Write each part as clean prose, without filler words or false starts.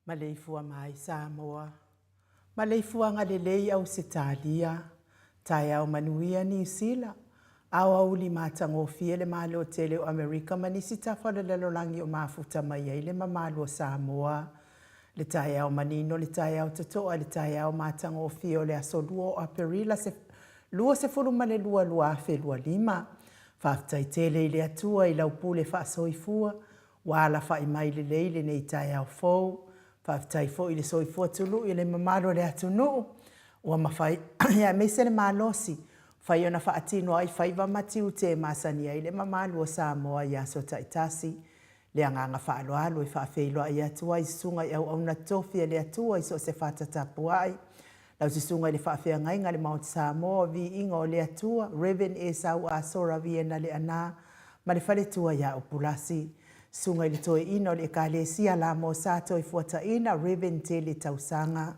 Maleifua mai Samoa, maleifuaga lelei Ausetalia, taeao manuia Niu Sila, aoauli matagofie le Malo tele o Amerika ma nisi tafa o le lalolagi o mafuta mai ai le mamalu o Samoa. Le taeao manino, le taeao totoa, le taeao matagofie o le aso 2 o Aperila 22 2025. Faafetai tele i le Atua i lau pule faasoifua ua alafai mai lelei lenei taeao fou. Faafetai foi i le soifua tului o le mamalu o le atunuu ua mafai aemaise le malosi fai ona faatino ai faiva ma tiute e masani ai le mamalu o Samoa i aso taitasi. Le agaga faaaloalo e faafeiloai atu ai susuga i auauna tofi a le Atua i so o se fata tapuai. Lau Susuga i le Faafeagaiga le Maota Samoa o Viiga o le Atua, Rev. Esau Asora Viena Leaana ma le faletua ia Upulasi. Susuga i le Toeaina o le Ekalesia Lamo Sa Toefuataina, Rev. Tele Tausaga.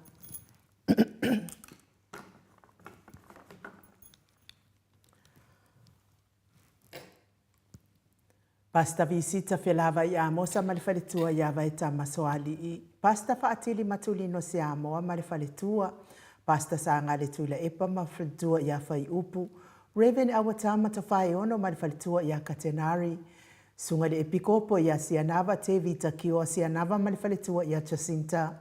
Pastor Visita Felavai Amosa ma le faletua ia Vaetama Soalii, Pastor Faatili Matulino Siamoa ma le faletua, Pastor Sagale Tuilaepa ma faletua ia Faiupu, Rev. Auatama Tofaeono ma le faletua ia Katenari, Susuga i le Epikopo ia Sianava Tevita Kioa Sianava ma le faletua ia Jacinta,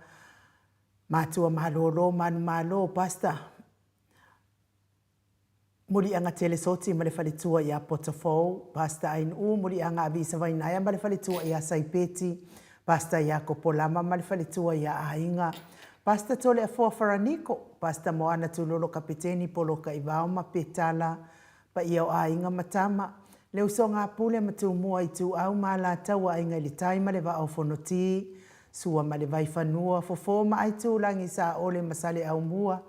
Matua Malolo Manumalo, Pastor Muliaga Telesoti ma le faletua ia Potofou, Pastor Ainuu Muliaga Avisa Vainaea ma le faletua ia Saipeti, Pastor Iakopo Lama ma le faletua ia Aiga, Pastor Toleafoa Faraniko, Pastor Moana Tulolo Kapeteni Poloka Ivao ma Petala, Paia o Aiga ma Tama, le usoga a Pule ma Tumua Ituau ma Alataua Aiga i le Tai ma le Vaa o Fonoti, Sua ma le Vaifanua, Fofo ma Aitulagi Saole ma Saleaaumua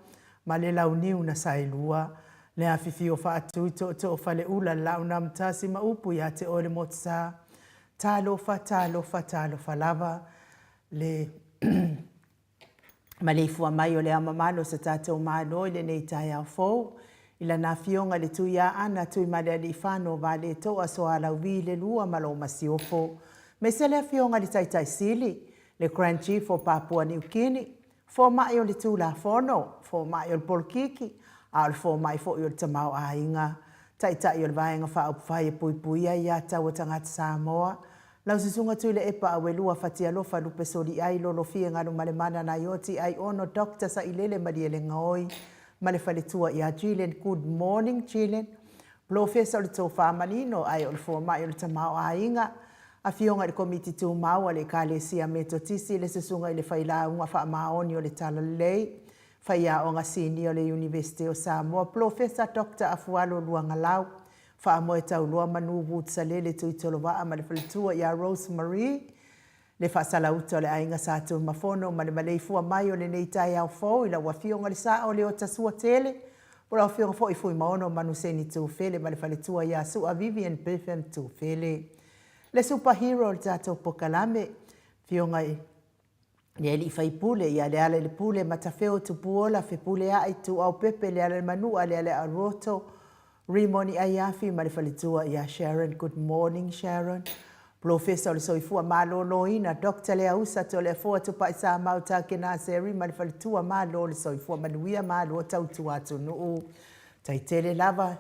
ma le Launiu na Saelua, le afifio faatui tootoo faleula Laaunaamotasi ma upu ia te oe le Motusa. Talofa, talofa, talofa lava le maleifua mai o le Ao Mamalu o so tatou Malo i lenei taeao fou, i lana Afioga i le Tuiaana Tuimalealiifano Vaaletoa Sualauvi le Lua ma lou Masiofo, aemaise le Afioga i le Taitai Sili, le Grand Chief o Papua Niu Kini, Fomai o le Tulafono, Fomai o le Polokiki, a o le Fomai foi o le Tamaoaiga, Taitai o le Vaega Faaupufai e Puipuia Ia Taua Tagata Samoa, Lau Susuga Tuilaepa Auelua Fatialofa Lupe Soliai Lolofie Galumalemana Naioti Aiono Doctor Sailele Malielegaoi ma le faletua ia Jillian Good morning Jillian Polofesa o le Tofa Manino ae o le Fomai o le Tamaoaiga Afioga i le Komiti Tumau a le Ekalesia Metotisi le Susuga i le Failauga Faamaoni o le Talalelei Faiaoga Sinia o le Iunivesite o Samoa Polofesa Doctor Afualo Luagalau Faamoe Tauloa Manu Wood Salele Tuitolovaa ma le faletua ia Rose Marie, le faasalauta o le aiga Sa Tuimafono ma le maleifua mai o lenei taeao fou i lau Afioga le Sao o Leota Suatele, po o lau Afioga foi Fuimaono Manuseni Tufele ma le faletua ia Sua Vivian Biffin Tufele. Le super hero o le tatou pokalame, Afioga i le alii faipule ia Lealailepule Matafeo Tupuola Fepuleai Tuuaupepe Lealailemanua Lealearoto Rimoni Aiafi ma le faletua ia Sharon Good morning Sharon Polofesa o le Soifua Maloloina Doctor Leausa Toleafoa Tupaisamau Takenaseri ma le faletua Malo le soifua manuia malo tautua atunuu Taitele lava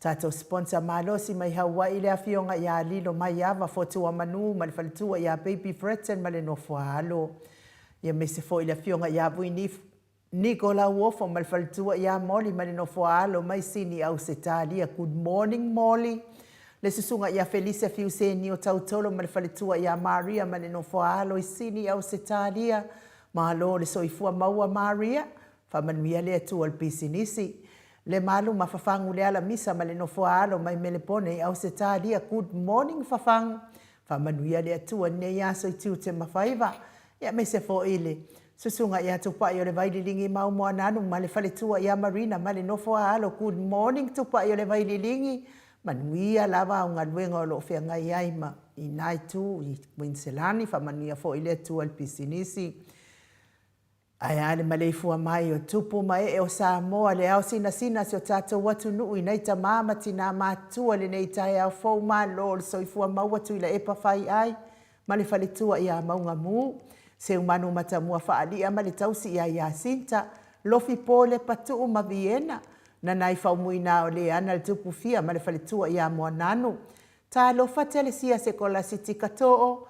Tatou sponsor malosi mai Hawaii le afioga ia Lilo Maiava Fotuamanu ma le faletua ia Baby Breton ma le nofo a alo. Ia aemaise foi le afioga ia Vuini Niko Lauofo ma le faletua ia Molly ma le nofo a alo mai Sini Ausetalia. Good morning Molly. Le susuga ia Felisa Fiusenio Tautolo ma le faletua ia Maria ma le nofo a alo i Sini Ausetalia. Malo le soifua maua Maria. Faamanuia le Atua i le pisinisi. Le malu ma Fafagu le alamisa ma le nofoa alo mai Melepone i Ausetalia Good morning Fafagu Faamanuia le Atua i lenei aso i tiute ma faiva Ia aemaise foi le Susuga ia Tupai o le Vaililigi Mau Moananu ma le faletua ia Marina ma le nofoa alo Good morning Tupai o le Vaililigi Manuia lava au galuega o lo o feagai ai ma i na itu i Kuiniselani Faamanuia foi le Atua i le pisinisi Ae a le maleifua mai o tupu ma ee o Samoa, le ao sinasina si o tatou atunuu i nai tama ma tina matutua i lenei taeao fou malo o le soifua maua Tuilaepa Faiai ma le faletua ia Maugamu, Seumanu Matamua Faalia ma le tausi ia Iasinta, Lofi Po Lepatuu ma Viena, Nanai Faumuina o Leana le Tupufia ma le faletua ia Moananu, Talofa Telesia Sekolasiti Katoo,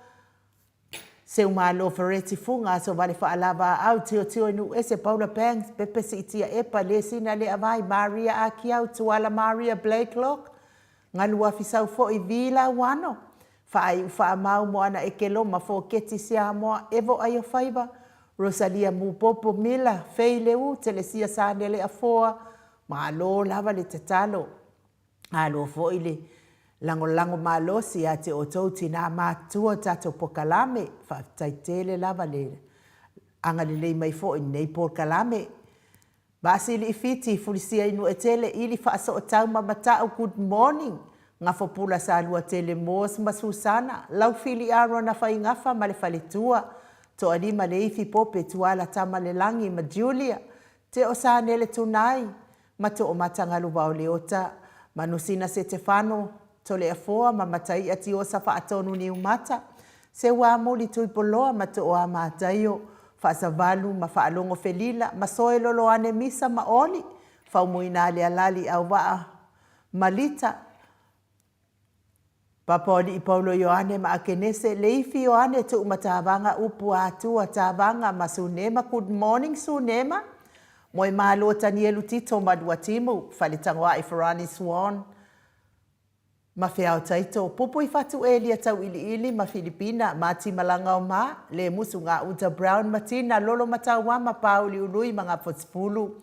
Seumalo Fereti Fuga Aso Vale Faalava Aau Tiotio i Nuuese Paula Banks Pepe Siitia Epa Lesina Leavai Maria Akiau Tuala Maria Blakelock Galuafi Saufo'i Vi Lauano Faaiu Faamau Moana Ekeloma Foketi Siamoa Evo Aiofaiva Rosalia Mupopo Mila Fei Leu Telesia Sanele Afoa Malo lava le tatalo. Alo foi le lagolago malosi ia te outou tinā matutua o tatou pokalame. Faafetai tele lava le agalelei mai foi i lenei polokalame. Vaasili i Fiti, Fulisia i Nuuetele, Ili Faasootau ma Mata'u, good morning. Gafopula Saluatele Moores ma Susana, Laufili Arona Faigafa ma le faletua, Toalima Leifi Pope Tuala Tamalelagi ma Julia, Teosanele Tunai, ma Toomatagaluvaoleota, Manusina Setefano, Toleafoa ma Mataia Tiosa Faatonu Niumata, Seuamuli Tuipoloa ma Tooa Mataio, Faasavalu ma Faalogo Felila ma Soe Loloane Misa ma Oli, Faumuina Alealali Auvaa ma Lita, Papaoalii Paulo Ioane ma Akenese, Leifi Ioane Tuumatavaga Upu Atua Tavaga ma Sunema Good morning Sunema Moemalo Tanielu Tito ma Luatimu, Faletagoai Farani Swan ma Feao Taito, Pupui Fatu Elia Tauiliili ma Filipina, Mati Malaga o Ma, Lemusu Gauta Brown ma Tina, Lolo Matauama Pāuliului ma Gafotsipulu,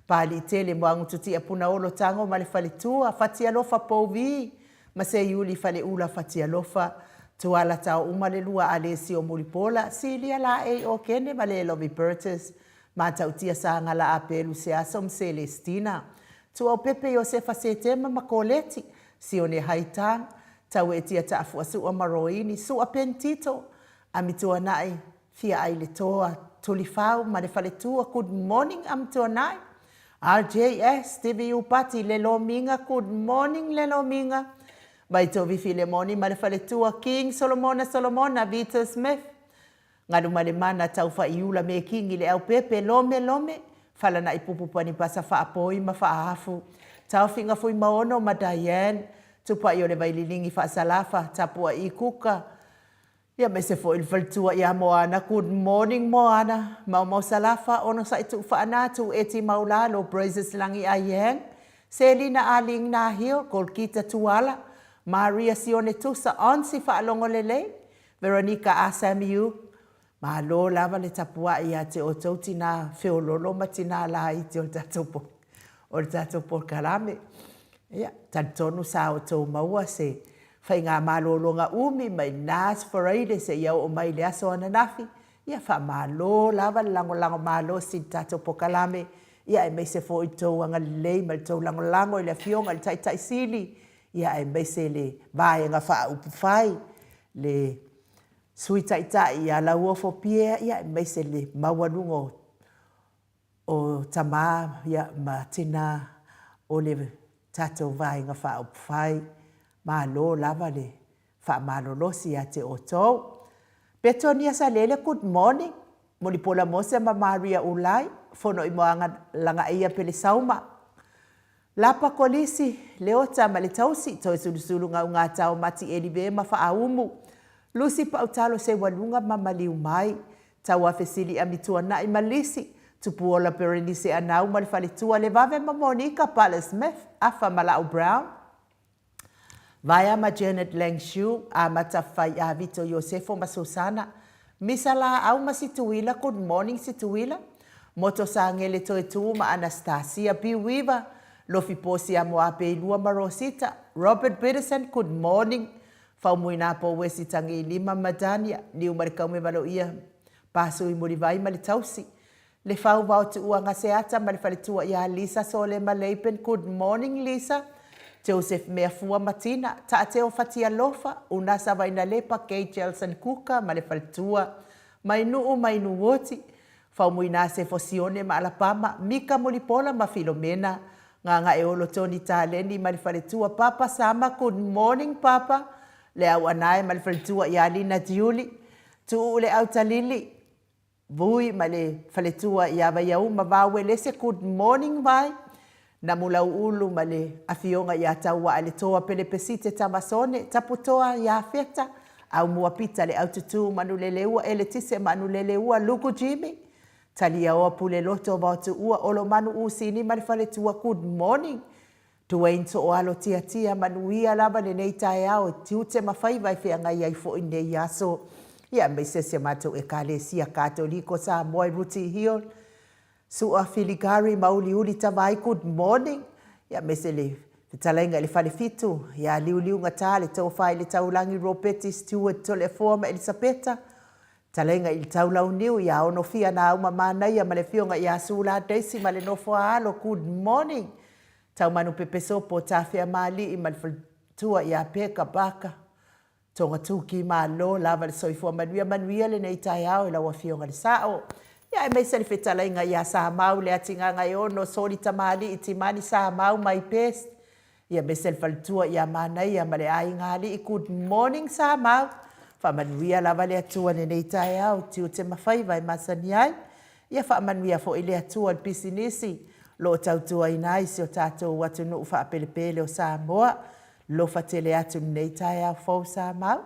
Pāliitele Moagututia Punaolo Tago ma le Faletua, Fatialofa Pouvi ma Seiuli Faleula Fatialofa, Tuala Taouma le Lua Alesio Mulipola, Silia Laei Okene ma Lelovi Burtis, Matautia Sagala Apelu Seaso ma Selestina, Tuaupepe Iosefa Setema ma Koleti, Sione Haitang, Tauetia Taafuasua ma Roini, Sua Pentito, Amituanai Fia ai le Toa, Tulifau ma le Faletua, Good morning Amituanai, RJS, Stevie Upati, Le Lomiga, Good morning Le Lomiga, Vaitovi Filemoni ma le Faletua, King Solomona Solomona, Vita Smith, Galumalemana Taufaiula Mekingi Le Aupepe, Lome Lome, Falana'i Pupu Panipasa Faapoi ma Faaafu, Taofiga Fuimaono ma Diane, Tupa'i o le Vaililigi Faasalafa, Tapua'i Kuka, Ia aemaise foi le faletua ia Moana, Good morning Moana, Maumau Salafa, Onosai Tuufaana, Tuueti Maulalo, Praises Lagi Ayeng, Selina Aling Nahio, Golkita Tuala, Maria Sione Tusa, Onsi Faalogo Lelei, Veronica Asamiu, Malo lava le tapuai ia te outou tinā feololo ma tinā laiti o le tatou o le tatou polokalame. Ia, talitonu sa outou maua se faigamalologa umi mai lena Aso Faraile seia oo mai i le aso ananafi. Ia, faamalo lava le lagolago malosi i le tatou polokalame, ia aemaise foi le tou agalelei ma le tou lagolago i le Afioga i le Taitai Sili, ia aemaise le Vaega Faaupufai, le Sui Taitai ia Lauofo Pierre, ia aemaise le maualuga o o tama ma tina o le tatou Vaega Faaupufai, malo lava le faamalolosi ia te outou. Petonia Salele, good morning. Mulipola Mose ma Maria Ulai, Fonoimoaga Lagaia Pelesauma. Lapa Kolisi, Leota ma le Tausi, Toesulusulu Gaugatao Mati Elive ma Faaumu, Lucy Pautalo Seualuga ma Maliu Mai, Tauafesili Amituanai ma Lisi, Tupuola Berenice Anau ma le Faletua, Levave ma Monica Butler Smith, Afa ma Lau Brown, Vaea ma Janet Lang Shu, Amata Faiavito Iosefo ma Susana, Misa Laau ma Situila, Good morning Situila, Moto Sagele Toetuu ma Anastasia B. Weaver, Lofi Posi Amoapeilua ma Rosita, Robert Biddison, Good morning, Faumuina Pouesi Tagiilima ma Dania, Niumalikaume Valoia, Pasui Mulivai ma le Tausi, Le Fau Vao Tuua Gaseata ma le Faletua ia Lisa Solema Leipen Good morning Lisa, Joseph Meafua ma Tina, Taateo Fatialofa, Unasa Vainalepa Kay Jelson Kuka ma le Faletua, Mainuu Mainuoti, Faumuina Sefo Sione ma Alapama, Mika Mulipola ma Filomena, Gagaeolo Tony Taleni ma le Faletua, Papa Sama Good morning Papa, Le Auanae ma le Faletua ia Lina Tiuli, Tuuu Le Autalili, Vui ma le faletua ia Vaiauma Vauelese Good morning Vai Namulauulu ma le afioga ia Tauaeletoa Pelepesite Tamasone Taputoa Iafeta Aumua Pita le Aututu Manuleleua Eletise Manuleleua Luku Jimmy Taliaoa Puleloto Vaotuua Olomanu Usini ma le faletua Good morning Duane Tooalo Tiatia, manuia lava lenei taeao i tiute ma faiva e feagai ai foi nei aso. Ia aemaise si a matou Ekalesia Katoliko Samoa i Rooty Hill, Sua Filigari ma Uliuli Tavai, good morning. Ia aemaise le fetalaiga i le Falefitu, ia Liuliugata le Tofa i le Taulagi Ropeti Stewart Toleafoa ma Elisapeta, Talaiga i le Taulauniu ia Onofia Nauma Manaia ma le Afioga ia Sula Daisy ma le nofo a alo, good morning. Taumanu Pepesopo, Tafeamalii ma le faletua ia Peka Barker. Tonga Tuki Malo lava le soifua manuia, manuia lenei taeao i lau Afioga i le Sao. Ia aemaise le fetalaiga ia Samau Leatigagaeono, Soli Tamalii, Timani Samau, my best. Ia aemaise le faletua ia Manaia ma le aiga alii good morning Samau. Faamanuia lava le Atua i lenei taeao tiute ma faiva e masani ai. Ia faamanuia foi le Atua i le pisinisi o lo o tautuaina ai si o tatou atunuu faapelepele o Samoa. Alofa tele atu i lenei taeao fou Samau.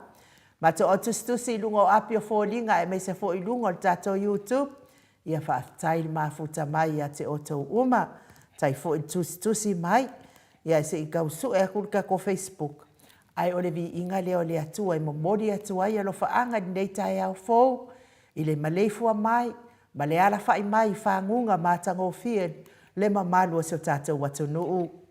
Matou au tusitusi i luga o api o foliga aemaise foi i luga o le tatou YouTube. Ia faafetai le mafuta mai ia te outou uma. Faafetai foi le tusitusi mai. Ia se i tau sue atu le tatou Facebook, ae o le viiga lea o le Atua e momoli atu ai alofaaga i lenei taeao fou i le maleifua mai ma le alafai mai i faguga matagofie le mamalu o si o tatou atunuu.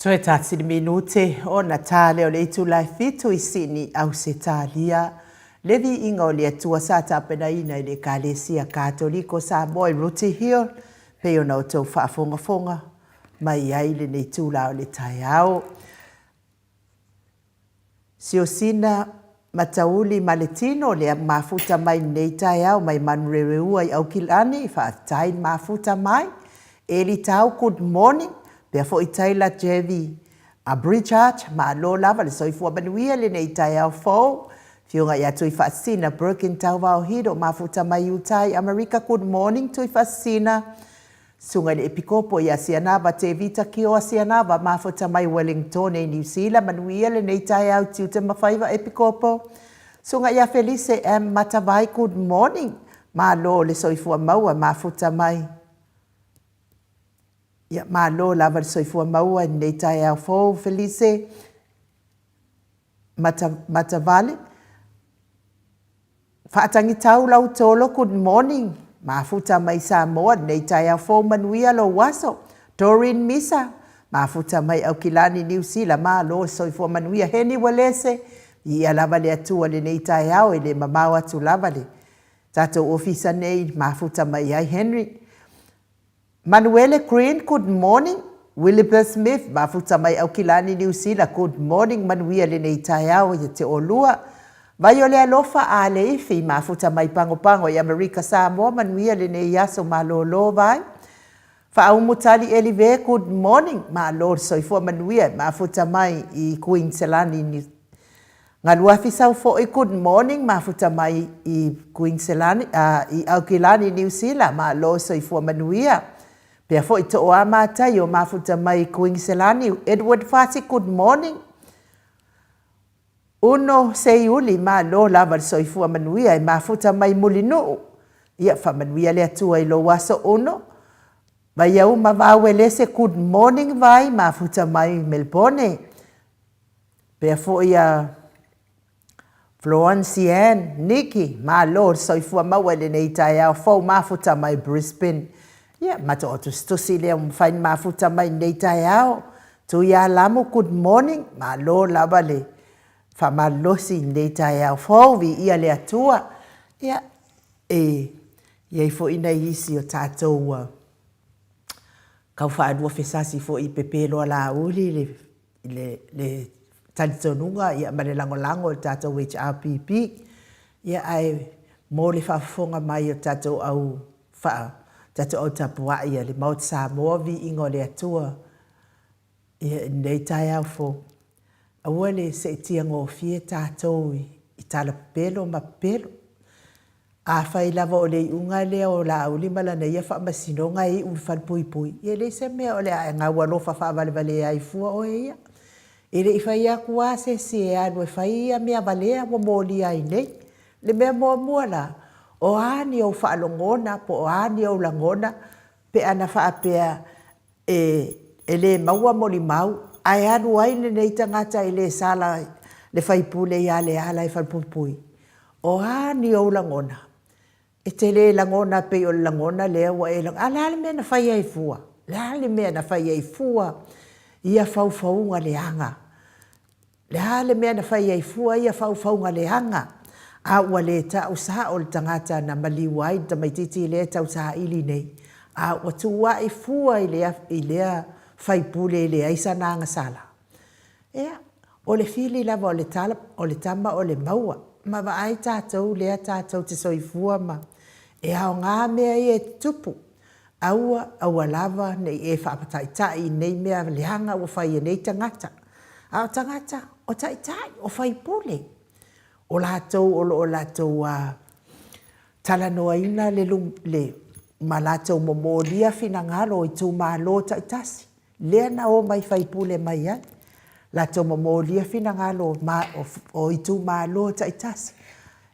Toe tatili minute ona ta lea o le itula e fitu i Sydney, Ausetalia. Le viiga o le Atua sa tapenaina i le Ekalesia Katoliko Samoa i Rooty Hill, pei ona outou faafogafoga mai ai i lenei itula o le taeao. Siosina Matauli ma le tino lea mafuta mai lenei taeao mai Manurereua i Aukilani, faafetai le mafuta mai. Eli Tau, good morning. Pea foi Taylor Jevi a Bridgart, malo lava le soifua manuia lenei taeao fou. Afioga ia Tuifaasisina Birkin Tauvaohido, mafuta mai Utah i Amerika, good morning Tuifaasisina. Susuga i le Epikopo ia Sianava Tevita Kioa Sianava, mafuta mai Wellingtone i Niu Sila, manuia lenei taeao tiute ma faiva Epikopo. Susuga ia Felise M. Matavai, good morning. Malo le soifua maua, mafuta mai. Ia, malo lava le soifua maua i lenei taeao fou, Felise Mata, Matavale. Faatagitau Lautolo, good morning. Mafuta mai Samoa lenei taeao fou manuia lou aso. Doreen Misa, mafuta mai Aukilani, Niu Sila, malo soifua manuia. Heni Uelese, viia lava le Atua lenei taeao e le mamao atu lava le tatou ofisa nei mafuta mai ai Henry. Manuele Green, good morning. Williber Smith, mafuta mai Aukilani, Niu Sila, good morning, manuia lenei taeao ia te olua. Vai o le alofa a Leifi, mafuta mai Pagopago i Amerika Samoa, manuia lenei aso malolo vai. Faaumu Tali Elive, good morning, malo le soifua manuia, mafuta mai i Kuiniselani, Niu Galuafi sau foi good morning mafuta mai i Kuiniselani a i Aukilani Niu Sila malo soifua manuia pea foi Tooa Mataio mafuta mai i Kuiniselani Edward Fati good morning Uno Seiuli malo lava le soifua manuia e mafuta mai Mulinuu ia faamanuia le Atua i lou aso Uno Vaiauma Vauelese good morning Vai mafuta mai Melbourne Pea foi a Florence Ann, Nikki, malo le soifua maua i lenei taeao fou mafuta mai Brisbane. Ia, matou o tusitusi lea ua mafai ona mafuta mai i lenei taeao. Tuialamu, good morning, malo lava le faamalolosi i lenei taeao fou, viia le Atua. Ia, e i ai foi nai isi o tatou ua tau faaluafesasi foi i pepelo alauli le i le, le talitonuga ia, ma le lagolago i le tatou HRPP. Ia, ae mo le faafofoga mai o tatou au faa, tatou au tapuai a le Maota Samoa, viiga o le Atua ia, i lenei taeao fou. Aua le seetia gofie tatou i, i tala pepelo ma pepelo. Afai lava o le iuga lea o Laauli ma lana ia faamasinoga e iu i le falepuipui, ia e leai se mea o le a e gaualofa faavalevalea ai fua oe ia. E le i fai atu lava se isi e alu e fai ia mea valea ua molia ai nei. Le mea muamua la, o a ni ou faalogona po o a ni ou lagona pe ana faapea e le maua molimau ae alu ai lenei tagata e le sala le faipule ia Leala e falepuipui. O a ni ou lagona? E te le lagona pei o le lagona lea ua e lagona. A o le a le mea na fai ai fua? O le a le mea na fai ai fua ia faufauga leaga? Le a le mea na fai ai fua ia faufauga leaga, a ua le tau sao le tagata na maliu ai le tamaitiiti lea e tausaili nei, a ua tuua'i fua i lea, i lea faipule e leai sana agasala? Ea, o le fili lava o le tala, o le tama o le maua, ma vaai tatou lea tatou te soifua ma e aoga mea ia e tutupu. Aua, aua lava ne i e faataitai i nei mea leaga ua fai e nei tagata. A o tagata, o taitai, o faipule, o latou o lo o latou a talanoaina le, le, ma latou momolia finagalo o itumalo taitasi, lea na omai faipule mai ai. Latou momolia finagalo o itumalo taitasi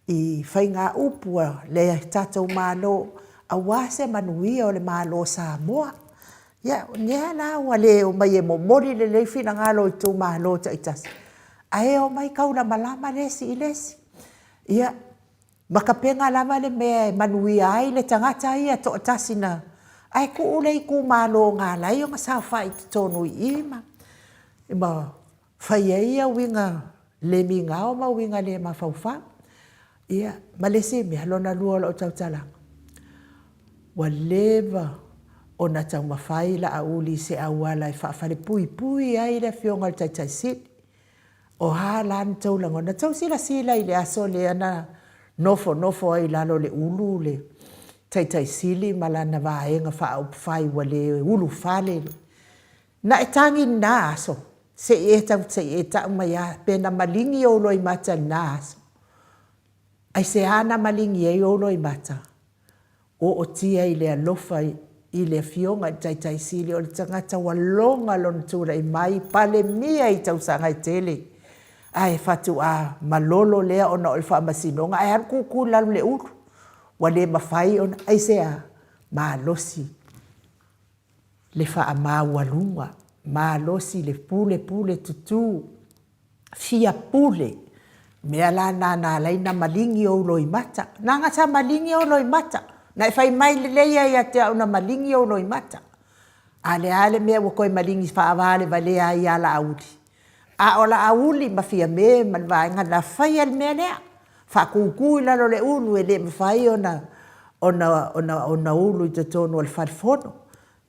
i faigaupu a le tatou Malo aua se manuia o le Malo o Samoa. Ia, o lea la ua le omai e momoli lelei finagalo o itumalo taitasi, ae omai taulamalama le isi i le isi. Ia, ma tapena lava le mea e manuia ai le tagata ia toatasi na, ae tuu le itumalo na ala ai ona saofai i totonu i i ma. Ma fai ai ia uiga le migao ma uiga le mafaufau. Ia, ma le isi mea, lona lua o lau tautalaga, ua leva ona taumafai Laauli i se auala e faafalepuipui ai le Afioga i le Taitai Sili. O a la ni tou lagona? Na tou silasila i le aso lea na nofonofo ai i lalo o le ulu le Taitai Sili ma lana Vaega Faaupufai ua le ulufale. Na e tagi i lena aso? Se i e tau, se i e tau mai lava pe na maligi ou loimata i lena aso. Aisea na maligi ai ou loimata? Ootia i le alofa i le Afioga i le Taitai Sili, o le tagata ua loga lona tulai mai, Palemia i tausaga e tele, ae faatoa malolo lea ona o le faamasinoga ae alu kuku i lalo o le ulu. Ua le mafai ona, aisea? Malosi le faamaualuga, malosi le pulepule tutu, fia pule. O le mea la lena na ala ai ona maligi ou loimata. Leaga sa maligi ou loimata, na e fai mai lelei lava ia te au na maligi ou loimata. A o le a le mea ua toe maligi faavalevalea ai ia Laauli? A o Laauli ma Fiame ma le vaega na faia le mea lea, faakuku i lalo o le ulu e le mafai ona ulu i totonu o le fale fono.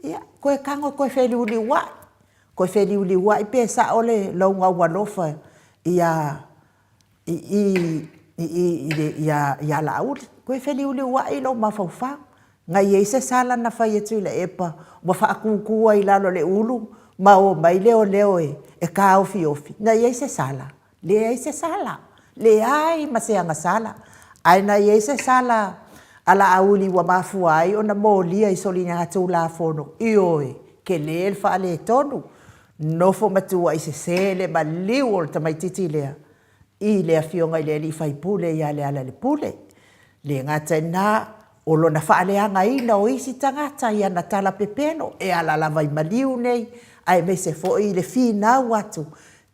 Ia, toe tago toe feliuliuai, toe feliuliuai pe sao lou gaualofa ia Laauli. Toe feliuliuai lou mafaufau. Na i ai se sala na fai a Tuilaepa ua faakutu ai i lalo o le ulu ma omai leoleo e taofiofi? Na i ai se sala? Leai se sala, leai ma se agasala. Ae na i ai se sala a Laauli ua mafua ai ona molia i soligatulafono? Ioe, tele le faaletonu, nofo ma tuuai sese le maliu o le tamaitiiti lea i le afioga i le sui usufono ia Lealailepule. E le gata i lena, o lona faaleagaina o isi tagata i ana tala pepelo e ala lava i maliu nei aemaise foi le finau atu e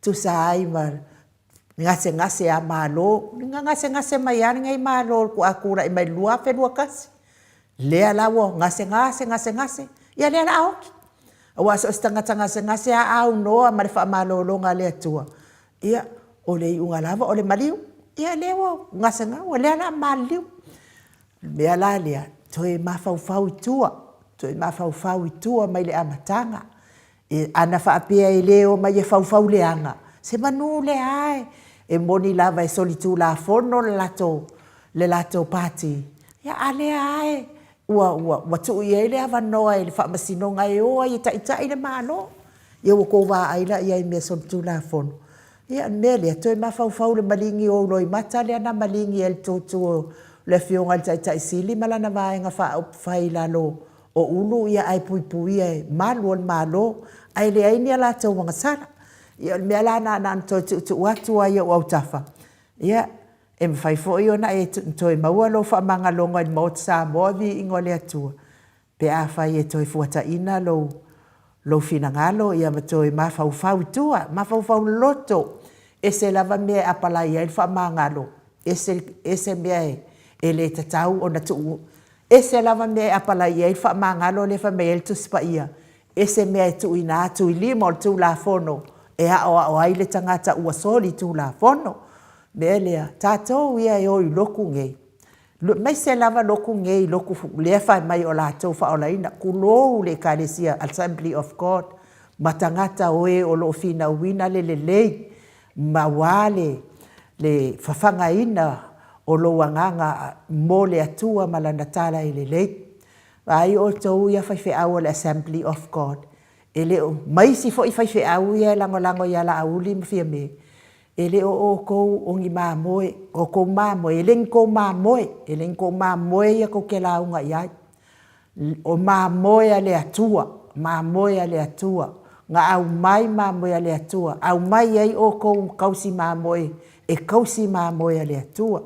tusa ai ma gasegase a Malo. Na gasegase mai lava lenei Malo faatoa tulai mai i le 2021, lea la ua gasegase, gasegase, ia lea o le a oti. Aua so o se tagata gasegase lava a aunoa ma le faamalologa a le Atua, ia o le iuga lava o le maliu. Ia lea ua gasegase, o lea o le a maliliu. O le mea la lea, toe mafaufau i tua, toe mafaufau i tua mai le amataga. Ana faapea e le omai e faufau leaga, semanu lea lava e moni lava e solitulafono le latou Pati, a o lea lava ua tuu i ai le avanoa e le Faamasinoga e o ai e taitai le Malo. Ia ua outou vaai la i ai i mea solitulafono. Ia o le mea lea, toe mafaufau i le maligi o ou loimata lea na maligi ai i le tutu o le Afioga i le Taitai Sili ma lana Vaega Faaupufai i lalo o ulu ae puipuia e malu o le Malo, ae leai ni a latou agasala. Ia o le mea la lena na ona toe tuutuu atu lava i ou autafa, ia, e mafai foi ona e toe maua lou faamagaloga i le Maota Samoa, viiga o le Atua, pe afai e toe fuataina lou finagalo ma toe mafaufau i tua, mafaufau loloto, ese lava mea e apalai ai le faamagalo, ese mea e le tatau ona tuu, ese lava mea e apalai i ai le faamagalo lea e fai mai ai le Tusi Paia, ese mea e tuuina atu i lima o le Tulafono e aoao ai le tagata ua solitulafono. O le mea lea, tatou ia e o i lotu nei, aemaise lava lotu nei, lotu lea e fai mai o latou e faaolaina, tulou le Ekalesia Assembly of God, ma tagata o e o lo o finauina le lelei aua le fafagaina o lou agaga mo le Atua ma Lana tala e lelei. Vaai outou ia faifeau o le Assembly of God, e le o, ma isi foi faifeau ia e lagolago ia Laauli ma Fiame, e le o outou o ni mamoe, o tou mamoe, e le ni tou mamoe, e le ni tou mamoe ia tou te lauga i ai. O mamoe a le Atua, mamoe a le Atua, na aumai mamoe a le Atua, aumai ai outou tausi mamoe e tausi mamoe a le Atua.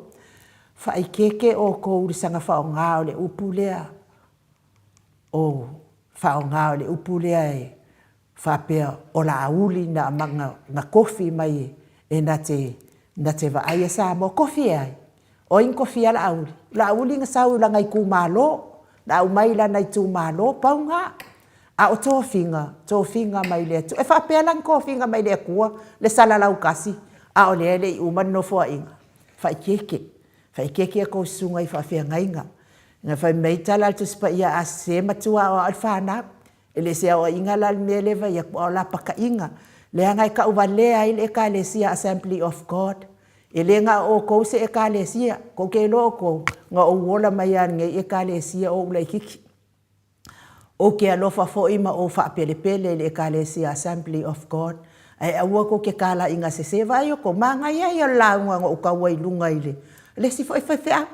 Faaeteete outou i le saga faaaoga o le upu lea, o faaaoga o le upu lea e faapea o Laauli na tofi mai e na te vaaia Samoa. Tofi e ai? O ai na tofia Laauli? O Laauli na sau i lana itumalo, na aumai i lana itumalo, pau lena. A o tofiga, tofiga mai le Atua. E faapea la ni tofiga mai le Atua le salalau tasi, a o lea e le i uma le nofoaiga. Faaeteete, faaeteete a outou susuga i faafeagaiga. Na fai mai tala a le Tusi Paia, a sese matua aoao le fanau. E le o se aoaiga la le mea lea e fai atu, a o lapataiga. Leaga e tauvalea ai le Ekalesia Assembly of God. E le na o outou se Ekalesia, tou te iloa outou, na ou ola mai lava i lenei Ekalesia o ou laitiiti. Ou te alofa foi ma ou faapelepele i le Ekalesia Assembly of God, ae aua tou te talaiga sese. Vaai outou, manaia ia o le lauga na ou tau ai i luga i le, le isi foi faifeau,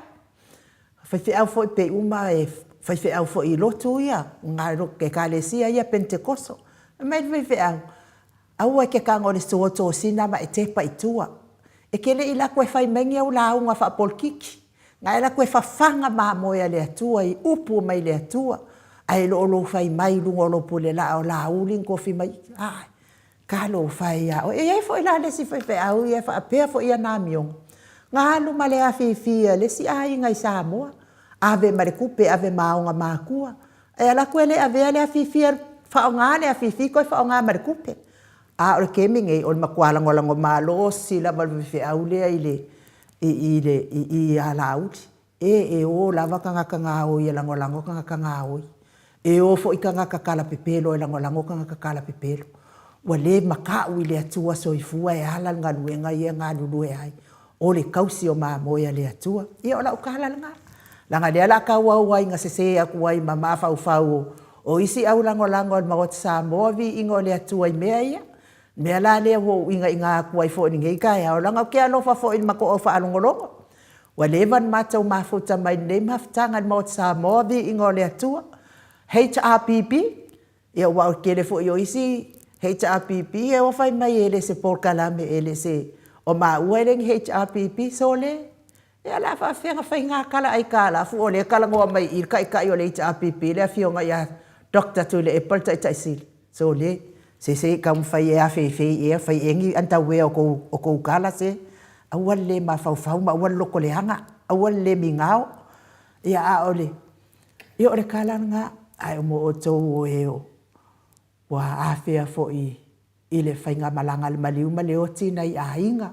faifeau foi pei uma e faifeau foi i lotu ia, Ekalesia ia Penetekoso. Fai mai le faifeau, Aua e te tago i le suo tosina ma e tepa i tua. E te le i alu atu e fai mai ni au lauga faapolokiki, na e alu atu e fafaga mamoe a le Atua i upu mai le Atua, ae le o lou fai mai i luga o lou pulelaa o Laauli na tofi mai. A, talofa e ia oe. E i ai foi la le isi faifeau ia e faapea foi ana amioga, na alu ma le afifi a le isi aiga i Samoa, ave ma le tupe, ave ma ona matua, ae alu atu e le avea le afifi, faaaoga le afifi toe faaaoga ma le tupe. A o le taimi lenei, o le matua lagolago malosi lava o le faifeau lea i le, i i ia Laauli. E, e o lava tagata gaoi e lagolago tagata gaoi. E o foi tagata talapepelo e lagolago tagata talapepelo. Ua le matau i le Atua Soifua e ala le galuega ia e galulue ai, o le tausi o mamoe a le Atua. Ia o lau tala lena, leaga o lea o le a tauau lava ina sese atu ai ma mafaufau o isi aulagolago a le Maota Samoa viiga o le Atua i mea ia. O le mea la lea ua ou inaina atu ai foi i lenei taeao, leaga ou te alofa foi i le matou aufaalogologo. Ua leva ona matou mafuta mai i lenei mafutaga i le Maota Samoa, viiga o le Atua, HRPP, ia aua o le tele foi o isi HRPP e o fai mai e le o se polokalame, e le o se... o maua e le o ni HRPP. Sole, ia o le a faapefea ona fai na tala aitalafu o lea e talanoa mai i i le Taitai o le HRPP le Afioga ia Doctor Tuilaepa le Taitai Sili. Sole, se se i taumafai e afeifei ea, fai ea ni underwear o tou tala se. Aua le le mafaufau ma aua le lotoleaga, aua le le migao. Ia a o le... Ia o le tala lena, ae mo outou o e ua afea foi i le faigamalaga a le maliu ma le oti nai aiga,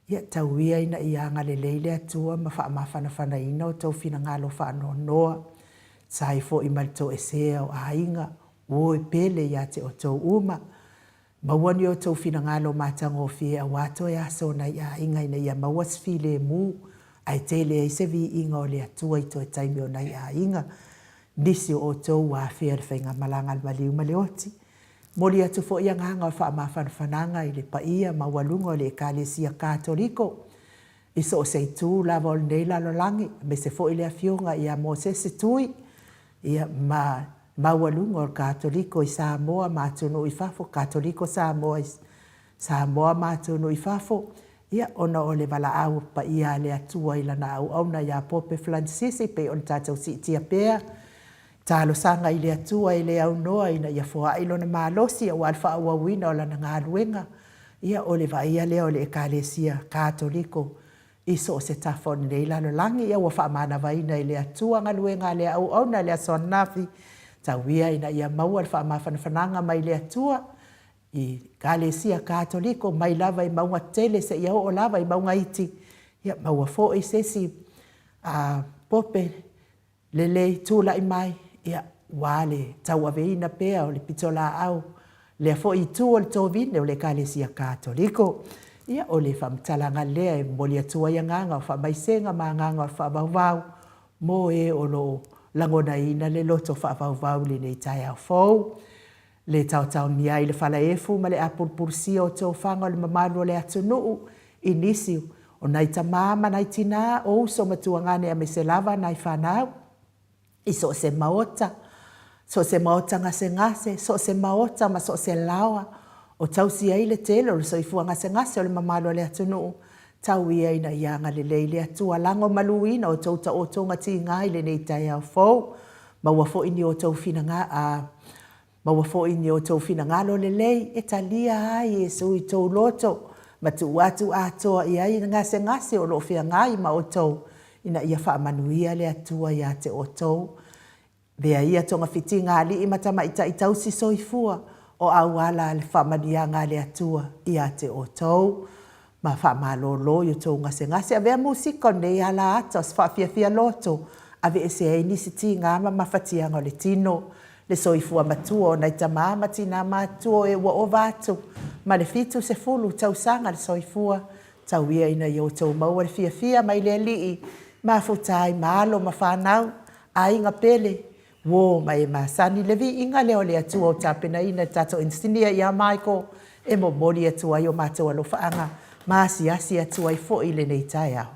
ia tau ia ina ia agalelei le Atua ma faamafanafanaina outou finagalo faanoanoa, e tusa ai foi ma le toesea o aiga, o e pele ia te outou uma. Maua ni outou finagalo matagofie aua toe aso o nai aiga ina ia maua se filemu ae tele ai se viiga o le Atua i toe taimi o nai aiga. Nisi o outou ua afea le faigamalaga a le maliu ma le oti. Momoli atu foi agaga o faamafanafanaga i le paia maualuga o le Ekalesia Katoliko i so o se itu lava o lenei lalolagi, aemaise foi le Afioga ia Mosese Tui, ia, ma le maualuga o le Katoliko i Samoa ma atunuu i fafo, Katoliko Samoa i Samoa ma atunuu i fafo, ia, ona o le valaau paia a le Atua i Lana auauna ia Pope Faranisisi, pei ona tatou siitia pea talosaga i le Atua e le aunoa ina ia foai Lona malosi aua le faaauauina o Lana galuega, ia, o le vaaia lea o le Ekalesia Katoliko i so o se tafa o lenei lalolagi. Ia ua faamanavaina e le Atua galuega a le auauna i le aso ananafi, tau ia ina ia maua le faamafanafanaga mai le Atua i Ekalesia Katoliko mai lava i mauga tetele seia oo lava i mauga iti, ia maua foi se isi pope lelei tulai mai, ia, aua le tauaveina pea o le pitolaau, lea foi itu o le tovine o le Ekalesia Katoliko. Ia, o le faamatalaga lea e momoli atu ai agaga o faamaisega ma agaga o le faavauvau mo e o lo o lagonaina le loto faavauvau i lenei taeao fou. Le taotaomia ai le falaefu ma le apulupulusia o tofaga o le mamalu o le atunuu i nisi o nai tama ma nai tina, o uso ma tuagane aemaise lava nai fanau i so o se maota, so o se maota gasegase, so o se maota ma so o se laoa o tausi ai le tele o le soifua gasegase o le mamalu o le atunuu, tau ia ina ia agalelei le Atua lagomaluina outou taotoga tiga i lenei taeao fou. Maua foi ni outou Maua foi ni outou finagalo lelei e talia ai Iesu i tou loto ma tuu atu atoa i ai le gasegase o lo o feagai ma outou, ina ia faamanuia le Atua ia te outou. Avea ia togafitiga a alii ma tamaitai tausi soifua o auala a le faamanuiaga a le Atua ia te outou, ma faamalolo i outou gasegase. Avea musika o lenei ala ata o se faafiafia loto, aveese ai nisi tiga ma mafatiaga o le tino, le soifua matua o nai tama ma tina matutua o e ua ova atu ma le 70 tausaga le soifua, tau ia ina ia outou maua le fiafia mai le Alii, mafuta ai ma alo ma fanau, aiga pele, uo ma e masani. Le viiga lea o le Atua ua tapenaina e le tatou Inisinia ia Michael e momoli atu ai o matou alofaaga ma asiasi atu ai foi i lenei taeao.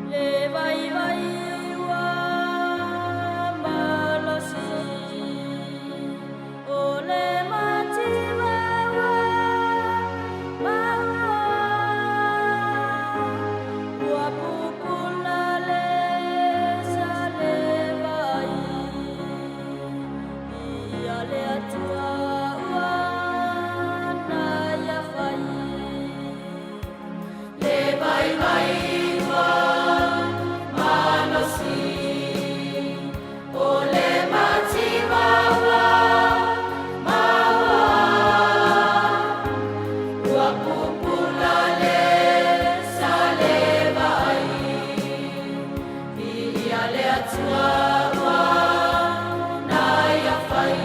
Le vaivai ua malosi, o le mativa ua maua, ua pupula le salevai, ia le Atua ua na ia fai. Le vaivai ua malosi, o le mativa ua maua, ua pupula le salevai, viia le Atua ua na ia fai.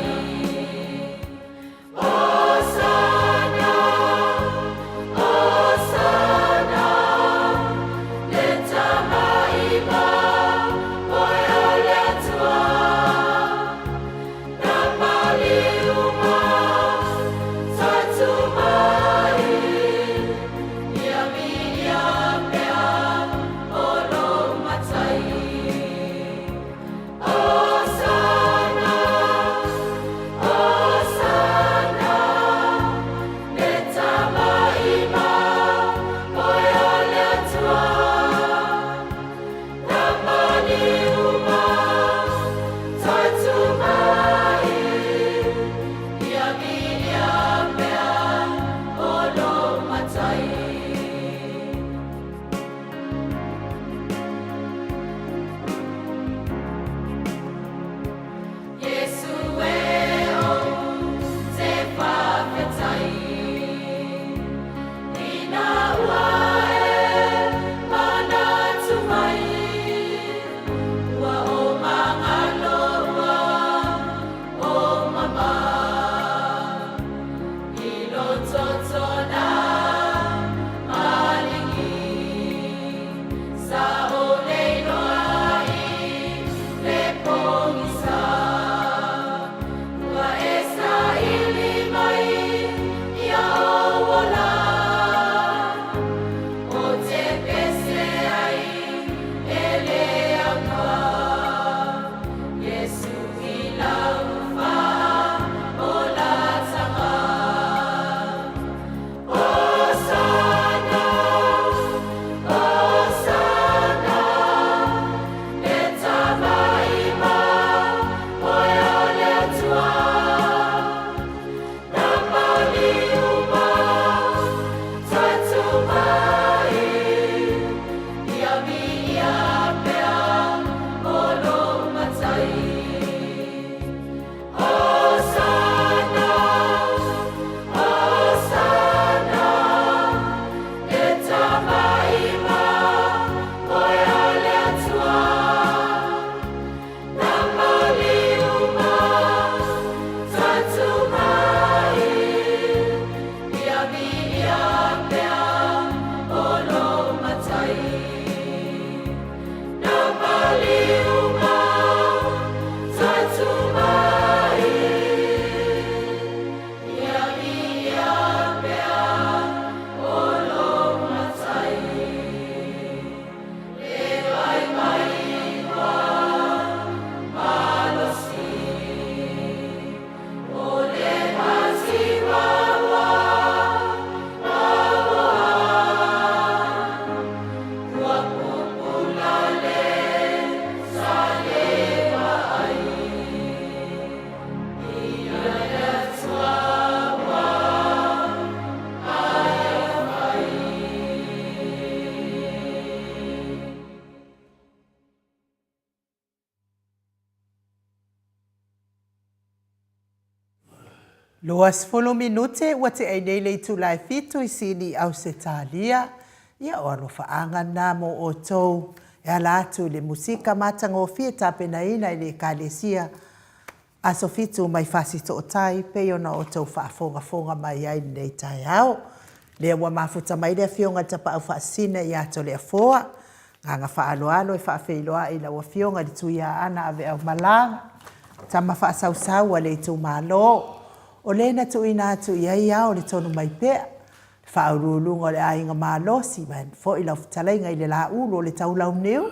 20 minute ua tea ai nei le itula e fitu i Sini, Ausetalia. Ia, o alofaaga na mo outou e ala atu i le musika matagofie tapenaina e le Ekalesia Aso Fitu mai Fasitootai pei ona outou faafogafoga mai ai i lenei taeao. Lea ua mafuta mai le Afioga i le Tapaau Faasisina ia Toleafoa. Agaga faaaloalo e faafeiloai i lau Afioga i le Tuiaana Aveaumala, tama faasausau a le itumalo. O le na tuuina atu i ai ao le tonu mai pea, le faauluuluga o le aiga malosi, vaeane foi lau fetalaiga i le Laulu o le Taulauniu,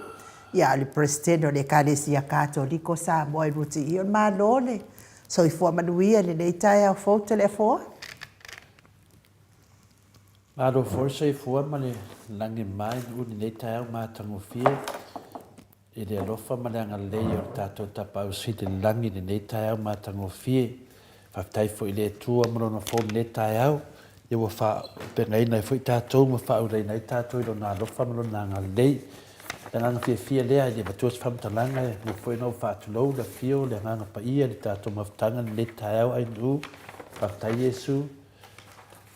ia a o le Peresetene o le Ekalesia Katoliko o Samoa e Ruti o le Malo le soifua manuia i lenei taeao fou Toleafoa. Malo foi le soifua ma le lagi e ma i nuu i lenei taeao matagofie i le alofa ma le agalelei o le tatou Tapaau Sili i le Lagi i lenei taeao matagofie. Faafetai foi i le Atua ma Lona fou i lenei taeao, ia ua faaaupegaina ai foi tatou ma faaulaina ai tatou i Lona alofa ma Lona agalelei. O le agaga fiafia lea, e le avatua se faamatalaga, e muamua foi ona ou faatulou le afio o le Agaga Paia i le tatou mafutaga i lenei taeao ainiu. Faafetai Iesu.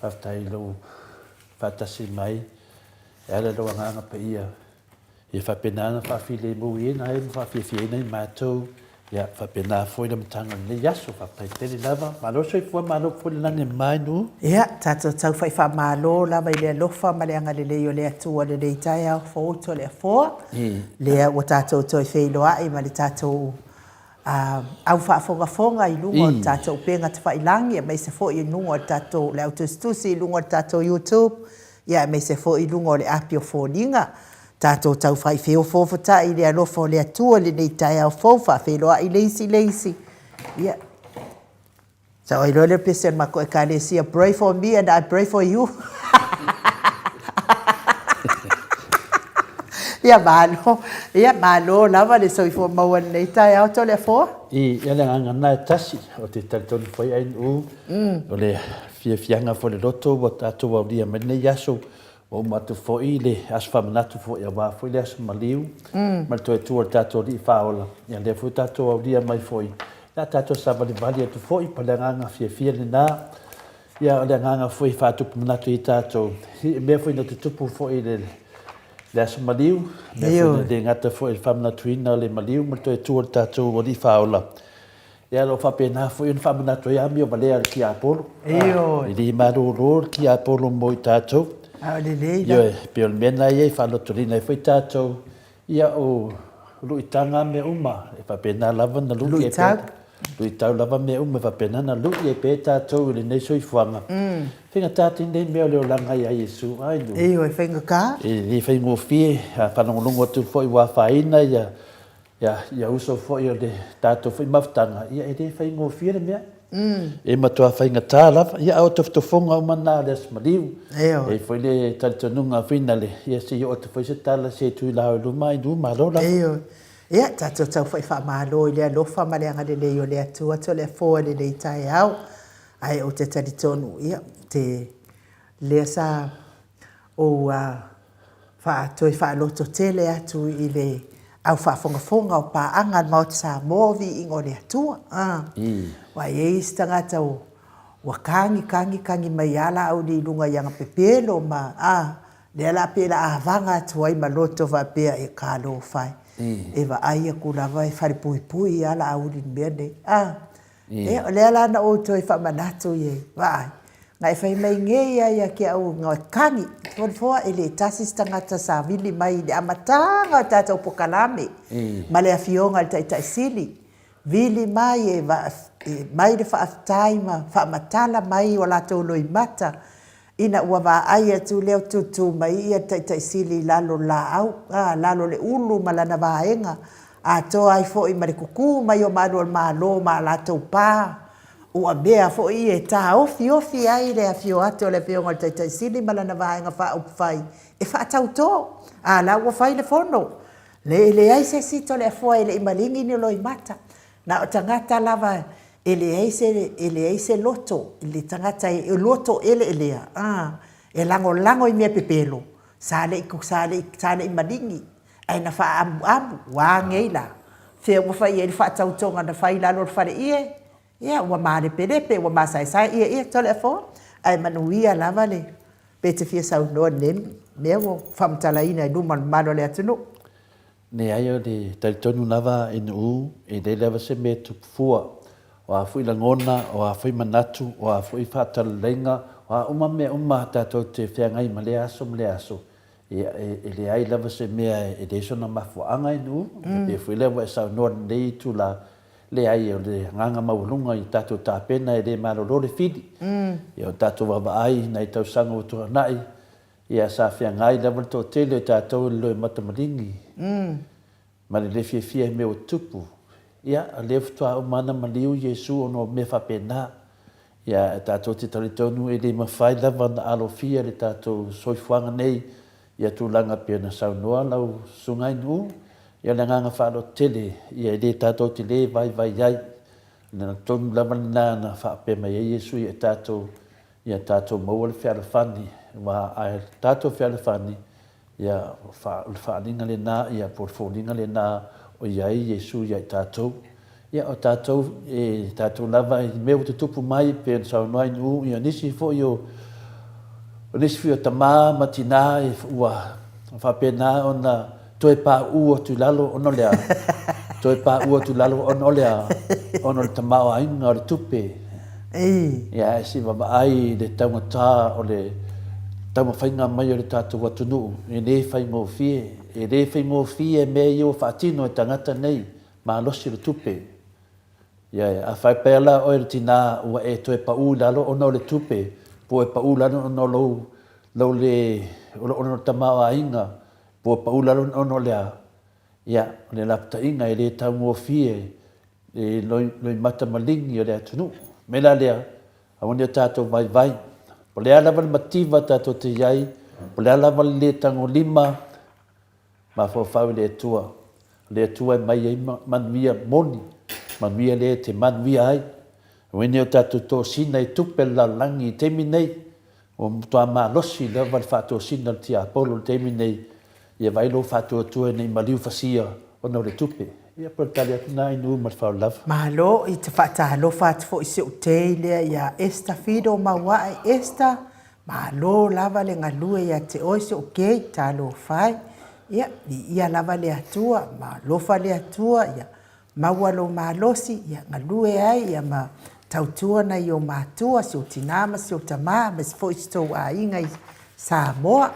Faafetai i lou faatasi mai e ala i lou Agaga Paia ia faapena ona faafilemuina ai ma faafiafiaina i matou, ia faapena foi le amataga o lenei aso. Faafetai tele lava. Malo le soifua, malo foi le lagi e mama i nuu. Ia, tatou tau fai faamalo lava i le alofa ma le agalelei o le Atua i lenei taeao fou Toleafoa, lea ua tatou toe feiloai ma le tatou au faafogafoga i luga o le tatou upega tafailagi aemaise foi i luga o le tatou, le au tusitusi i luga o le tatou YouTube, ia aemaise foi i luga o le api o foliga. Tatou tau fai feofoofotai i le alofa o le Atua i lenei taeao fou, faafeiloai le isi i le isi. Ia, sao ai loa lea o le pese a le matou Ekalesia, pray for me and I pray for you. Ia malo, ia malo lava le soifua maua i lenei taeao Toleafoa. Ia le agaga lena e tasi, ou te talitonu foi Ainuu, o le fiafiaga foi o le loto ua tatou aulia mai lenei aso, ua uma atu foi le aso faamanatu foi aua foi le aso maliu ma le toe tu o le tatou Alii Faaola. Ia lea foi ua tatou aulia mai foi, o le a tatou savalivali atu foi, o le agaga fiafia lena. Ia o le agaga foi e faatupu manatu i tatou, i mea foi na tutupu foi i le aso maliu, mea foi na le gata foi i le faamanatuina o le maliu ma le toe tu o le tatou Alii Faaola. Ia o lo o faapena foi ona faamanatu ai amio valea a le tiapolo. Ioe. E le malolo le tiapolo mo i tatou. A o lelei la. Ioe, e pei o le mea lena ia e faalotolina ai foi tatou, ia o luitaga a mea uma, e faapena lava ona lui ai pea. Luitau. Luitau lava mea uma, e faapena ona lui ai pea tatou i lenei soifuaga. E faigata tele lenei mea o le olaga ia Iesu. Ai nuu. Ioe, e faigata. E le faigofie, a faalogologo atu foi ua afaina ia Ia, ia uso foi o le tatou foi mafutaga, ia e le faigofie le mea. E matua faigata lava. Ia, a o tofotofoga uma na o le Aso Maliu. E i ai foi le talitonuga foi na le, ia se i oo atu foi se tala se i tui lao i luma i lu malo lava. Ioe. Ia, tatou tau foi faamalo i le alofa ma le agalelei o le Atua Toleafoa i lenei taeao. Ae ou te talitonu, ia, te, lea sa ou toe faalototele atu i le au faafogafoga o paaga a le Maota Samoa o Viiga o le Atua. Aua e i ai isi tagata ua kagi, kagi, kagi mai lava Laauli i luga i ana pepelo ma, a, lea la pei o le a vaga atu ai ma loto faapea, e talofa e, e vaai atu lava e falepuipui lava Laauli i le mea lenei. A, Ia, o lea la na ou toe faamanatu i ai, vaai, na e fai mai nei lava ia te au na kagi, Toleafoa, e le tasi se tagata sa vili mai i le amataga o le tatou polokalame ma le Afioga i le Taitai Sili, vili mai e mai le faafetai ma faamatala mai o latou loimata Ina ua vaai atu lea o tūtū mai ia le Taitai Sili i lalo o le laau, a, lalo o le ulu ma lana vaega, atoa ai foi ma le kukū mai o malu o le Malo ma a latou pa, ua mea foi ia e taofiofi ai le afio atu o le Afioga i le Taitai Sili ma lana Vaega Faaupufai e faatautō, a la ua fai le fono. E leai se isi Toleafoa e le i maligi ni loimata, Na o tagata lava e leai se, e leai se loto, le tagata e loto eleelea, a, e lagolago i mea pepelo, sa le i, sa le i, sa le i maligi, ae na faaamuamu, ua a nei la? Fea ua fai i ai le faatautoga na fai i lalo o le faleie? Ia, ua malepelepe, ua masaesae, ia, ia, Toleafoa, ae manuia lava le, pe te fia saunoa i lenei mea ua faamatalaina i luma o le mamalu o le atunuu. Leai, o le talitonu lava i Nu'u, e leai lava se mea e tupu fua. O a foi lagona, o a foi manatu, o a foi faatalatalaiga, o a uma mea uma tatou te feagai ma lea aso ma lea aso, ia, e leai lava se mea e leai sona mafuaaga i Nu'u. E pei foi lea ua e saunoa i lenei itula, leai, o le agaga maualuga i tatou tapena e le malolo le fili. Ia, o tatou vaavaai i nai tausaga ua tuanai, Ia, sa feagai lava le toatele o tatou i le loimata maligi ma le le fiafia i mea ua tutupu. Ia, o lea faatoa uma lava ona maliu Iesu ona o mea faapena. Ia, tatou te talitonu e le mafai lava ona alofia le tatou soifuaga nei ia tulaga pei ona saunoa lau Susuga i Nu'u. Ia, o le agaga faaaloalo tele, ia e le tatou te le vaivai ai. O le tonu lava lena na faapea mai ai Iesu ia i tatou, Ia tatou maua le fealofani, aua a tatou fealofani, ia, o le faaaliga lena, ia, po o le foliga lena o i ai Iesu ia i tatou. Ia, o tatou, e tatou lava i mea ua tutupu mai, pei ona saunoa ai Nu'u, ia, nisi foi o, o nisi foi o tama ma tina ua faapena ona toe pauu atu i lalo ona o le a? Toe pauu atu i lalo ona o le a? Ona o le tamaoaiga o le tupe. Ia, ae se i vaavaai i le taugata o le taumafaiga mai o le tatou atunuu, e le faigofie. E le faigofie mea ia ua faatino e tagata nei, malosi o le tupe. Ia, a faapea la oe le tina ua e toe pau i lalo ona o le tupe, po ua e pau i lalo ona o lou, lou le, ona o le tamaoaiga, po ua pau i lalo ona o le a? Ia, o le lapataiga e le taugofie le loimata maligi o le atunuu. O le mea la lea, aua ne i o tatou vaivai. Po o le a lava le mativa tatou te i ai, po o le a lava le le tagolima, mafaufau i le Atua. O le Atua e mai ai manuia moni, manuia lea e te manuia ai. Aua ne i o tatou tosina i tupe a le lalolagi i le taimi nei, Ua matua malosi lava le faatosina o le tiapolo i le taimi nei, ia vaai lou faatuatua ne i maliu fasia ona o le tupe. Ia pei o le tali atu lena Inu ma le faaaloalo lava. Malo i te faatalofa atu foi i si ou tei lea ia Esther Fido Mauae Esther, malo lava le galue ia te oe si ou kei, talofa e. Ia, viia lava le Atua, ma alofa le Atua, ia Maua lou malosi, ia galue ai ia ma tautua nai ou matua, si ou tina ma si ou tama, aemaise foi si tou aiga i Samoa.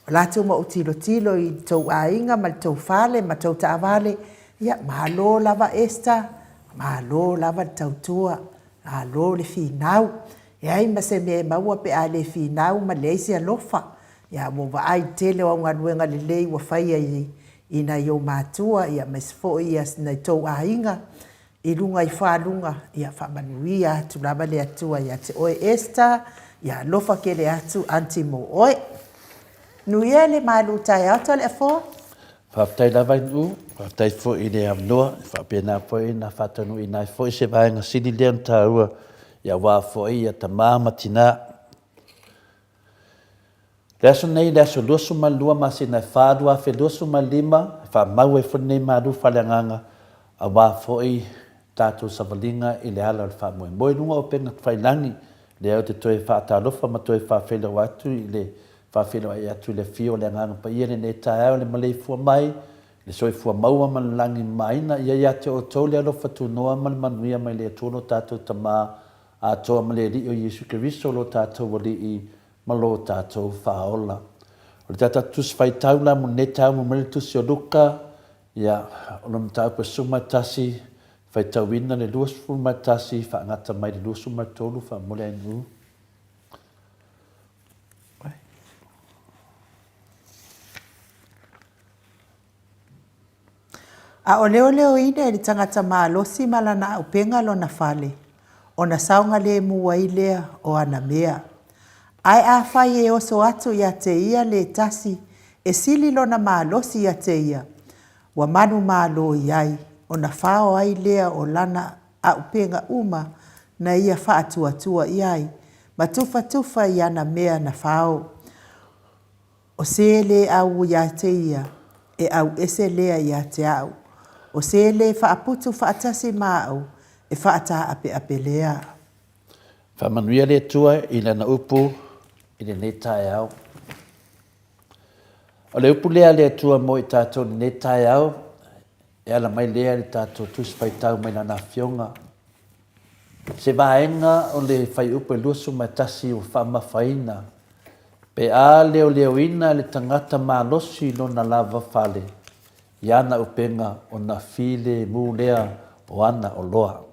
O latou ma ou tilotilo i tou aiga ma le tou fale ma tou taavale, ia malo lava Esther, malo lava le tautua, malo le finau. E leai ma se mea e maua pe a le finau ma leai se alofa. Ia ua ou vaai i le tele o au galuega lelei ua faia i i nai ou matua aemaise foi nai tou aiga i luga i faluga, ia faamanuia atu lava le Atua ia te oe Esther, ia alofa tele atu aunty mo oe. Nuia le malu taeao Toleafoa. Faafetai lava i Nu'u, faafetai foi i le avanoa, e faapena foi ona faataunuuina ai foi se vaega sili lea ona taua aua foi tama ma tina. Le aso nei, le aso 22 masina e 4, 2025, e faamau ai foi lenei malu faaleagaga aua foi tatou savaliga i le ala o le faamoemoe i luga o upega tafailagi. Lea ou te toe faatalofa ma toe faafeiloai atu i le faafeiloai atu i le afio o le Agaga Paia i lenei taeao i le maleifua mai, le soifua maua ma le lagi mamaina. Ia ia te outou le alofa tunoa ma le manuia mai le Atua lo tatou Tama atoa ma le Alii o Iesu Keriso lo tatou Alii ma lo tatou Faaola. O le tatou Tusi Faitau la mo lenei taeao mo mai le Tusi o Luka, ia, o le mataupu e 11, faitauina le 21, faagata mai le 23, faamuli ai nu. A o leoleoina e le tagata malosi ma lana auupega lona fale, ona saogalemu ai lea o ana mea. Ae afai e oso atu ia te ia le tasi e sili lona malosi ia te ia, ua manumalo i ai, ona fao ai lea o lana auupega uma na ia faatuatua i ai, ma tufatufa i ana mea na fao. O se lē au ia te ia, e au ese lea ia te a'u. O se lē faaputu faatasi ma a'u, E faataapeape lea. Faamanuia le Atua i Lana upu i lenei taeao. O le upu lea a le Atua mo i tatou i lenei taeao, e ala mai lea i le tatou Tusi Faitau mai Lana Afioga. Se vaega o le Fuaiupu e 21 ua faamamafaina, pe a leoleoina le tagata malosi lona lava fale i ana upega ona filemu lea o ana oloa.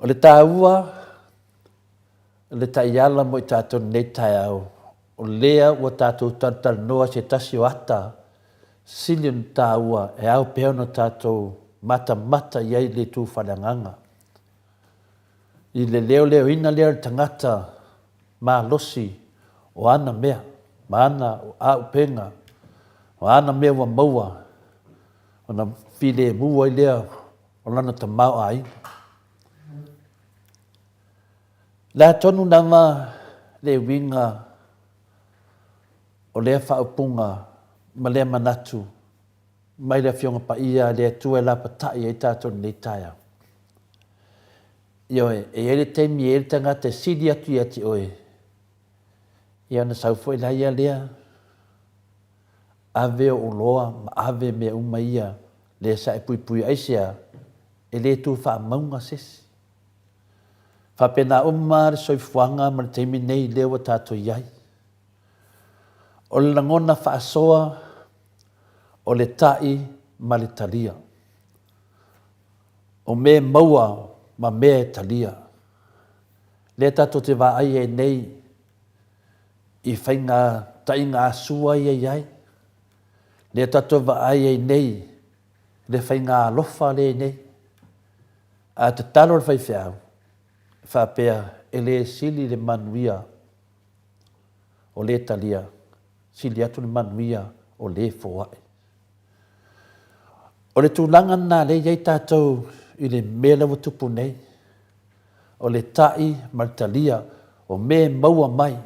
O le taua o le taiala mo i tatou i lenei taeao, o lea ua tatou talatalanoa i se tasi o ata sili ona taua e ao pea ona tatou matamata i ai i le itu faaleagaga. I le leoleoina lea o le tagata malosi o ana mea ma ana auupega, o ana mea ua maua, ona filemu ai lea o lana tamaoaiga. O le a tonu lava le uiga o lea faaupuga ma lea manatu mai le Afioga Paia a le Atua e lapatai ai tatou i lenei taeao? Ioe, e i ai le taimi e i ai le tagata e sili atu ia te oe, ia ona sau foi la ia lea, ave ou oloa ma ave mea uma ia lea sa e puipui aisea? E le tu faamauga se isi. Faapena uma le soifuaga ma le taimi nei lea ua tatou i ai. O le lagona faasoa, o le ta'i ma le talia. O mea e maua ma mea e talia. Lea tatou te vaai ai nei i faiga taiga sua ia i ai. Lea tatou vaai ai nei le faiga alofa lea i nei. A tatalo le faifeau, faapea e le sili le manuia o le talia, sili atu le manuia o le foai. O le tulaga lena lea e i ai tatou i le mea lea ua tupu nei, o le ta'i ma le talia o mea e maua mai,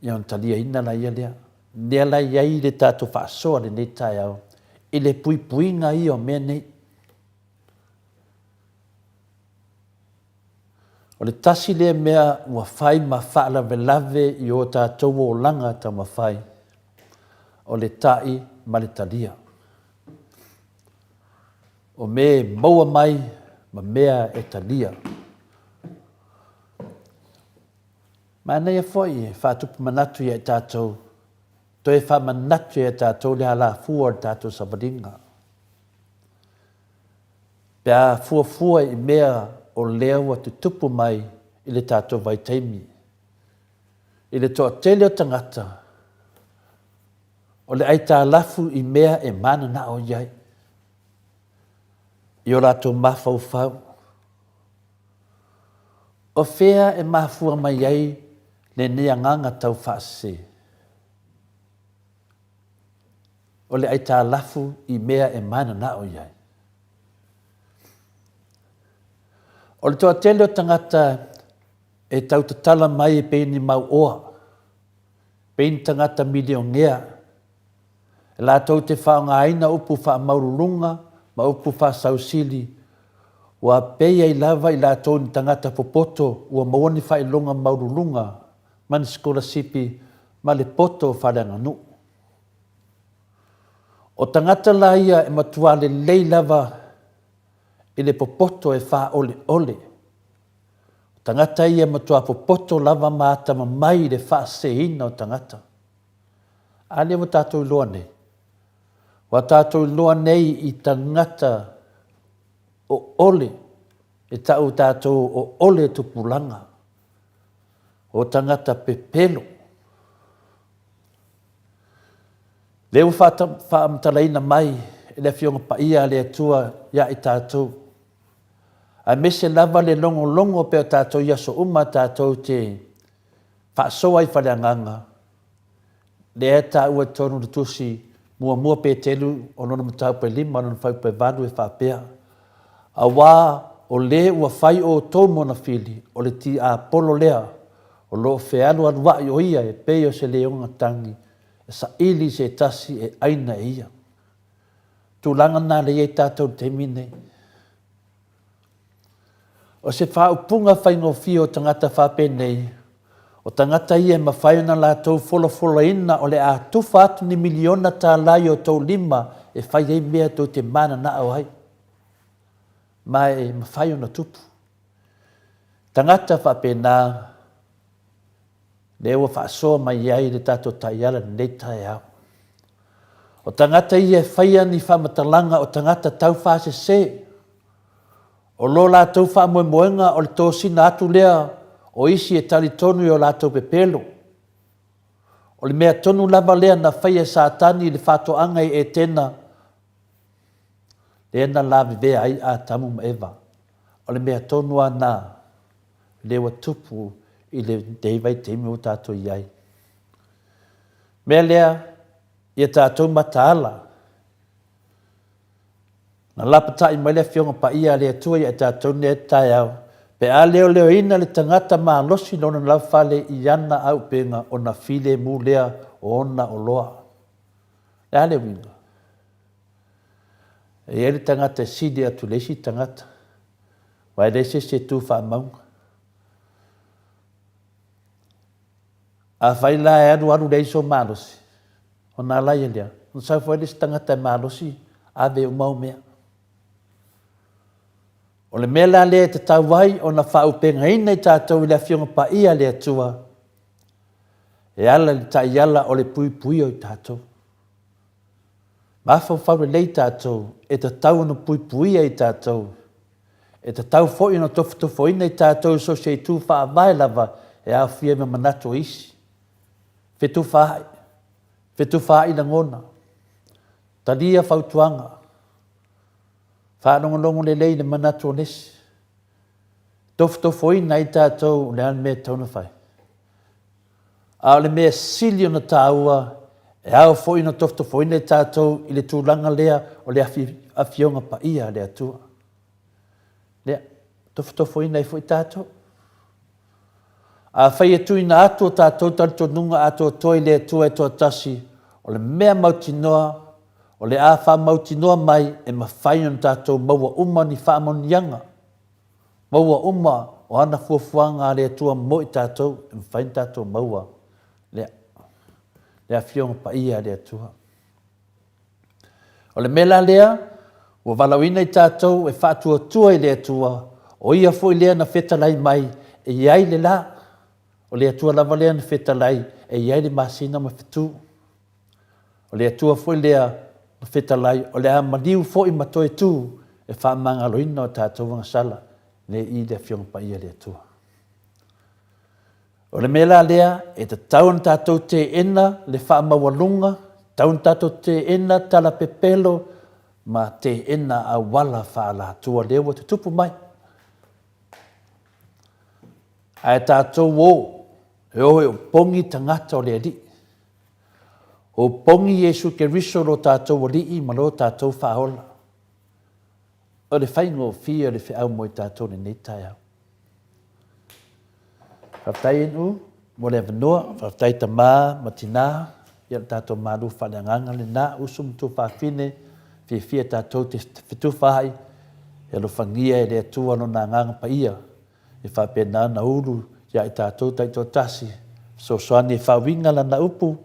ia ona taliaina laia lea. Lea la e i ai le tatou faasoa i lenei taeao i le puipuiga ia o mea nei. O le tasi lea mea ua fai ma faalavelave i o tatou olaga taumafai, o le ta'i ma le talia. O mea e maua mai ma mea e talia. Manaia foi e faatupu manatu ia i tatou, toe faamanatu ia i tatou le alafua o le tatou savaliga. Pe a fuafua i mea o lea ua tutupu mai i le tatou vaitaimi. I le toatele o tagata, o le aitalafu i mea e mananao i ai, i o latou mafaufau. O fea e mafua mai ai lenei agaga tau faasese? O le aitalafu i mea e mananao i ai. O le toatele o tagata e tau tatala mai e pei ni mauoa, pei ni tagata milionea, e latou te faaaogaina upu faamaululuga ma upu faasausili, ua pei ai lava i latou ni tagata popoto ua maua ni faailoga maululuga ma ni sikolasipi ma le poto faaleaganuu. O tagata la ia e matua lelei lava i le popoto e faaoleole. O tagata ia e matua popoto lava ma atamamai i le faaseseina o tagata. A lea ua tatou iloa nei? Ua tatou iloa nei i tagata oole, e tau tatou o ole tupulaga, o tagata pepelo. Lea ua faamatalaina mai e le Afioga Paia a le Atua ia i tatou, aemaise lava le logologo pea o tatou i aso uma tatou te faasoa i faleagaga, lea e taua i totonu o le tusi muamua Petelu o lona mataupu e lima lona fuaiupu e valu e faapea, Auā o le ua fai outou mona fili, o le tiapolo lea, o lo o fealualuaʻi o ia e pei o se leoga tagi e saili i se tasi e ʻaina e ia. Tulaga lena lea i ai tatou i le taimi lenei. O se faaupuga faigofie o tagata faapenei, o tagata ia e mafai ona latou folafolaina o le a tufa atu ni miliona tala i o outou lima e fai ai mea tou te mananao ai, ma e mafai ona tupu. Tagata faapena, lea ua faasoa mai ai le tatou taiala i lenei taeao. O tagata ia e faia ni faamatalaga o tagata taufaasese. O lo latou faamoemoega o le tosina atu lea o isi e talitonu i o latou pepelo. O le mea tonu lava lea na faia e Satani i le faatoaga i Etena, lea na lavevea ai Atamu ma Eva. O le mea tonu lava lena lea ua tupu i lenei vaitaimi ua tatou i ai. Mea lea, ia tatou mataala. Na lapatai mai le Afioga Paia a le Atua ia i tatou nei taeao, pe a leoleoina le tagata malosi lona laufale i ana auupega ona filemu lea o ona oloa. O le a le uiga? E i ai le tagata e sili atu i le isi tagata, aua e leai se isi e tu faamauga. Afai la e alualu leai sou malosi, ona ala ai lea, ona sau foi le isi tagata e malosi, ave uma au mea. O le mea la lea e tatau ai ona faaupegaina i tatou i le Afioga Paia a le Atua, e ala i le taiala o le puipuia o i tatou. Mafaufau lelei tatou, e tatau ona puipuia i tatou. E tatau foi ona tofotofoina i tatou i so o se itu faavae lava e aofia ai ma manatu o isi. Fetufaai, fetufaai lagona, talia fautuaga, faalogologo lelei i le manatu o le isi. Tofotofoina ai tatou o le a le mea e tatau ona fai. A o le mea sili ona taua, e ao foi ona tofotofoina i tatou i le tulaga lea o le Afioga Paia a le Atua. Lea, tofotofoina ai foi tatou. Afai e tuuina atu o tatou talitonuga atoatoa i le Atua e toatasi, o le mea mautinoa, o le a faamautinoa mai e mafai ona tatou maua uma ni faamanuiaga Maua uma o ana fuafuaga a le Atua mo i tatou, e mafai ona tatou maua le, le Afioga Paia a le Atua. O le mea la lea, ua valaauina i tatou e faatuatua i le Atua, o Ia foi lea na fetalai mai e i ai le la. O le Atua lava lea na fetalai e i ai le masina ma fetu. O le Atua foi lea na fetalai, o le a maliu foi ma toe tu e faamagaloina o tatou agasala nei i le Afioga Paia a le Atua. O le mea la lea, e tatau ona tatou teena le faamaualuga, tatau ona tatou teena tala pepelo ma teena auala faaalatua lea ua tutupu mai. Ae tatou o, e o e opogi tagata o le Alii. O pogi Iesu Keriso lo tatou Alii ma lo tatou Faaola. O le faigofie o le feau mo i tatou i lenei taeao. Faafetai NU mo le avanoa, faafetai tama ma tina, ia le tatou malu faaleagaga lena, uso ma tuafafine, fiafia tatou te fetufaai, e alofagia e le Atua lona agaga paia, E faapena ona ulu ia i tatou taitoatasi, fesoasoani e faauiga lana upu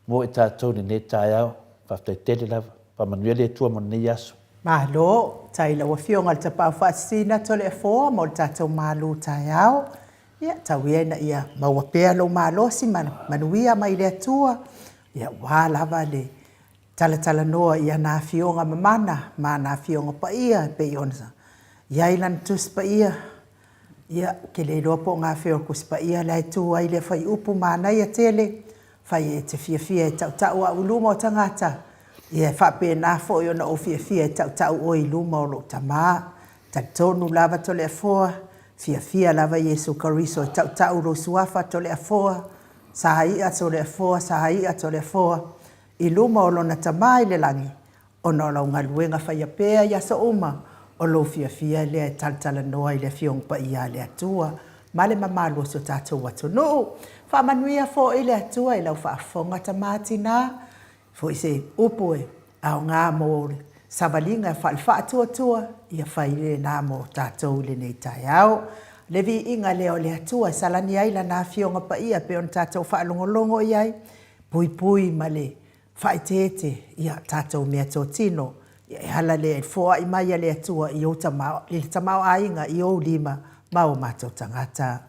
mo i tatou i lenei taeao. Faafetai tele lava. Faamanuia le Atua mo lenei aso. Malo, tai lau Afioga i le Tapaau Faasisina Toleafoa mo le tatou malu taeao. Ia, tau ia ina ia maua pea lou malosi ma manuia mai le Atua, ia aua lava le talatalanoa i ana Afioga mamana ma ana Afioga paia e pei ona i ai Lana Tusi Paia. Ia, ou te le iloa po o gafea o le Tusi Paia la e tu ai lea fuaiupu manaia tele, fai e te fiafia e tautau au i luma o tagata, ia e faapena foi ona ou fiafia e tautau oe i luma o lou Tama. Talitonu lava Toleafoa, fiafia lava Iesu Keriso e tautau lou suafa Toleafoa, Saia Toleafoa, Saia Toleafoa, i luma o Lona Tama i le lagi, ona o lau galuega faia pea i aso uma, o lou fiafia lea e talatalanoa i le Afioga Paia a le Atua ma le mamalu o so tatou atunuu. Faamanuia foi le Atua i lau faafofoga tama tina, foi se upu e aoga mo le. savaliga faale-faatuatua, ia fai lena mo tatou i lenei taeao. Le viiga lea o le Atua e salani ai Lana Afioga Paia e pei ona tatou faalogologo i ai, puipui ma le faaeteete i a tatou meatotino, e ala lea i le foai mai a le Atua i ou tama, i le tamaoaiga i ou lima ma o matou tagata.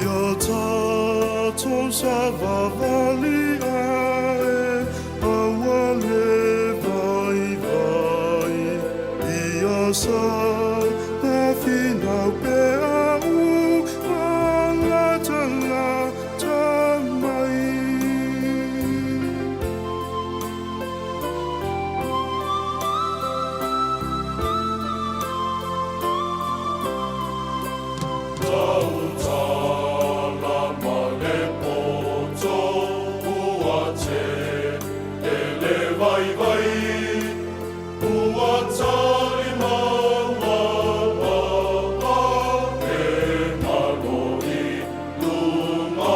Ia tatou savavali ae, aua le vaivai. Ia sa na finau pea u malatalata mai. Tautala ma le poto ua tele le vaivai, ua talimau ua e malo i luga.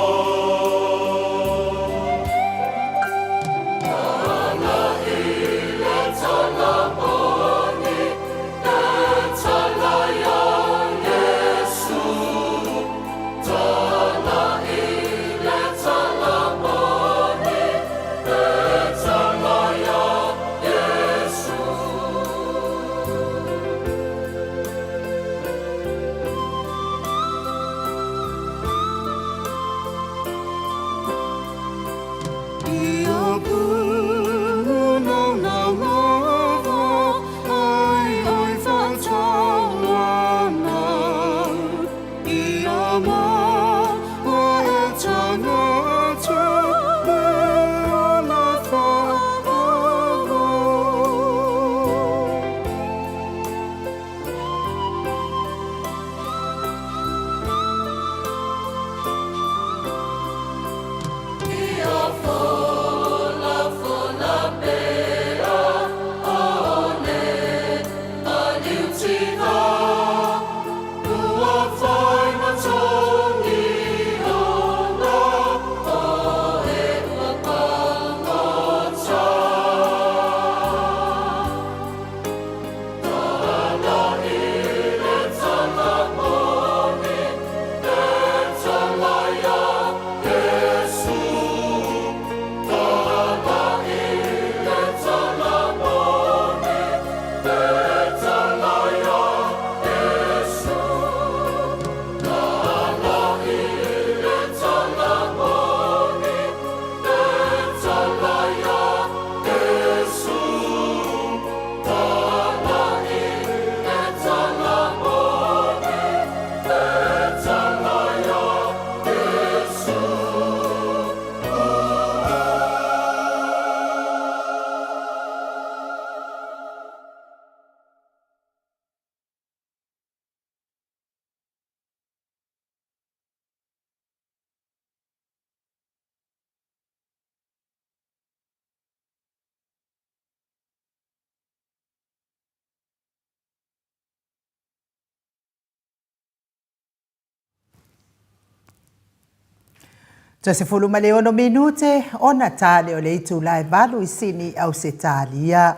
Toe 16 minute ona ta lea o le itula e 8 i Sini, Ausetalia.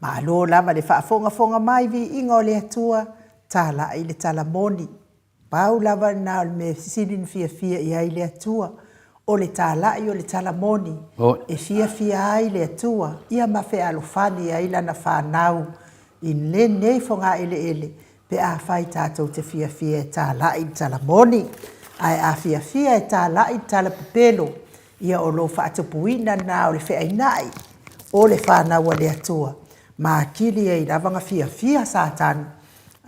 Malo lava le faafogafoga mai, viiga o le Atua, talai le tala moni. Pau lava lena o le mea sili na fiafia i ai le Atua, o le talai o le tala moni e fiafia ai le Atua, ia ma fealofani ai lana fanau i lenei fogaeleele pe afai tatou te fiafia e talai le tala moni. Ae a fiafia e talai le tala pepelo, ia o lou faatupuina lena o le feainai o le fanau a le Atua, ma atili ai lava ona fiafia Satani.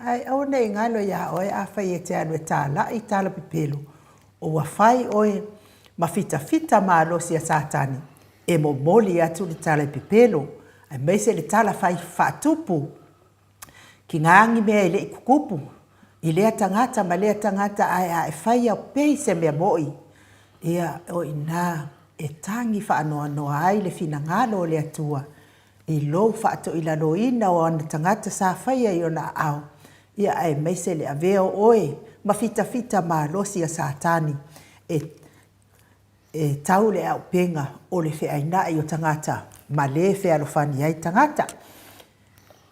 Ae aua ne i galo ia oe, afai e te alu e talai tala pepelo, ua fai oe ma fitafita malosi a Satani e momoli atu le tala pepelo, aemaise le tala fai faatupu, tiga ni mea e le i tutupu i lea tagata ma lea tagata, ae a e faia pei se mea mo'i, ia, o i ina e tagi faanoanoa ai le finagalo o le Atua i lou faatoilaloina o ana tagata sa faia i ona aao, ia aemaise le avea o oe ma fitafita malosi a Satani e e tau le auupega o le feainai o tagata ma le fealofani ai tagata.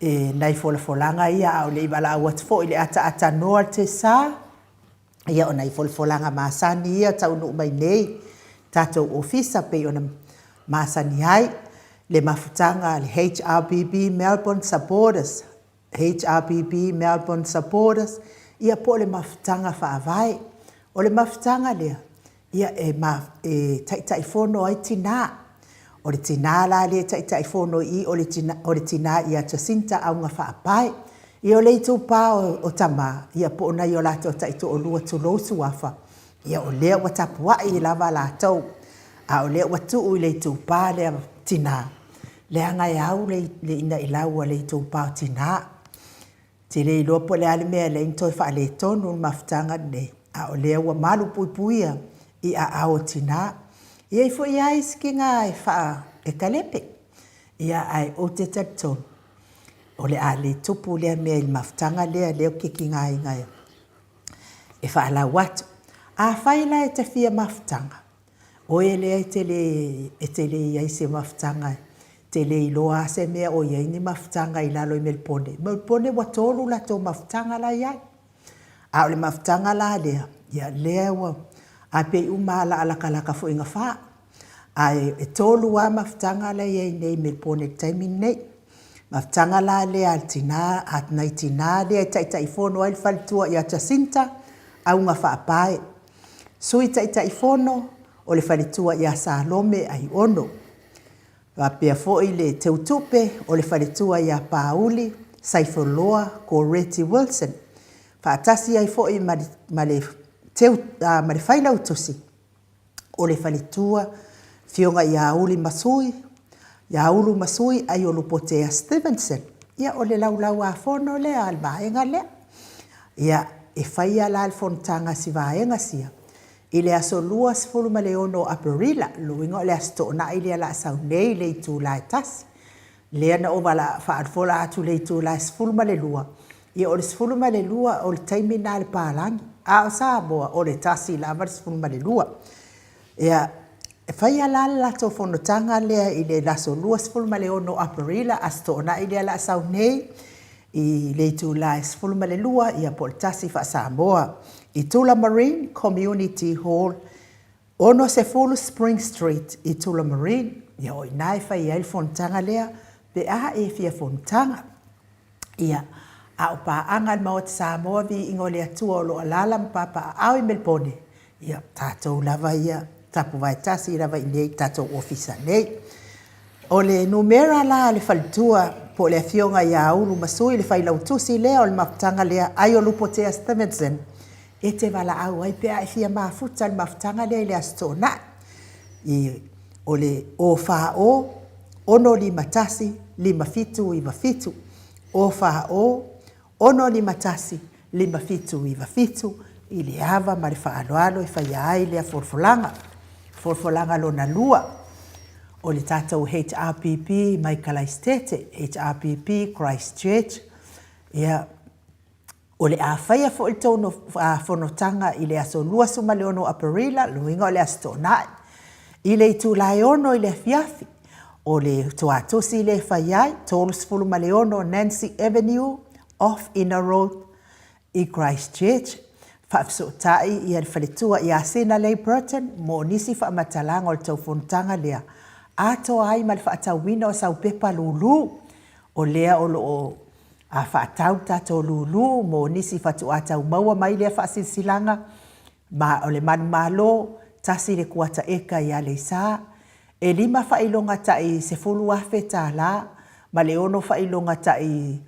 E nai folafolaga ia a o le i valaau atu foi i le ataatanoa le tesa, ia o nai folafolaga masani ia taunuu mai nei tatou ofisa pei ona masani ai le mafutaga a le HRPP Melbourne Supporters, HRPP Melbourne Supporters, ia po o le mafutaga faavae. O le mafutaga lea, ia e, ma, e taitaifono ai tinā. O le tinā la lea e taitaifono i i, o le tina, o le tinā ia Jacinta Augafaapae. Ia o le itupa o, o tamā, ia po o nai o latou taitoalua tulou suafa, ia o lea ua tapuai lava latou, a o lea ua tuu i le itupa lea tinā, leaga e au le, le inailau a le itupa o tinā. Te le iloa po o le a le mea e ala ai ona toe faaletonu le mafutaga lenei, a o lea ua malupuipuia i aao o tinā. E i ai foi lava isi tina e faalepalepe, ia ae ou te talitonu o le a le tupu lea mea i le mafutaga lea, lea ou te tigaina e faalau atu. Afai la e te fia mafutaga, Oe lea e te le, e te le i ai i se mafutaga, e te le iloa lava se mea o i ai ni mafutaga i lalo i Melipone. Melipone ua tolu latou mafutaga la e i ai. A o le mafutaga la lea, ia lea ua, ae pei uma lava o le a latalata foi ina fa. Ae e tolu lava mafutaga la e i ai nei i Melipone i le taimi lenei. Mafutaga la lea a le tina, a nai tina lea e Taitaifono ai le faletua ia Jacinta Augafaapae. Sui Taitaifono o le Faletua ia Salome Aiono. Faapea foi le Teutupe o le Faletua ia Pauli Saifoloa Koreti Wilson, faatasi ai foi ma le, ma le, teu, ma le Failautusi o le Faletua Afioga ia Uli Masui, ia Ulu Masui Aiolupotea Stevenson. Ia, o le laulau-a-fono lea a le vaega lea. Ia, e faia la le fonotaga a si vaega sia i le aso 26 o Aperila, lona uiga o le Aso Toonai lea o le a sau nei i le itula e 1. Lea na ou faafola atu i le itula e 12, ia o le 12 o le taimi lena a le palagi, a o Samoa o le 1 lava le 12. Ia, e faia la le latou fonotaga lea i le aso 26 o Aperila, Aso Toonai lea o le a sau nei, i le itula e 12, ia po o le 1 faa-Samoa, i Tullamarine Community Hall, 60 Spring Street i Tullamarine. Ia o i ina e fai ai le fonotaga lea pe a e fia fonotaga. Ia, a o paaga a le Maota Samoa, viiga o le Atua o lo o alaala ma papaaao i Melipone, ia, tatou lava ia, tapuvae tasi lava i inei i le tatou ofisa nei. O le numera la a le faletua po o le afioga ia Ulu Masui, le failautusi lea o le mafutaga lea, Aiolupotea Stevenson, e te valaau ai pe a e fia mafuta i le mafutaga lea i le Aso Toonai. I, o le 040 651 5797, 040 651 5797 i le ava ma le faaaloalo e faia ai lea folafolaga. Folafolaga lona lua, o le tatou HRPP mai Kalaisitete, HRPP Christchurch, ia, O le a faia foi le tou fonotaga i le aso 26 o Aperila, lona uiga o le Aso Toonai, i le itula e 6 i le afiafi. O le tuatusi lea e fai ai, 36 Nancy Avenue, off Inner Road i Christchurch. Faafesootai ia le faletua ia Sina Leigh Burton mo nisi faamatalaga o le tou fonotaga lea, atoa ai ma le faatauina o sau pepa lulu. O lea o lo o a faatau tatou lulu mo nisi faatoa tau maua mai lea faasilasilaga, ma o le manumalo, tasi le kuata eka i Aleisa, e lima faailoga tai $10,000 ma le ono faailoga tai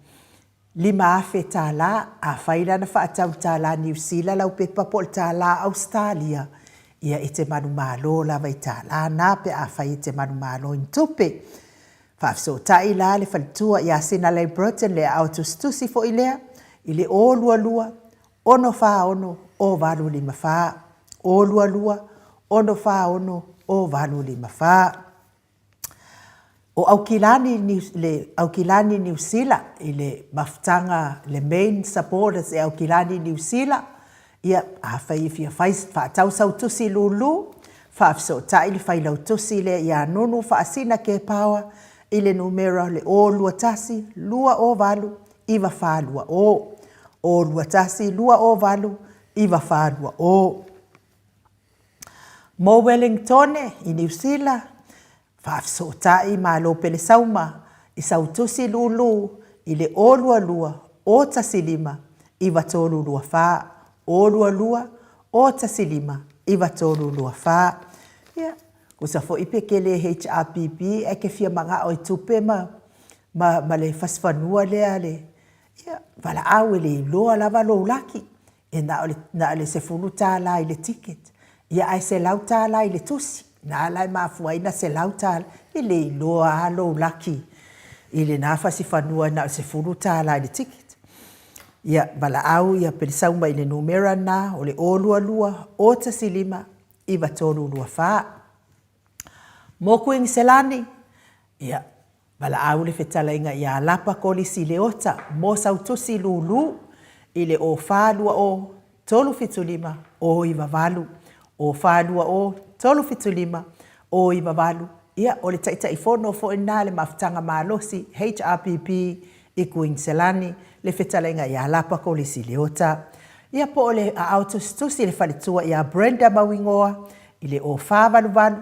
$5,000, afai la na faatau i le tālā Niu Sila lau pepa po o le tālā Ausetalia, ia e te manumalo lava i tālā na pe afai e te manumalo i ni tupe. Faafesootai la le faletua ia Sinalei Burton le aao tusitusi foi lea i le 022 646 0854, 022 646 0854. O Aukilani, le Aukilani Niu Sila i le mafutaga le main supporters e Aukilani Niu Sila, Ia, afai e fia fai, faatau sau tusi lulu, faafesootai le failautusi lea ia Nunu Faasina Kepaoa i le numera le 021 208 9420. 021 208 9420. Mo Wellingtone i Niu Sila, Faafesootai Malo Pelesauma i sau tusi lulu i le 022 015 9324, 022 015 9324. Ia, kusa foi pe kele HRPP ae ke fia manao i tupe ma, ma, ma le fasifanua lea le, ia, valaau e le iloa lava lou laki. E na o le, na o le $10 i le ticket, ia ae $100 i le tusi. Na ala e mafua ai na $100, e le iloa lava lou laki i lena fasi fanua na o le $10 i le ticket. Ia, valaau ia Pelesauma i le numera lena o le 022 015 9324. Mo Kuiniselani, ia, Valaau le fetalaiga ia Lapa Kolisi Leota mo sau tusi lulu i le 0420 375 098, 0420 375 098, ia o le Taitaifono foi lena a le Mafutaga Malosi, HRPP, i Kuiniselani, le fetalaiga ia Lapa Kolisi Leota. Ia po o le aao tusitusi i le faletua ia Brenda Mauigoa i le 0488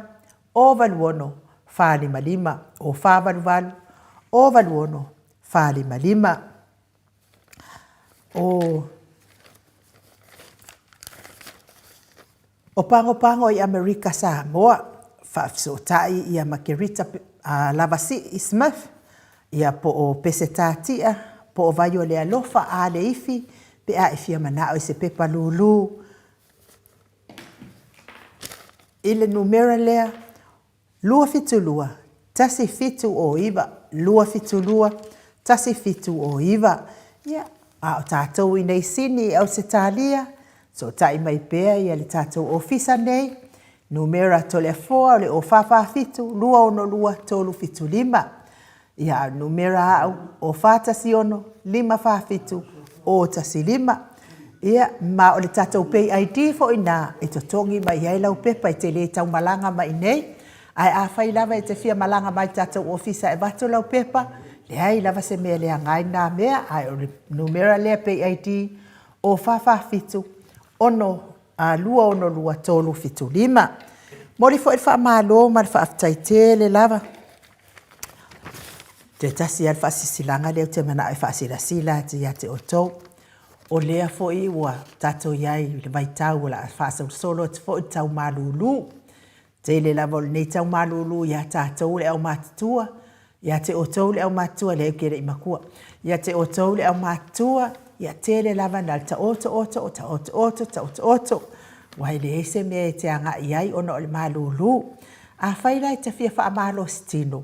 086 455 0 488 086 455. O O Pagopago i Amerika Samoa, faafesootai ia Makerita Lavasi'i Smith, ia po o Peseta Tia, po o Vaiolealofa a Leifi pe a e fia manao i se pepa lūlū I le numera lea, 272 1709, 272 1709, ia, a o tatou i nei Sini i Ausetalia, sootai mai pea ia le tatou ofisa nei, numera Toleafoa o le 0447 262 375. Ia, a o le numera au, o 416 547 015. Ia, ma o le tatou pay ID foi na e totogi mai ai lau pepa e te le tau malaga mai i nei. Ae afai lava e te fia malaga mai i le tatou ofisa e avatu lau pepa, leai lava se mea leaga ai na mea, ae o le numera lea pay ID, o 447 6 262 375. Momoli foi le faamalo ma le faafetai tele lava. Toe tasi lava le faasilasilaga lea ou te manao e faasilasila atu ia te outou. O lea foi ua tatou i ai i le vaitau o le a faasolosolo atu foi le tau malulu. Tele lava o lenei tau malulu ia tatou le aumatutua, ia te outou le aumatutua, leai ou te le i matua, ia te outou le aumatutua, ia tele lava na o le taoto oto, taoto oto, taoto oto, aua e leai se mea e te agai i ai ona o le malulu. Afai la e te fia faamalosi tino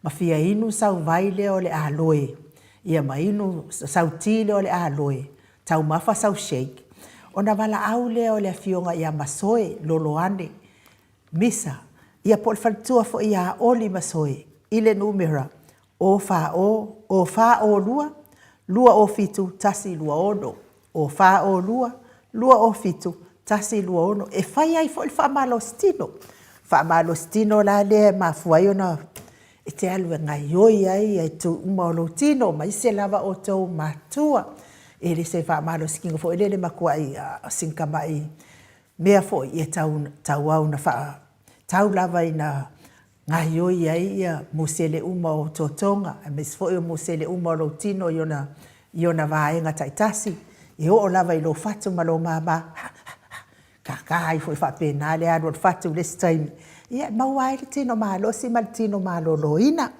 ma fia inu sau vai lea o le aloe, ia ma inu sau ti lea o le aloe, taumafa sau shake, ona valaau lea o le afioga ia Masoe Loloane Misa, ia po o le faletua foi ia Oli Masoe i le numera 040 042 207 126. O 4 o 2, 2 o 7, 1 2 6, e fai ai foi le faamalositino. Faamalositino la lea e mafua ai ona e te alu e gaioi ai itu uma o lou tino ma isi lava outou matua. E le se faamalositino foi lele matuai sina tamai mea foi e tau tauau na faa tau lava ina gaioi ai ia musele uma o otootoga aemaise foi o musele uma o lou tino i ona i ona vaega taitasi, e oo lava i lou fatu ma lou mama, ha, ha, ha, tata ai foi faapena le alu o le fatu i le isi taimi, ia e maua ai le tino malosi ma le tino maloloina.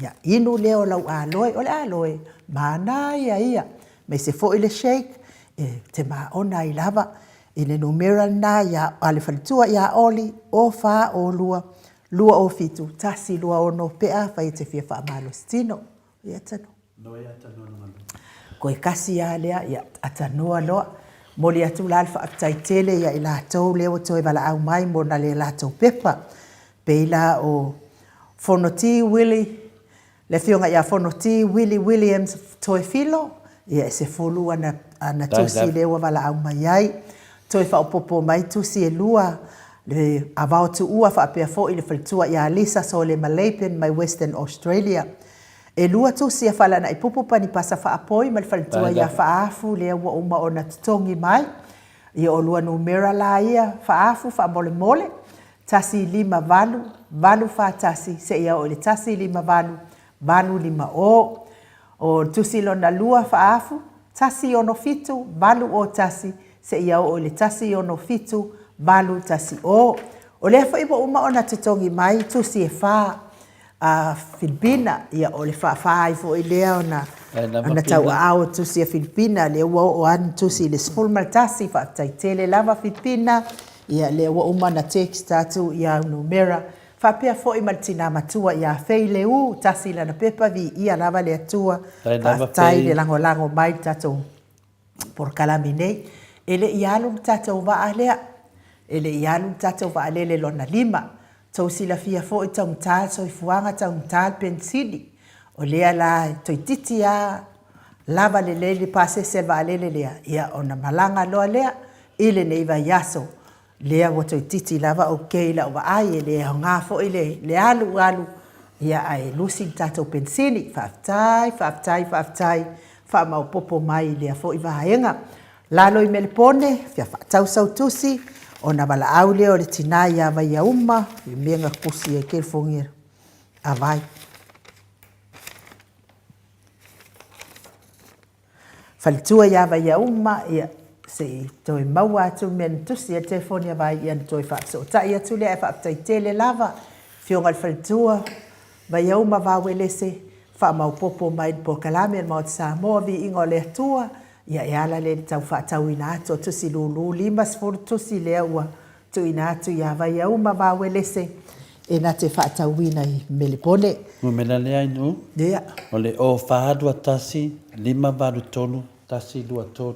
Ia, inu lea o lau aloe, o le aloe, manaia ia, aemaise foi le shake, e te maona ai lava i le numera lena ia, a le faletua ia Oli, 0 4 0 2 2 0 7 1 2 6 pe afai e te fia faamalosi tino. Ia tanu. Koe kasi lava lea, ia atanoa loa. Momoli atu la le faafetai tele ia i latou lea ua toe valaau mai mo na le latou pepa. Pei la o Fonoti Willie, le afioga ia Fonoti Willie Williams Toefilo, ia e 10 ana, ana tusi lea ua valaau mai ai. Toe faaopoopo mai tusi e 2, le Avao Tuua faapea foi le faletua ia Lisa Solema Lapen mai Western Australia. E 2 tusi a Falanaipupu Panipasa Faapoi ma le faletua ia Faafu lea ua uma ona totogi mai. Ia o lua numera la ia Faafu faamolemole, 158 841 seia oo i le 158 850. O le tusi lona lua Faafu, 167 801 seia oo i le 167 810. O lea foi ua uma ona totogi mai tusi e 4 a Filipina, ia o le faafa ai foi lea ona ona tauaao o tusi a Filipina, lea ua oo lava ni tusi i le 11, faafetai tele lava Filipina, ia lea ua uma ona text atu i au numera, faapea foi ma le tina matua ia Fei Leu, tasi lana pepa, viia lava le Atua, faafetai le lagolago mai i le tatou polokalame nei. E le i alu le tatou vaa lea, e le i alu le tatou vaalele lona 5. Tou silafia foi taugata le soifuaga, taugata le penisini. O lea la e toeitiiti lava lava lelei le pasese a le vaalele lea, ia ona malaga loa lea i lenei vaiaso. Lea ua toeitiiti lava okay i lau vaai, e le aoga foi le alu alu, ia ae lusi le tatou penisini. Faafetai, faafetai, faafetai, faamaopoopo mai i lea foi vaega. Lalo i Melepone, fia faatau sau tusi, ona valaau lea o le tina ia Vaiauma, i mea na tusi ai kelifogia a Vai. Faletua ia Vaiauma, ia, se i toe maua atu mea na tusi ai le telefoni a Vai, ia na toe faafesootai atu lea, ae faafetai tele lava, Afioga i le Faletua, Vaiauma Vauelese, faamaopoopo mai i le polokalame a le Maota Samoa, Viiga o le Atua, ia e ala lea i le tau faatauina atu o tusi lulu 50 tusi lea ua tuuina atu ia Vaiauma Vauelese e na te faatauina i Melepone. Numera lea i Nuu, Ia. o le 0 4 2 1 5 8 3 1 2 3.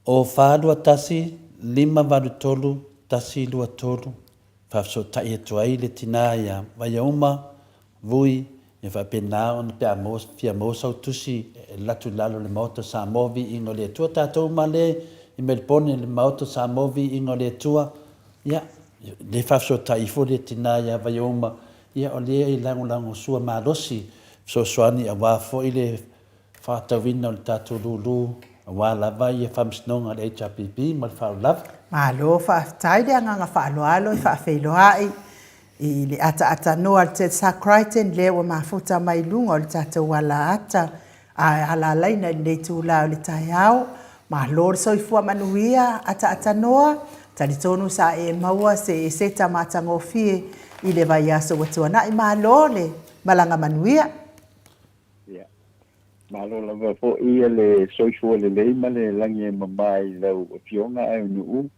0 4 2 1 5 8 3 1 2 3. Faafesootai atu ai le tina ia Vaiauma, Vui, ia faapena ona pe a maua, fia maua sau tusi e alu atu i lalo o le Maota Samoa Viiga o le Atua. Tatou uma lea i Melbourne i le Maota Samoa Viiga o le Atua, ia, le faafesootai ifo le tina ia Vaiauma, ia o lea e lagolagosua malosi fesoasoani aua foi le faatauina o le tatou lulu aua lava ia faamasinoga a le HRPP ma le faalavelave. Malo faafetai le agaga faaaloalo e faafeiloai i le ataaatanoa a le Tedsa Crichton lea ua mafuta mai luga o le tatou alaata a alaalaina i lenei itula o le taeao. Malo le soifua manuia ataaatanoa, talitonu sa e maua se eseta matagofie i le vaiaso ua tuanai. Malo le malaga manuia. Ia. Malo lava foi le soifua lelei ma le lagi e mama i lau Afioga Aeonuu.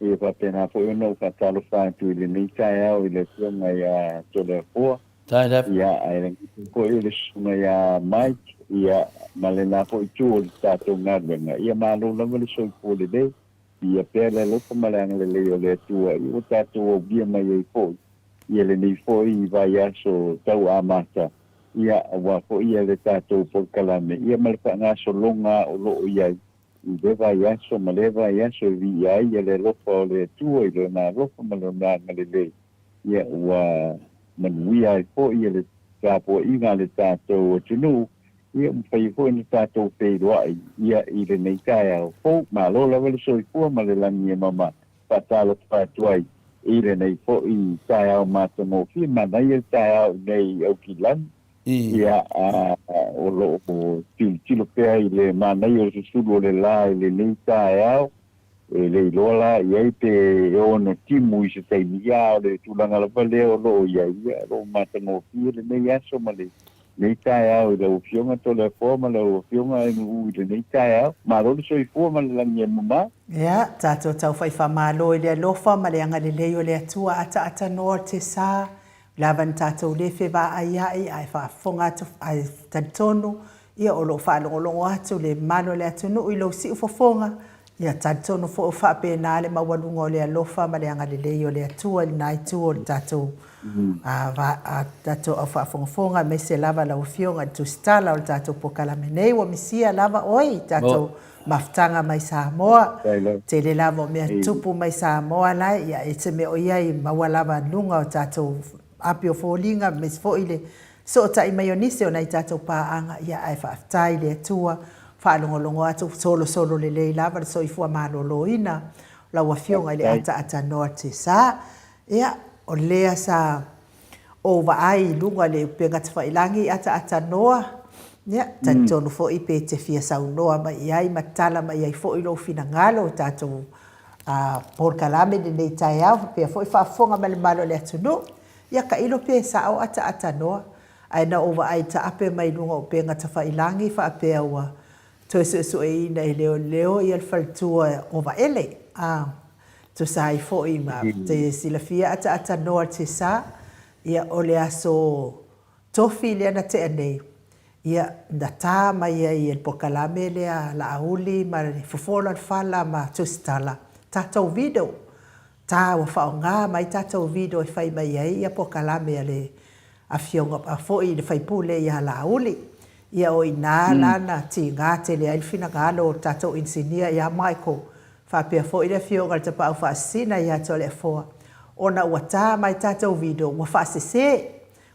Ia faapena foi ona ou faatalofa atu i lenei taeao i le Afioga ia Toleafoa. Ia, ae lagona foi o le Susuga ia Mike, ia, ma lena foi itu o le tatou galuega. Ia malo lava le soifua lelei. Ia pea le alofa ma le agalelei o le Atua ia ua tatou aulia mai ai foi ia lenei foi vaiaso tau amata, ia, aua foi le tatou polokalame, ia ma le faagasologa o lo o i ai. I lea vaiaso ma lea vaiaso e viia ai le alofa o le Atua i Lona alofa ma Lona agalelei, ia ua manuia ai foi le tapuaiga a le tatou atunuu, ia ua mafai foi ona tatou feiloai ia i lenei taeao fou. Malo lava le soifua ma le lagi e mama faatalofa atu ai i lenei foi taeao matagofie. Manaia le taeao i nei i Aukilani, ia o lo o tilotilo pea i le manaia o le susulu o le la i lenei taeao. E le iloa la i ai pe e ono timu i se taimi, ia a o le tulaga lava lea o lo o i ai, ia o lo o matagofie lenei aso ma lenei taeao i lau Afioga Toleafoa ma lau Afioga Nuu i lenei taeao. Malo le soifua ma le lagi e mama. Ia, tatou tau faamalo i le alofa ma le agalelei o le Atua ataata noa o le Tesa, lava na tatou le fevaaiai ae faafofoga atu ae talitonu ia o lo o faalogologo atu le mamalu o le atunuu i lou siufofoga, ia talitonu foi o faapena le maualuga o le alofa ma le agalelei o le Atua i lena itu o le tatou a tatou au faafogafoga aemaise lava lau Afioga i le Tusitala o le tatou polokalame nei. Ua misia lava oe i tatou mafutaga mai Samoa. Tele lava o mea tupu mai Samoa la e, ia e se mea o i ai maua lava luga o tatou api o foliga aemaise foi le sootai mai o nisi o nai tatou paaga, ia ae faafetai i le Atua, faalogologo atu, solosolo lelei lava le soifua maloloina o lau Afioga i le ataatanoa Tesa. Ia, o lea sa ou vaai i luga i le upega tafailagi i ataatanoa, ia, talitonu foi pe te fia saunoa mai i ai ma tala mai ai foi lou finagalo i tatou polokalame lenei taeao, faapea foi faafofoga mai le mamalu o le atunuu. Ia tailo pe sao ataatanoa, ae na ou vaai taape mai luga o upega tafailagi faapea ua toe suesueina e leoleo ia le faletua o Vaele. A tusa ai foi ma te silafia ataatanoa Tesa, ia o le aso Tofi lea na tea nei, ia na tā mai ai e le polokalame lea Laauli ma le Fofola o le Fala ma Tusitala tatou video Tā ua faaaoga mai tatou video e fai mai ai ia polokalame a le Afioga foi i le Faipule ia Laauli. Ia o i ina la na tiga tele ai le finagalo o le tatou inisinia ia Michael faapea foi le Afioga i le Tapaau Faasisina ia Toleafoa ona ua tā mai tatou video ua faasese.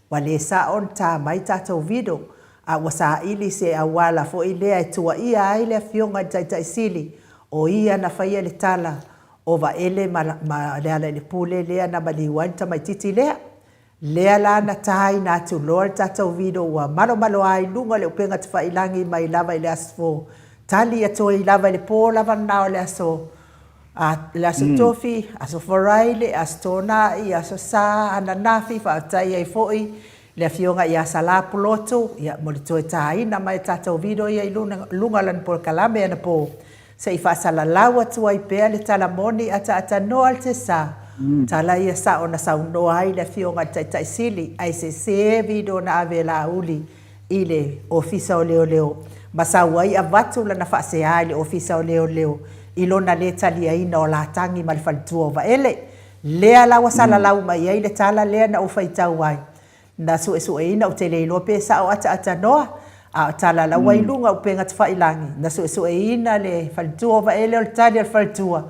Ua le sao ona tā mai tatou video a ua saili se auala foi lea e tuaia ai le Afioga i le Taitai Sili o ia na faia le tala O Vaele ma, ma Lealailepule lea na maliu ai le tamaititi lea. Lea la na tāina atu loa le tatou video ua malomaloā i luga o le upega tafailagi mai lava i le aso tali atu ai lava i le pō lava lena o le aso, a, le aso Tofi, aso Faraile, aso Toonai, aso Sa, ananafi, faafetai ai foi le Afioga ia Salā Pulotu, ia, mo le toe tāina mai o tatou video ia i luna, luga o lana polokalame anapo. Se i faasalalau atu ai pea le tala moni ataatanoa le Tesa, tala ia sao na saunoa ai le Afioga i le Taitai Sili, ae sese video na ave e Laauli i le Ofisa o Leoleo ma sau ai avatu lana faasea i le Ofisa o Leoleo i lona le taliaina o Latagi ma le faletua o Vaele. Lea la ua salalau mai ai le tala lea na ou faitau ai. Na suesueina, ou te le iloa pe sao ataatanoa, a o tala la ua i luga o upega tafailagi, na suesueina le faletua o Vaele o le tali a le faletua,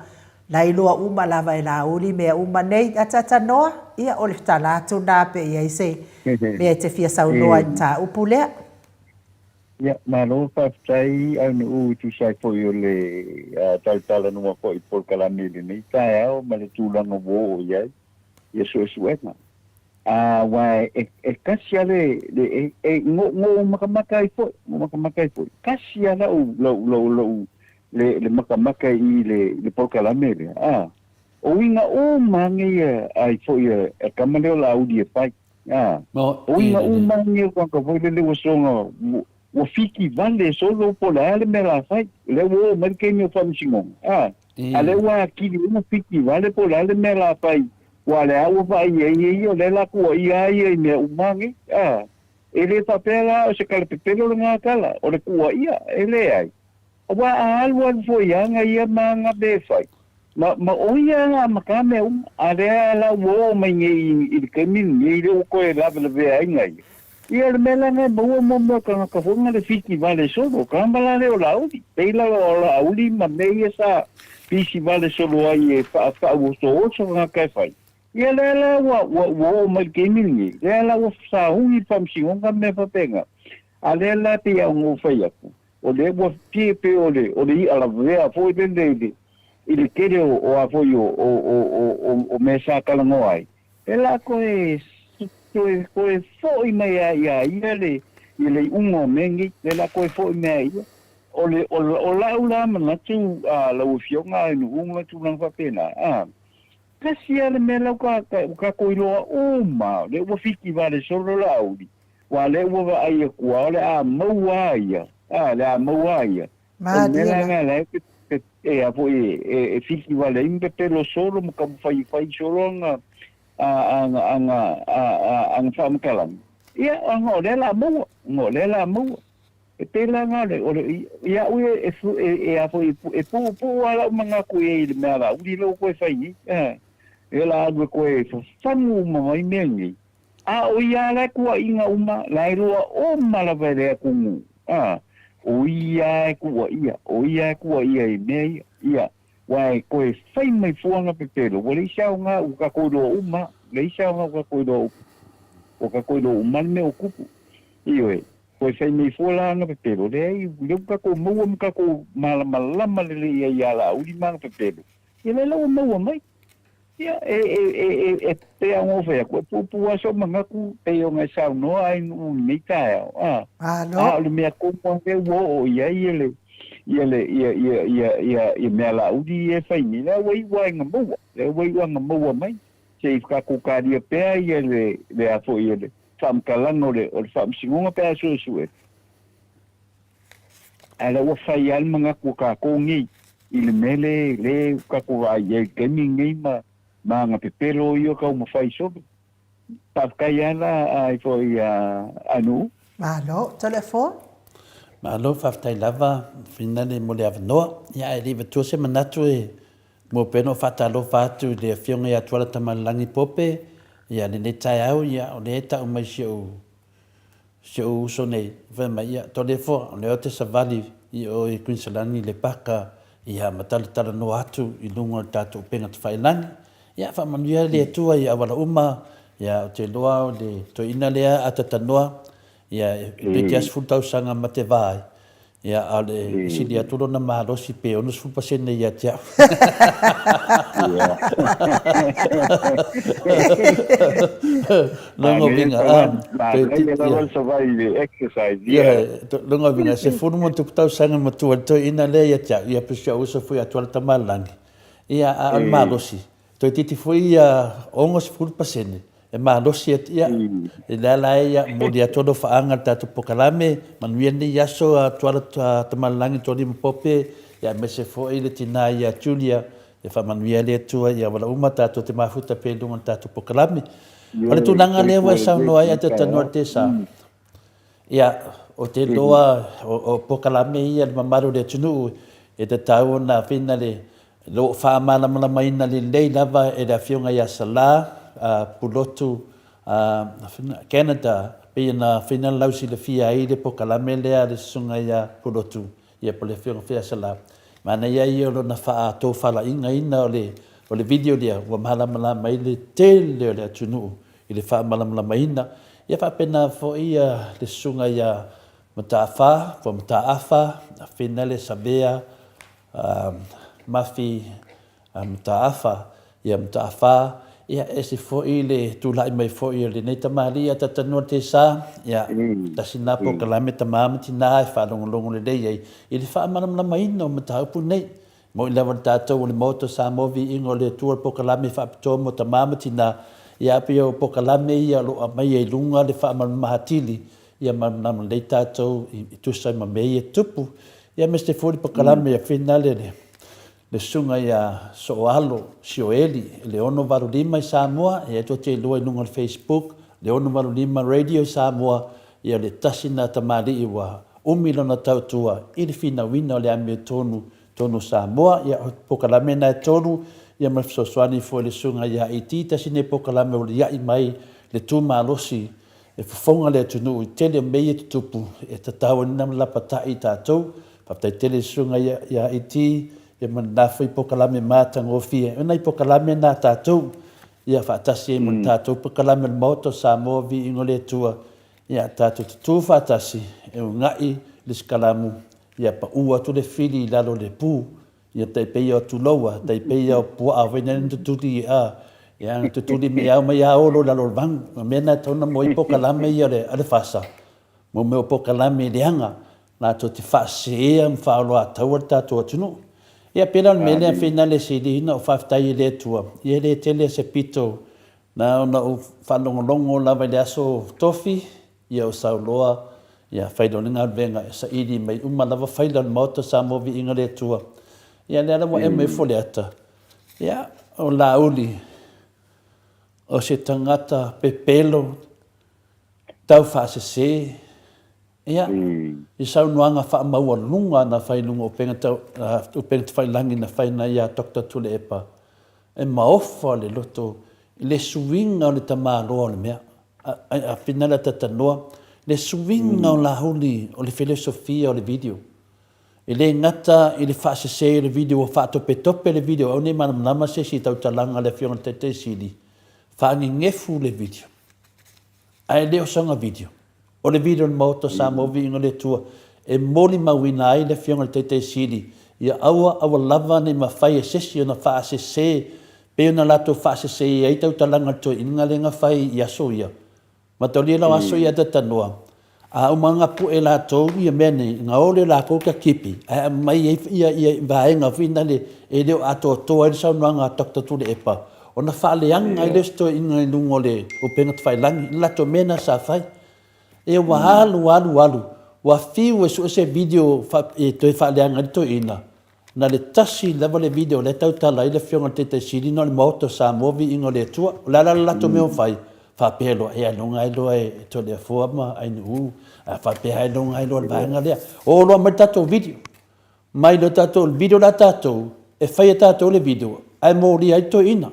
na iloa uma lava e Laauli mea uma nei, ataatanoa, ia o le tala atu na pe i ai se mea e te fia saunoa ai i le mataupu lea. Ia, malo faafetai Aunu'u e tusa ai foi o le talatalanoa foi i polokalame i lenei taeao ma le tulaga ua oo i ai ia suesuega. Aua e tasi lava le, le, e, e go, go makamaka ai foi, go makamaka ai foi. Tasi lava lau, lau, lau, lau, le, le makamaka i le, le polokalame lea. A, o uiga uma lava nei ai foi a tama lea o Laauli e fai. A, o uiga uma lava nei o tagata foi lele ua soga, ua fiki vale solo po o le a le mea o le a fai. O lea ua oo mai le taimi o faamasinoga. A, a lea ua atili ai ona fiki vale po o le a le mea o le a fai. Ua le a ua vaai ai e ia, o lea la tuuaia ai ia i mea uma nei. A, e le faapea la o se talepepelo lena tala, o le tuuaia, e leai. Aua a alualu foi i aga ia ma aga mea e fai, ma, ma o ia la ma ka mea uma, a lea la ua oo mai nei i, i le taimi lenei lea ua toe lavelavea ai na ia. Ia, o le mea la lena e maua mo mea o tagata foi na le fiti vale solo, kama la lea o Laauli. Pei la o Laauli ma mea ia sa pisi vale solo ai e faauosooso tagata e fai. Ia lea la ua ua ua oo mai i le taimi lenei, lea la ua sauni le Faamasinoga ma mea faapena. A lea la pei lava ona ou fai atu, o lea ua pie pei o le o le i'a lavea foi lele i le i le tele o o a foi o o o o o mea sa talanoa ai, e la toe toe toe fo'i mai lava ia ia le i le iuga o mea nei, lea la toe fo'i mai lava ia. O le o o la'u la manatu a lau Afioga i nu'u ma tulaga faapena, a tasi lava le mea la ua tatou iloa uma, o lea ua fiti vale solo Laauli, Aua o lea ua vaai atu lava o le a maua a ia, a, le a maua a ia. O le mea Malie la la. lena la e e a foi e fiti vale ai ma pepelo solo ma taumafai fai solo ana ana ana ana faamatalaga. Ia, ona o lea la a maua, ona o lea la a maua. E pei la na o le, o le, ia au e, e, e a foi, e puupuu lava lau manatu i ai i le mea alauli lea ua toe fai nei. A, e la alu e toe fafagu uma mai mea nei. A o ia la e kuaʻiga uma, la e loa uma lava e le atunuu, a, o ia e kuaʻia, o ia e kuaʻia i mea ia, ia, ua e toe fai mai fua ana pepelo, ua leai se aoga ua tatou iloa uma, leai se aoga ua tatou iloa uma, ua tatou iloa uma le mea o tupu. Ioe, toe fai mai fua la ana pepelo, leai, lea ua tatou maua ma tatou malamalama lelei ai ia Laauli ma ana pepelo, ia lea la ua maua mai. Ia, e, e, e, e, e pei ona ou fai atu, e puupuu lava sou manatu pei ona e saunoa ai nuu i lenei taeao, a, Malo. a o le mea tonu lava lea ua oo i ai le, ia le, ia, ia, ia, ia, ia mea Laauli ia e fai nei, lea ua iu lava ina maua, lea ua iu lava ina maua mai, se i tatou talia pea ia le, le a foi, le faamatalaga o le, o le Faamasinoga pe a suesue. Ae la ua fai lava le manatu o tatou nei i le mea le le ua tatou vaai i ai i le taimi lenei ma ma aga pepelo ia o taumafai solo. Faafetai lava la ai foi ia Anu'u. Malo, Toleafoa. Malo, faafetai lava Finale mo le avanoa. Ia ae le i avatua se manatu e mua pea ona ou faatalofa atu i le Afioga ia Tuala Tamalelagi Pope, ia lenei taeao, ia o lea e tau mai si ou Si ou uso nei, fai mai, ia, Toleafoa, o lea ou te savali i o i Kuiniselani i le paka, ia, ma talatalanoa atu i luga o le tatou upega tafailagi. Ia, faamanuia le Atua i auala uma, ia, ou te iloa o le toeaina lea a tatanoa, ia, e toeitiiti lava 10 tausaga ma te va ai, Ia, a o le sili atu lona malosi pe 60% ia te au. Lona uiga, a, lona uiga, 10 ma tupu tausaga matua le toeaina lea ia te au, ia pe si au uso foi atu a le tamalagi. Ia, a o le malosi, Toeitiiti foi ia 60% e malosi atu, ia, i le ala ai, ia, momoli atu alofaaga i le tatou polokalame, manuia lenei aso a Tuala Tamalelagi Tualima Pope, ia, aemaise foi le tina ia Julia, ia faamanuia le Atua ia auala uma tatou te mafuta pea i luga o le tatou polokalame. O le tulaga lea ua e saunoa ai ae talanoa i le tesa, Ia, ou te iloa o polokalame ia a le mamalu o le atunuu e tatau ona fina le lo o faamalamalamaina lelei lava e le Afioga ia Sala Pulotu Canada pei ona fina le lausilafia ai le polokalame lea a le Susuga ia Pulotu ia po o le Afioga foi ia Sala. Manaia ia o lona faatofalaigaina o le video lea ua malamalama ai le tele o le atunuu i le faamalamalamaina. Ia faapena foi le susuga ia Mataafa, po o Mataafa, Finale Savea Mafi Mataafa, ia Mataafa, ia ese foi le tulai mai foi o lenei tamalii ia Tatanua Tesa, ia tasi lena polokalame tama ma tina e faalogologo lelei ai i le faamalamalamaina o mataupu nei. Moi lava le tatou o le Maota o Samoa Viiga o le Atua le polokalame faapitoa mo tama ma tina, ia pei o polokalame ia o lo o aumaia i luga le faamalamalama atili ia malamalama lelei tatou i tusa ai ma mea ia e tupu. Ia aemaise foi le polokalame ia finale le le susuga ia Sooalo Sioeli i le 685 i Samoa, ia tou te iloa i luga o le Facebook, le 685 Radio i Samoa, ia le tasi lena tamalii ua umi lona tautua i le finauina o le amiotonu tonu o Samoa. Ia, o polokalame na e tolu, ia ma le fesoasoani foi i le Susuga ia IT, tasi lenei polokalame ua lia'i mai le tu malosi E fofoga le atunuu i tele o mea ia e tutupu, e tatau ai ona lapatai i tatou. Faafetai tele i le susuga ia ET, ia ma lena foi polokalame matagofie. O nai polokalame na a tatou, ia faatasi ai ma le tatou polokalame o le Maota o Samoa, Viiga o le Atua, ia tatou tutu faatasi e una'i le sikalamu, ia pau atu le fili i lalo o le pu, Ia tai pei o Tuloua, tai pei o puaa foi nei na tutuli a, ia na tutuli mai ao mai a olo i lalo o le vagu. O mea na e tatau ona maua ai polokalame ia a le FASA, mo mea o polokalame leaga latou te faasea ma faaoloataua le tatou atunuu. Ia pei la o le mea lea finale sili ona ou faafetai i le Atua, ia e le tele se pito na ona ou faalogologo lava i le aso Tofi, Ia o Sauloa, ia fai loa le galuega e saili mai uma lava faila o le Maota Samoa Viiga le Atua. Ia lea la ua emo ifo le ata. Ia o Laauli, o se tagata pepelo, taufaasese, ia, i saunoaga faamaualuga na fai i luga o upega tau, upega tafailagi na fai na ia Doctor Tuilaepa, e maofa le loto i le suiga o le tamaloa o le mea. A finala tatanoa le suiga o Laauli o le felosofia o le video. E le gata i le faasese o le video ua faatopetope le video aua ne i malamalama se isi i tautalaga a le Afioga i le Taitai Sili, faagegefu le video. Ae le o sana video. O le video o le Maota o Samoa Viiga o le Atua e molimauina ai le Afioga i le Taitai Sili ia aua aua lava ne i mafai e se isi ona faasese pei ona latou faasese ai tautalaga a le toeaina lea na fai i aso ia. Mataulia la o aso ia tatanoa, a uma ona pue latou ia mea nei, na o lea o latou ta kipi ae aumai ai ia ia vaega foi nale e le o atoatoa ai le saunoaga a Doctor Tuilaepa ona faaleaga ai lea o se toeaina i luga o le upega tafailagi i le latou mea lena sa fai. E ua alu alu alu ua fiu e sue se video e toe faaleaga ai le toeaina Na le tasi lava le video lea e tautala ai le afioga i le Taitai Sili na o le Maota o Samoa Viiga o le Atua. O le a la le latou mea o fai? Faapea loa, e ailoga ai loa e Toleafoa ma Ainuu, a faapea ailoga ai loa le vaega lea. O loa mai le tatou video. Mai le tatou video la tatou, e fai e tatou le video, ae molia ai le toeaina.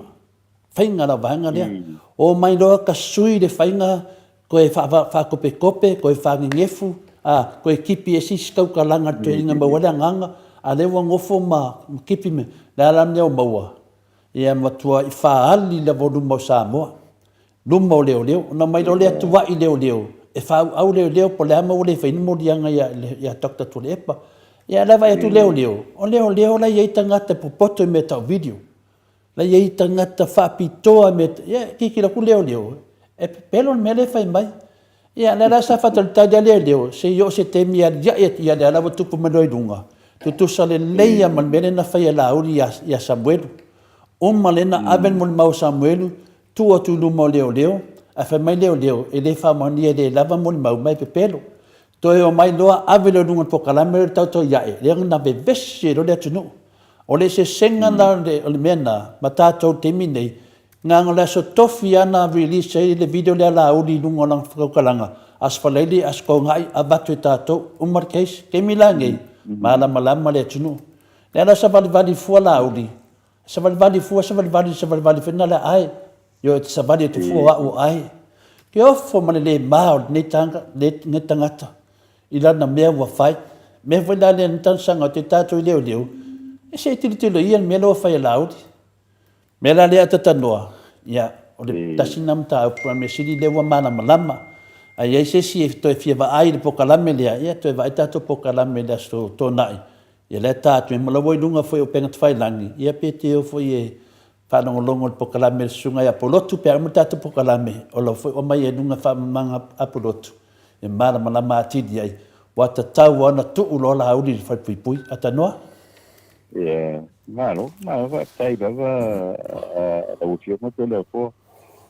Faiga la vaega lea. O mai loa ka sui le faiga koe faakopetope, koe faagegefu, a, koe kipi e se isi tautalaga le toeaina maua ai le agaga, a lea ua nofo ma kipi me, le a la le mea ua maua? Ia matuai faaali lava o luma o Samoa, luma o leoleo. Ona omai loa lea tuai leoleo, e faaauau leoleo po o le a mea ua le fai ai ni moliaga ia Doctor Tuilaepa. Ia a o la e vaai atu leoleo, o leoleo la e i ai tagata e popoto i mea tau video. La i ai tagata faapitoa me ia tilotilo atu leoleo e pepelo le mea lea e fai mai. Ia lea la sa faatalitali a leoleo se i oo se taimi e aliae atu ia lea la ua tupu mai loa i luga. Tutusa lelei lava ma le mea lea na fai e Laauli ia Samuelu. Uma lea na ave le molimau a Samuelu tuu atu i luma o leoleo ae fai mai leoleo e le faamaonia e le lava molimau ma e pepelo. Toe omai loa ave loa i luga o le polokalame lea o le tautoiae lea na vevesi ai loa le atunuu. O le eseesega la o le mea lena ma tatou i le taimi nei, na o le Aso Tofi lava na release ai le video lea a Laauli i luga o lana tautalaga, Aso Faraile, Aso Toonai, avatu e tatou, uma le case. Taimi la nei, malamalama le atunuu. Lea la savalivali fua Laauli, savalivali fua, savalivali, savalivali foi na le ae. Ioe, e te savali atu fua o au o ae. Ke ofo ma le le ma o lenei tagata i lana mea ua fai. Mea foi la lea na talosaga atu ai tatou i leoleo, e se i tilotilo ia le mea lea ua fai e Laauli. Mea la lea a tatanoa, ia, o le tasi lena mataupu, a o le mea sili lea ua malamalama. A i ai se isi e toe fia vaai i le polokalame lea, ia toe vaai tatou polokalame i le Aso Toonai, ia lea e ta atu ai ma la ua i luga foi o upega tafailagi, ia pe te o foi e Faalogologo i le polokalame a le Susuga ia Polotu pe a uma le tatou polokalame, o lau foi omai ai i luga faamamaga a Polotu e malamalama atili ai, ua tatau lava ona tuu loa Laauli i le falepuipui. Atanoa? Ia, malo, malo faafetai lava lau Afioga Toleafoa,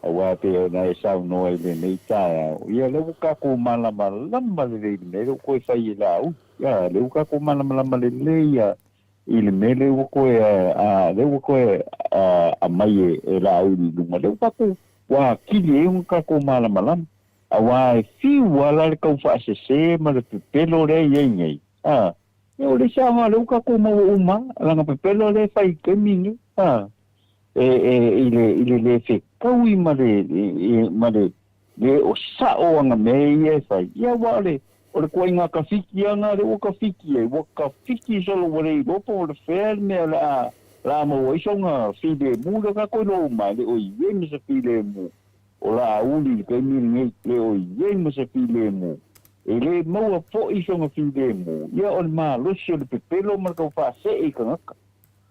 aua pei ona e saunoa i lenei taeao, ia lea ua tatou malamalama lelei i le mea lea ua toe fai e Laauli. Ia, lea ua tatou malamalama lelei lava i le mea lea ua toe a lea ua toe aumai e Laauli i luga, lea ua tatou ua atili ai ona tatou malamalama, aua e fiu lava la le taufaasese ma le pepelo lea e i ai nei, a, ia o le isi aoga lea ua tatou maua uma lava, lana pepelo lea e fai i taimi lenei, a, e, e, i le, i le le fetaui ma le, ma le. Le o sa'o ana mea ia e fai, ia aua o le, o le koaiga kafiki ana lea ua kafiki ai, ua kafiki solo ua le iloa po o le fea le mea o le a, o le a maua ai sona filemu lea tatou iloa uma ai, le o i ai ma se filemu o Laauli i le taimi lenei, le o i ai ma se filemu. E le maua foi sona filemu, ia o le malosi o le pepelo ma le tau faasee i tagata.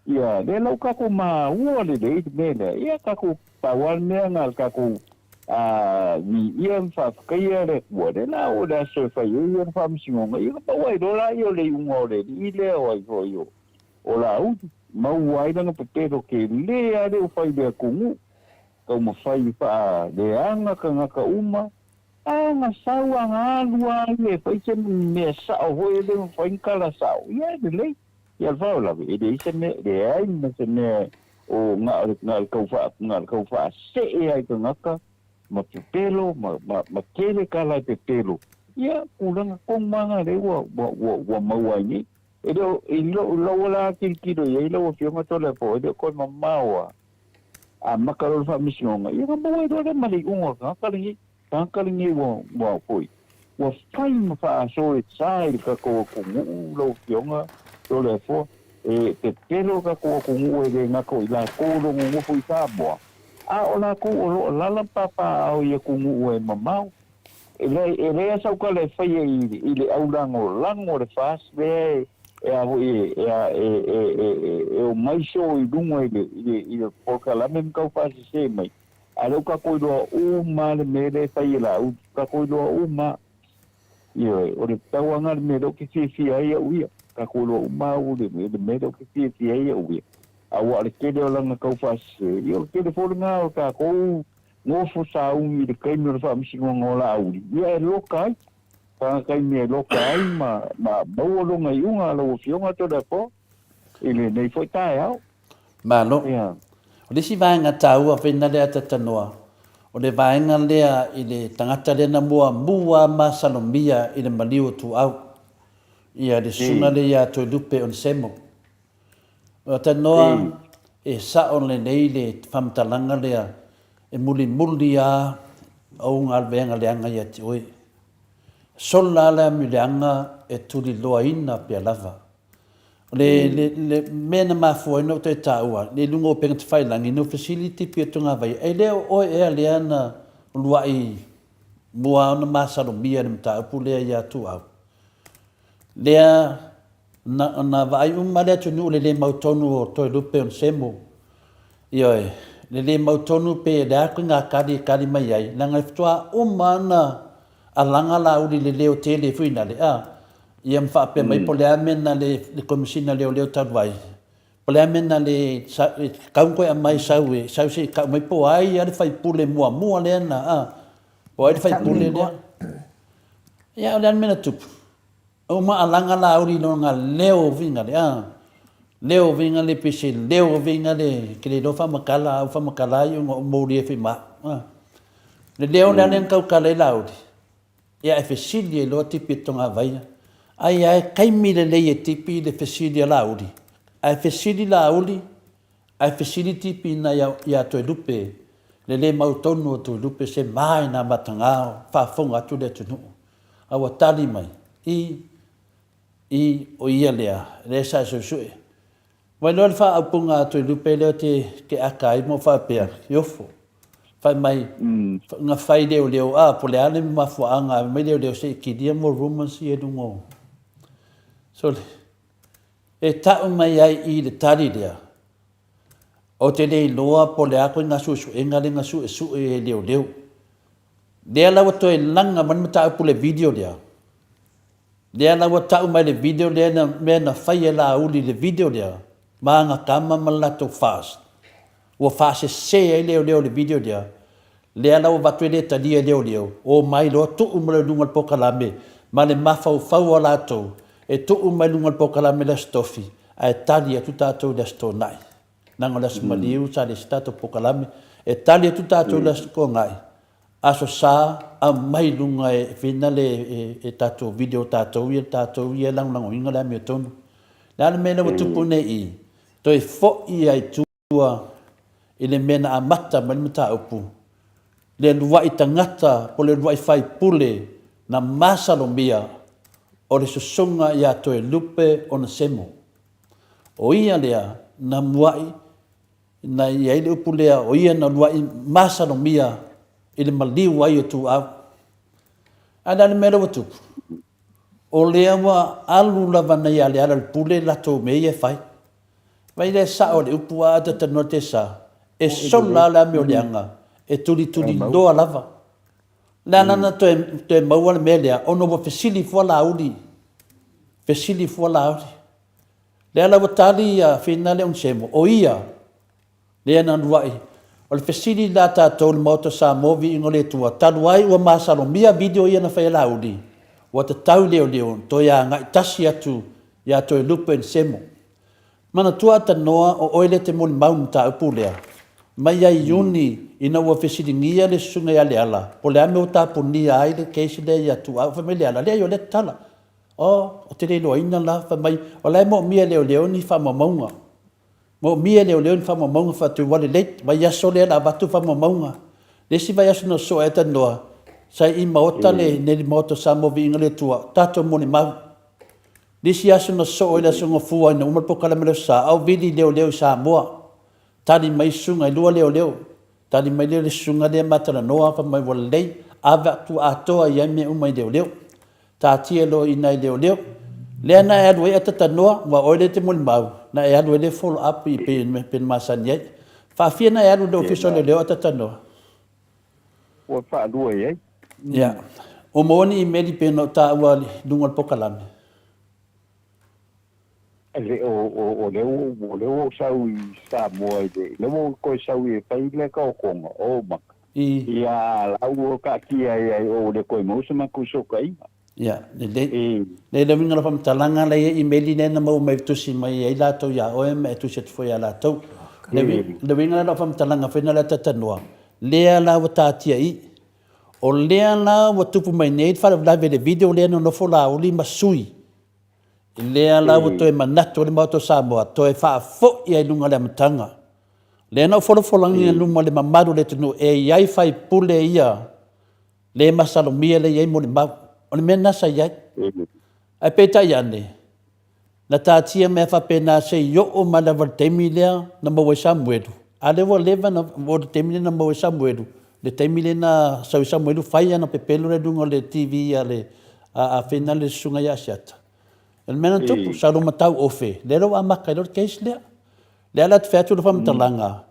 Ia, lea la ua tatou maua lelei le mea lea, ia tatou pau lava le mea na o le tatou viia ma faafetaia le Atua, lea la o le aso e fai ai le faamasinoga, ia ona maua ai loa lea o le iuga o le alii lea o ai foi o Laauli, maua ai lana pepelo tele lava lea ua fai i le atunuu, taumafai e faaleaga tagata uma, a na sau lava na alu lava ia e fai se mea sao foi e le mafai ona tala sao, ia e lelei. Ia le faalavelave, e leai se mea, leai ma se mea o na o le, na o le tau faa, na o le tau faasee lava i tagata ma pepelo ma, ma, ma tele tala e pepelo. Ia, tulaga tonu lava na lea ua, ua, ua, ua maua ai nei. E le o, i lou, lou la tilotilo i ai lau Afioga Toleafoa, e le o toe mamao lava. A maka loa le faamasinoga, ia ona maua ai loa lea ma le iuga o le tagata lenei. Tagata lenei ua, ua foi, ua fai ma faasoa e sa i le tatou atunuu lau Afioga Toleafoa. E pepelo le tatou atunuu e le gata o i latou o lo o nonofo i Samoa, a o latou o lo o alaala ma papaaao i atunuu e mamao. E leai, e leai lava sau tala e faia i, i le aulagolago o le FAST lea e, e a foi e, e, a, e, e, e, e, e omai soo i luga i le, i le, i le polokalame ma taufaasese mai. A lea ua tatou iloa uma le mea lea e fai e Laauli, tatou iloa uma. Ioe, o le tauaga le mea lea ou te fiafia ai au ia. Tatou iloa uma au le, le mea lea ou te fiafia ai au ia. Aua o le tele o lana tau faasese, ia o le tele foi lena o tatou nofo sauni i le taimi o le faamasinoga o Laauli, ia e loka ai. Tagata i mea e loka ai ma, ma maua lona iuga lau Afioga Toleafoa i lenei foi taeao. Malo. Ia. O le isi vaega taua fena lea tatanoa, o le vaega lea i le tagata lea na muamua masalomia i le maliu o Tuau, ia le susuga lea ia Toelupe Onesemo. O tanoa e sao lelei le faamatalaga lea e mulimuli lava ou galuega leaga ia te oe. Sola lava le amio-leaga e tuliloaina pea lava. O le, le, le mea na mafua ai ona ou toe taua, i luga o upega tafailagi, na ou fesili tipi o Togavai, e le o oe ea lea na uluai mua ona masalomia i le mataupu lea ia Tuau? Lea na, na vaai uma le atunuu le le mautonu o Toelupe Onesemo, ioe, le le mautonu pe le a koe kali e kali mai ai, leaga e faatoa uma ona alaga Laauli i le leo tele foi nale, a, ia ma faapea mai po o le a mea na le, le Komesina Leoleo talu ai, po o le a mea na le, sa, e tatau ona toe aumai sau e, sau se i tau mai po o ai lava le faipule muamua lea na, a, po o ai le faipule lea. Ia, o le a le mea na tupu? Uma alaga Laauli i lona leo viga le, a, leo viga le pei se leo viga le, ke le iloa faamatala, a ua faamatala ai ona ou mouli ai foi ma au, a. Le leo lea na tautala ai Laauli, ia e fesili ai loa Tipi e Togavaia, ai a e taimi lelei e Tipi le fesili a Laauli, ae fesili Laauli, ae fesili Tipi ina ia, ia Toelupe, le le mautonu o Toelupe se ma i nā mataga o faafofoga atu le atunuu. A ua tali mai, I, i, o ia lea, lea sa e suesue. Mai loa le faaupuga a Toelupe lea te, te aka ai ma faapea, Iofo, fai mai, na fai leoleo, a, po le a le mafuaaga, mai leoleo se i kilia mo rumors ia i luga o... Sole, e tau mai ai i le tali lea, ou te le iloa po le a koe ngā suesuega lea na suesue e leoleo. Lea la ua toe laga mai le mataupu le video lea. Lea la ua tau mai le video lea na mea na fai e Laauli i le video lea ma ana tama ma le latou FAST. Ua faasese ai leoleo i le video lea. Lea la ua avatu ai le talia e leoleo, omai loa tuu mai loa i luga o le polokalame ma le mafaufau o latou e tuu mai luga o le polokalame i le Aso Tofi ae tali atu tatou i le Aso Toonai. Leaga o le Aso Maliu sa leai se tatou polokalame. E tali atu tatou i le Aso Toonai, Aso Sa, aumai i luga e finale e tatou video tatou ia, tatou ia e lagolagoina le amiotonu. O le a le mea lea ua tupu nei i i? Toe foi lava i tua i le mea na amata mai le mataupu. Le uluai tagata po o le uluai faipule na masalomia o le susuga ia Toelupe Onesemo. O ia lea na muai na i ai le upu lea o ia na uluai masalomia i le maliu ai o Tuuau. Ae o le a le mea lea ua tupu? O lea ua alu lava nai Lealailepule latou mea ia e fai. Vaai lea sao le upu a talanoa Tesa, e sola lava le amioleaga, e tulituliloa lava. O le a la na toe, toe maua le mea lea, ona ua fesili fua Laauli, fesili fua Laauli. Lea la ua tali ia Fina le Onesemo, o ia lea na alu ai. O le fesili la a tatou le Maota Samoa Viiga o le Atua, talu ai ua masalomia video ia na fai e Laauli, ua tatau i leoleo ona toe agai tasi atu ia Toelupe Onesemo. Manatua Atanoa o oe lea e te molimau i le mataupu lea. Mai ia Iuni ina ua fesiligia le susuga ia Leala po o le a le mea ua tapunia ai le case lea ia Tuuau, fai mai Leala, leai o lea e tatala. Oh, ou te le iloaina la, fai mai o la e moomia e leoleo ni faamaumauga. Moomia e leoleo ni faamaumauga faatui ua lelei, vaiaso lea o le a avatu faamaumauga. Le isi vaiaso na sosoo ai Atanoa, sa i Maota le, nei le Maota o Samoa Viiga i le Atua, tatou molimau. Le isi aso na sosoo ai le Aso Gafua ina uma le polokalame i le Aso Sa, a o vili leoleo i Samoa. Tali mai susuga, e lua leoleo. Tali mai lea le susuga lea ma talanoa, fai mai ua lelei, ave atu atoa i ai mea uma i leoleo. Taatia loa i ina i leoleo. Lea na e alu ai Atatanoa, aua o oe lea e te molimau, na e alu ai lea follow up i pei ona masani ai. Faafia na e alu i le Ofisa o Leoleo Atatanoa? Ua faalua i ai. Ia. Ua maua ni imeli pei ona ou taua i luga o le polokalame? Le, o, o, o lea ua, o lea ua ou sau i Samoa i le, lea ua ou toe sau e fai le taotoga, oh maka. I. Ia, a la ua taatia ai ai o ua le toe maua se matou fesootaiga. Ia, lelei. I. Lelei le uiga o lau faamatalaga la e i ai imeli lea na maua mai tusi mai ai latou ia oe ma e tusi atu foi ia latou. Le, le uiga la o lau faamatalaga foi na lea talanoa, lea la ua taatia i i. O lea la ua tupu mai nei le faalavelave i le video lea na nofo Laauli ma sui. Lea la ua toe manatu ai le Maota o Samoa, toe faafoi ai i luga o le amataga. Lea na ou folafolaina i luma o le mamalu o le atunuu, e i ai faipule ia le masalomia lea e i ai molimau. O le mea lena sa i ai. Ae peitai ane, na taatia mea faapena se i oo mai lava i le taimi lea na maua ai Samuelu, a lea ua leva na, o le taimi lea na maua ai Samuelu, le taimi lea na sau ai Samuelu fai ana pepelo lea i luga o le TV a le a a Fina le susuga ia Asiata. O le mea na tupu, sa loma tau ofe, lea la ua amata ai loa le case lea. Lea la te fai atu le faamatalaga,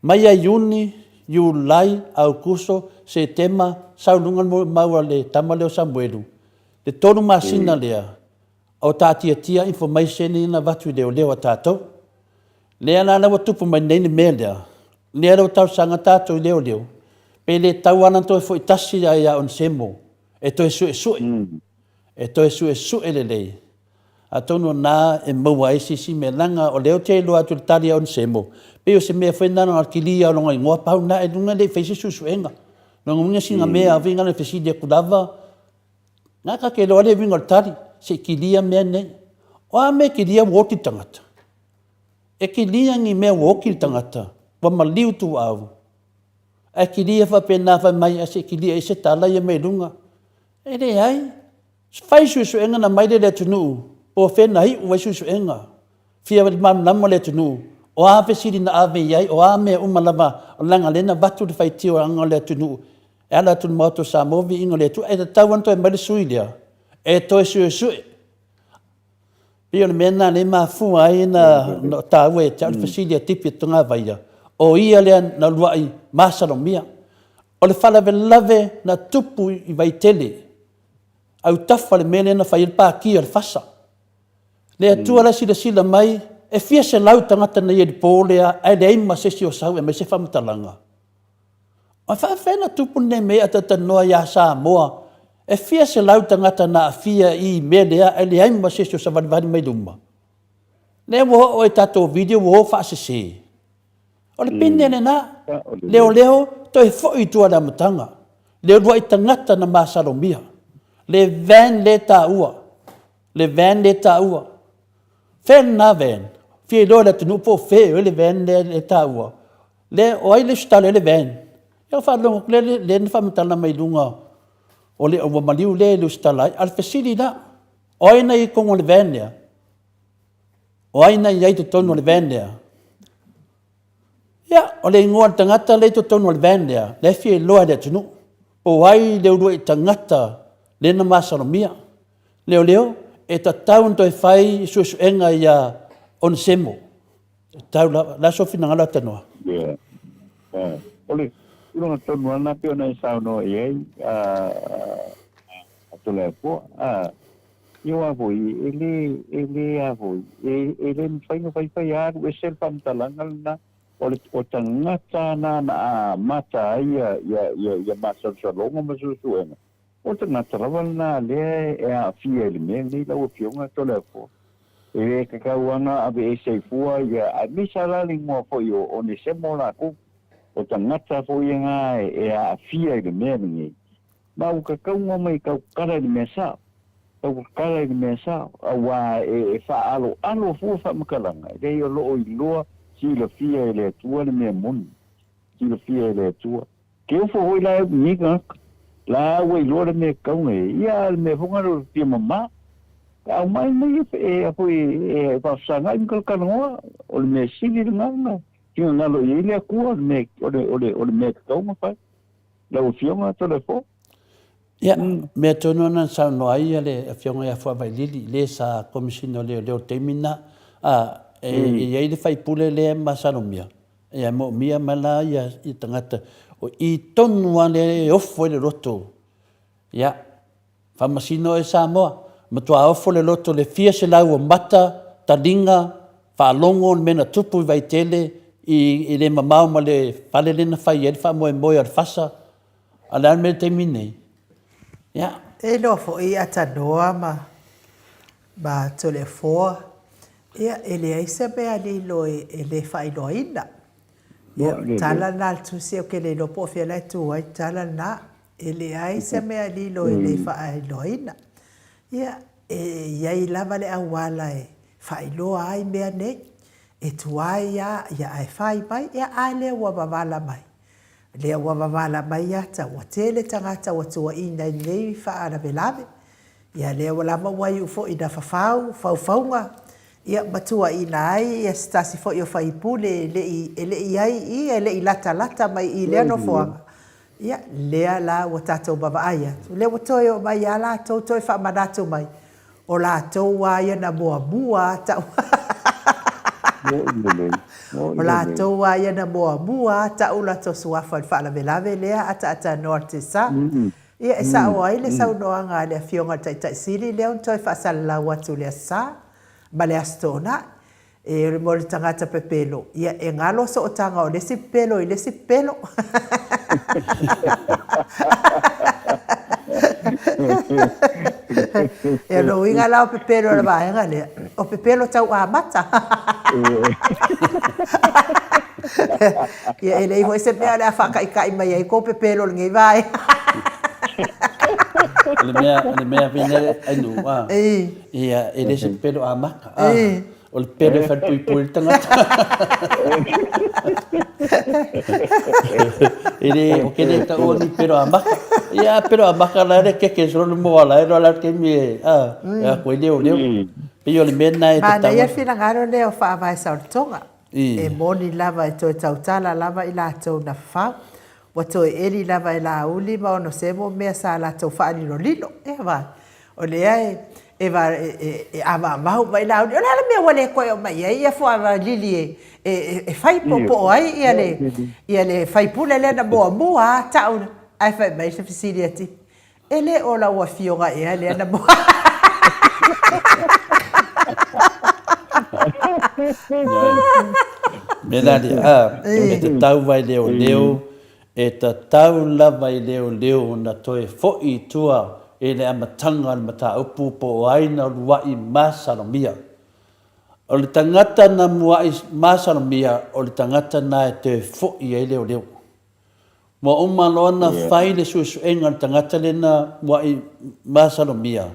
mai ia Iuni, Iulai, Aokuso, Setema, sau i luga le mau a le tama lea o Samuelu, le tolu masina lea, o taatiatia information ia na avatu i leoleo a tatou. Lea la la ua tupu mai nei le mea lea, lea la ua talosaga tatou i leoleo, pe le tatau lava ona toe foi tasi ia ia Onesemo e toe suesue, e toe suesue lelei. Atonu o na e maua ai se isi mea, leaga o lea ou te iloa atu i le tali a Onesemo, pei o se mea foi lena na o le kilia o lona igoa pau lena, ailoga e le i faia se suesuega. Lona uiga sina mea lava na fesili atu lava, Na ta te iloa le uiga o le tali, se i kilia mea nei. O a mea e kilia ua oti le tagata? E kilia ni mea ua oti le tagata, ua maliu tuau. Ae kilia faapena fai mai, se i kilia i se tala ia mai luga. E leai. Fai suesuega na mai lea i le atunuu, po o fea na iu ai suesuega. Fia malamalama le atunuu, o a fesili na ave i ai, o a mea uma lava, leaga lea na avatu le faitioga o le atunuu e ala atu i le Maota o Samoa, viiga o le Atua, e tatau lava ona toe aumai le sui lea e toe suesue. Pei o le mea lena lea e mafua ai ona taua ia te au le fesili a Tipi Togavaia, o ia lea na uluai masalomia. O le faalavelave na tupu i Vaitele, autafa le mea lea na fai ai le pākia o le fasa. Le Atua la e silasila mai, e fia selau tagata na i ai i le po lea, ae leai ma se isi o sau e aumai se faamatalaga. Ae faafefea na tupu lenei mea a talatalanoa ia Samoa, e fia selau tagata na aafia i mea lea ae leai ma se isi o savalivali mai luma. Lea ua oo ai tatou video ua o faasese. O le pine lena, leoleo toe foi i tua i le amataga. Le uluai tagata na masalomia. Le van le taua. Le van le taua. Fea lena van? Fia iloa le atunuu po o fea le van lea e taua. Le, o ai le usitala ai le van? Ia ua faalogo atu lea, lea na faamatala mai i luga o le ua maliu lea e lusitala ai. A o le fesili la, o ai na i totonu o le van lea? O ai na i ai i totonu o le van lea? Ia, o le igoa o le tagata lea i totonu o le van lea, lea e fia iloa e le atunuu, po o ai le uluai tagata lea na masalomia. Leoleo, e tatau ona toe fai suesuega ia Onesemo. E tatau lava. O le a sou finagalo Atanoa? Ia. O le tulaga tonu lava lena pei ona e saunoa i ai, a Toleafoa, a. Ia aua foi, e le, e le a foi, e, e le mafai ona faifai alu ese le faamatalaga lena, o le, o tagata na na amata ai ia, ia, ia, ia masalosaloga ma suesuega, o tagata lava lena lea e aafia i le mea lenei lau Afioga Toleafoa. E le tatau lava ona aveese ai fua ia, aemaise lava la le igoa foi o Onesemo latou, o tagata foi na e aafia i le mea lenei. Ma ua tatau ona omai e tautala i le mea sao, tautala i le mea sao, auā e faaaloalo fua faamatalaga, leai o lo o iloa silafia e le Atua le mea moni, silafia e le Atua. Ke ofo foi la e upu nei tagata, la ua iloa le mea e tatau ona i ai, ia a o le mea foi lena o le fia mama, aumai mai e foi e faafesagai ma talatalanoa, o le mea sili lena ona finagalo i ai le Atua, o le mea e tatau ona fai. Lau Afioga Toleafoa. Ia, mea tonu lava na saunoa ai le Afioga ia Fuavailili, le sa Komesina o Leoleo i le taimi lena, a, e i ai le faipule lea e masalomia, ia e moomia mai la ia tagata, o i tonu lava lea e ofo ai le loto. Ia, faamasino oe Samoa, matua ofo le loto i le fia selau o mata, taliga, faalogo le mea na tupu i Vaitele i le mamao ma le fale lea na fai ai le faamoemoe o le fasa. A o le a le mea i le taimi nei? Ia. E iloa foi Atanoa ma ma Toleafoa, ia e leai se mea lilo e le faailoaina. Ia, o le tala lena a le Tusi, ou te le iloa po o fea la e tu ai le tala lena. E leai se mea lilo e le faailoaina. Ia, e i ai lava le auala e faailoa ai mea nei. E tuai lava, ia ae fai mai, ia a lea ua wavala mai. Lea ua wavala mai ia tau, ua tele tagata ua tuuaiina i lenei faalavelave. Ia lea ua lava ua iu foi ina fafau faufauga, ia ma tuuaiina ai ia se tasi foi o faipule e le i, e le i i ai i i, e le i latalata mai i lea nofoaga. Ia, lea la ua tatou vaavaai atu, lea ua toe oo mai ia latou toe faamanatu mai, o latou lava ia na muamua lava tau O latou lava ia na muamua lava tau latou suafa i le faalavelave lea ataatanoa le tesa. Ia, e sao ai le saunoaga a le Afioga i le Taitai Sili lea ona toe faasalalau atu i le Aso Sa ma le Aso Toonai. E mo le tagata pepelo, ia e galo sootaga o le isi pepelo i le isi pepelo. E lona uiga la o pepelo o le vaega lea, o pepelo tau amata. Ia e leai foi se mea o le a faataitai mai ai kou pepelo i lenei vaega. O le mea, o le mea vene ainu, a. Ia, e le se pepelo amata. A, o le pepelo e falepuipui le tagata. E le, o ke le taua ni pepelo amata. Ia, pepelo amata la le keke solo le moa la e loa la le taimi e, a, e a koe leo leo. Pei o le mea lena e tatau. Manaia le finagalo lea o Faavae Saolotoga. E moni lava e toe tautala lava i latou na fafau. Ua toe eli lava e Laauli ma Onosemo mea sa latou faalilolilo. Ea vai, o lea e e avaavau mai Laauli, o le a le mea ua le toe oo mai i ai ia Fuavalili e e fai poopoo ai ia le ia le faipule lea na muamua lava tau ae fai mai se fesili a Tipi, E le o lau afioga ea lea na Mea la lea, a, e tatau vai leoleo, e tatau lava i leoleo ona toe fo'i i tua i le amataga o le mataupu po o ai na ulua'i masalomia. O le tagata na mua'i masalomia, o le tagata na e toe fo'i ai leoleo. Ua uma loa ona fai le suesuega a le tagata lea na mua'i masalomia,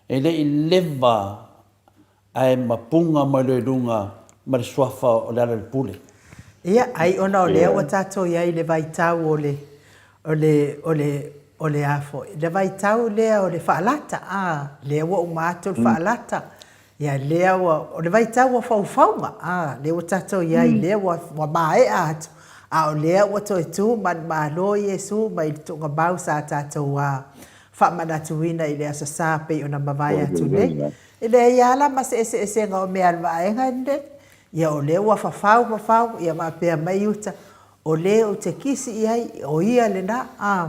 e le i leva ae mapuga mai loa i luga ma le suafa o Lealailepule. Ia, ai ona o lea ua tatou i ai i le vaitau o le. O le, o le, o le a foi, le vaitau lea o le faalata, a, lea ua uma atu le faalata, ia lea ua, o le vaitau o faufauga, a, lea ua tatou i ai, lea ua, ua maea atu, a o lea ua toe tu manumalo Iesu mai le tuugamau sa tatou a, faamanatuina i le Aso Sa pei ona mavae atu nei. E leai lava la ma se eseesega o mea a le vaega lenei. Ia o lea ua fafau fafau, ia faapea mai uta, O le ou te kisi i ai, o ia lena, a.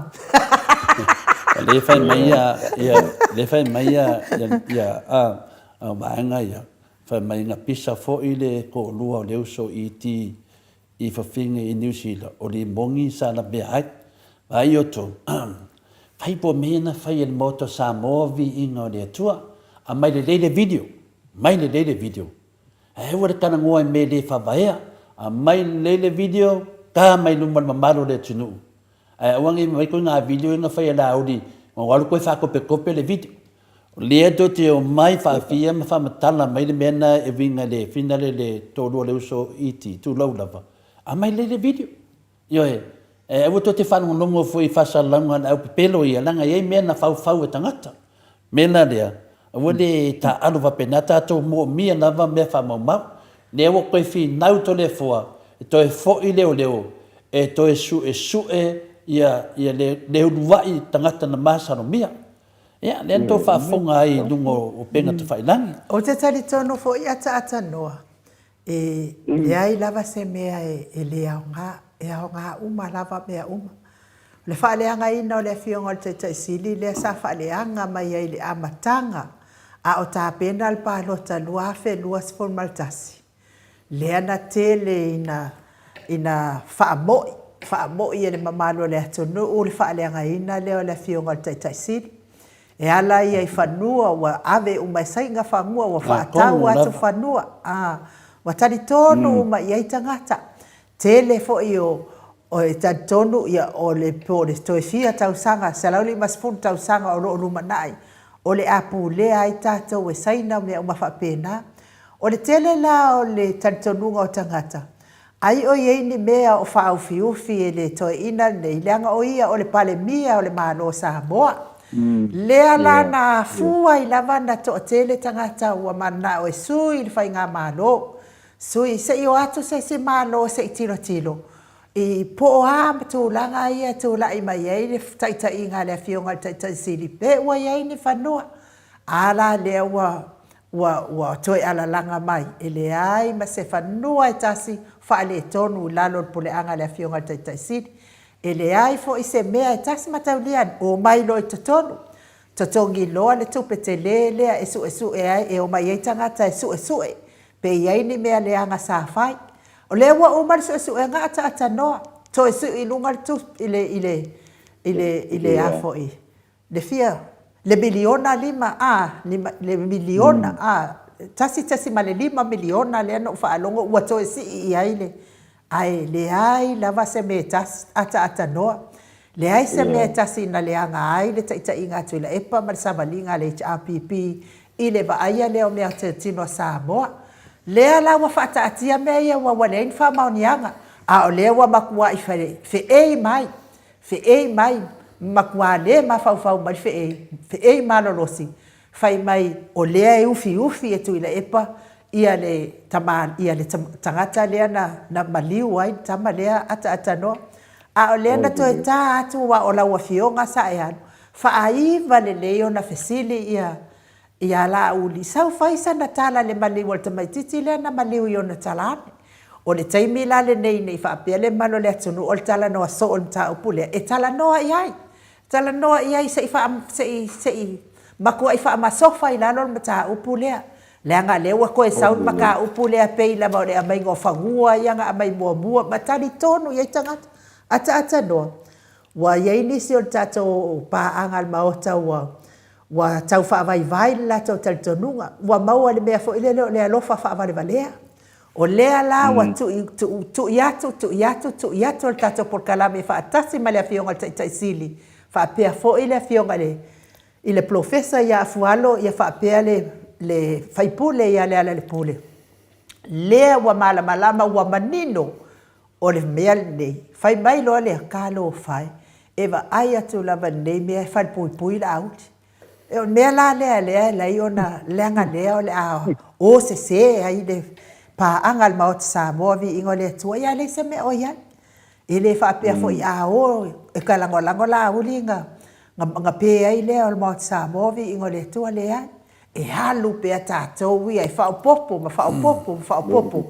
O lea e fai mai ia, ia, lea e fai mai ia, ia, ia, a, a vaega ia, fai mai na pisa foi le toalua o le uso ET i fafine i Niu Sila, o Limogi sa lavea ai. Vaai outou, fai po o mea ia na fai e le Maota o Samoa viiga o le Atua. Aumai lelei le video, aumai lelei le video. Ae aua le talanoa i mea le faavaea. Aumai lelei le video, ta mai luma o le mamalu o le atunuu. Ae aua ne i aumai koe ngā video ia na fai e Laauli, ua alu koe faakopekope le video. O lea tou te omai faafia ma faamatala mai le mea na e uiga i le finale le toalua o le uso iti, tulou lava. Aumai lelei le video. Ioe, e aua tou te faalogologo foi i faasalalauga a le aupepelo ia, leaga e i ai mea na faufau e tagata. Mea la lea, aua le taaalo faapena, tatou moomia lava mea faamaumau. Lea ua toe finau Toleafoa e toe foi leoleo e toe suesue ia, ia le, le uluai tagata na masalomia. Ia, lea na tou faafofoga ai i luga o upega tafailagi. Ou te talitonu foi ataatanoa E leai lava se mea e le aoga, e aoga uma lava mea uma. O le faaleagaina o le Afioga o le Taitai Sili lea sa faaleaga mai ai i le amataga a o tapena le palota 2021, lea na tele ina ina faamo'i, faamo'i e le mamalu o le atunuu le faaleagaina lea o le Afioga o le Taitai Sili. E ala ia i fanua ua ave uma e saiga fanua ua faatau atu fanua a ua talitonu uma i ai tagata. Tele foi o e talitonu ia o le po o le toe fia tausaga, 150 tausaga o lo o lumanai o le a pulea ai tatou e Saina mea uma faapena. O le tele la o le talitonuga o tagata Ai o i ai ni mea o faaufiufi e le toeaina lenei, leaga o ia o le Palemia o le Malo o Samoa. Lea la na afua ai lava na toatele tagata ua mananao e sui le faigamalo, sui se i o atu se isi Malo se i tilotilo i po o a tulaga ia e tulai mai ai le taitaiga a le Afioga i le Taitai Sili pe ua i ai ni fanua. A la lea ua ua ua toe alalaga mai, e leai ma se fanua e tasi faaletonu i lalo o le puleaga a le Afioga i le Taitai Sili. E leai foi se mea e tasi mataulia omai loa i totonu, totogi loa le tupe tele lea e suesue ai, e omai ai tagata e suesue pe i ai ni mea leaga sa fai. O lea ua uma le suesuega ataatanoa, toe sui i luga le tupe i le i le i le i le a foi Le fia, le miliona lima, a, lima, le miliona, a, 1.5 miliona lea na ou faalogo ua toe sii i ai le, ae leai lava se mea e tasi, ataatanoa, leai se mea e tasi na leaga ai le taitaiga a Tuilaepa ma le savaliga a le HRPP i le vaaia lea o meatotino a Samoa. Lea la ua faataatia mea ia aua ua leai ni faamaoniaga, a o lea ua matuai feei mai Feei mai, matua le mafaufau mai le feei, feei malolosi, fai mai o lea e ufiufi e Tuilaepa ia le tama, ia le tagata lea na, na maliu ai le tama lea ataatanoa. A o lea na toe ta atu aua o lau Afioga sa e alu, faaiva lelei ona fesili ia ia Laauli, sau fai sana tala i le maliu a le tamaitiiti lea na maliu i ona talaane. O le taimi la lenei ne i faapea le mamalu o le atunuu o le talanoa soo i le mataupu lea, e talanoa i ai. Talanoa i ai se i faa, se i, se i matuai faamasofa i lalo le mataupu lea. Leaga lea ua toe sau le mataupu lea pei lava o le aumaiga o fanua ia na aumai muamua ma talitonu i ai tagata. Ataatanoa, ua i ai nisi o le tatou paaga a le Maota ua Ua tau faavaivai le latou talitonuga, ua maua le mea foi lele o le alofa faavalevalea. O lea la ua tui, tuu, tui atu, tui atu, tui atu e le tatou polokalame faatasi ma le Afioga i le Taitai Sili, faapea foi le Afioga i le, i le Polofesa ia Afualo, ia faapea le, le Faipule ia Lealailepule. Lea ua malamalama, ua manino O le mea lenei, fai mai loa le talofa e, E vaai atu lava i lenei mea e falepuipui Laauli. E o le mea la lea lea e alai ona leaga lea o le a o sese ai le paaga a le Maota Samoa viiga o le Atua, ia leai se mea o i ai. E le faapea foi a o e ka lagolago Laauli na na pe ai lea o le Maota Samoa viiga o le Atua, leai. E alu pea tatou ia e faaopoopo ma faaopoopo ma faaopoopo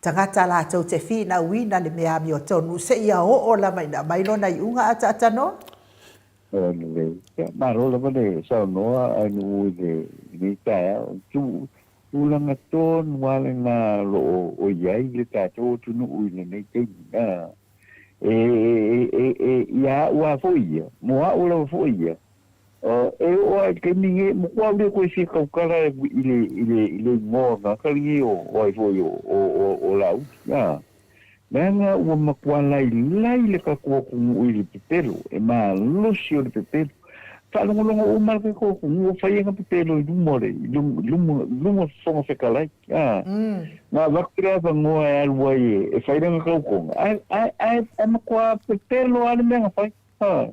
tagata latou te finauina le mea amiotonu seia oo lava ina aumai lona iuga ataatanoa. Lelei. Ia, malo lava le saunoa a Nu'u i lenei taeao. Tu, tulaga tonu lava lena o lo o i ai le tatou atunuu i lenei taimi. A, e, e, e, e, ia a'u lava foi ia, mo a'u lava foi ia, e oo lava i le taimi lenei, matua a'u le toe fia tautala i le, i le, i le igoa tagata lenei o, o ai foi o, o, o, o Laauli. A. Leaga ua matua lailai le tatou atunuu i le pepelo, e malosi o le pepelo. Faalogologo uma le tatou atunuu o fai ana pepelo i luma o le, i luma, luma o le Fofoga Fetalai. A, na avatu le avanoa e alu ai e, e fai lana tautoga, ae, ae, ae, ae matua pepelo lava le mea na fai. A,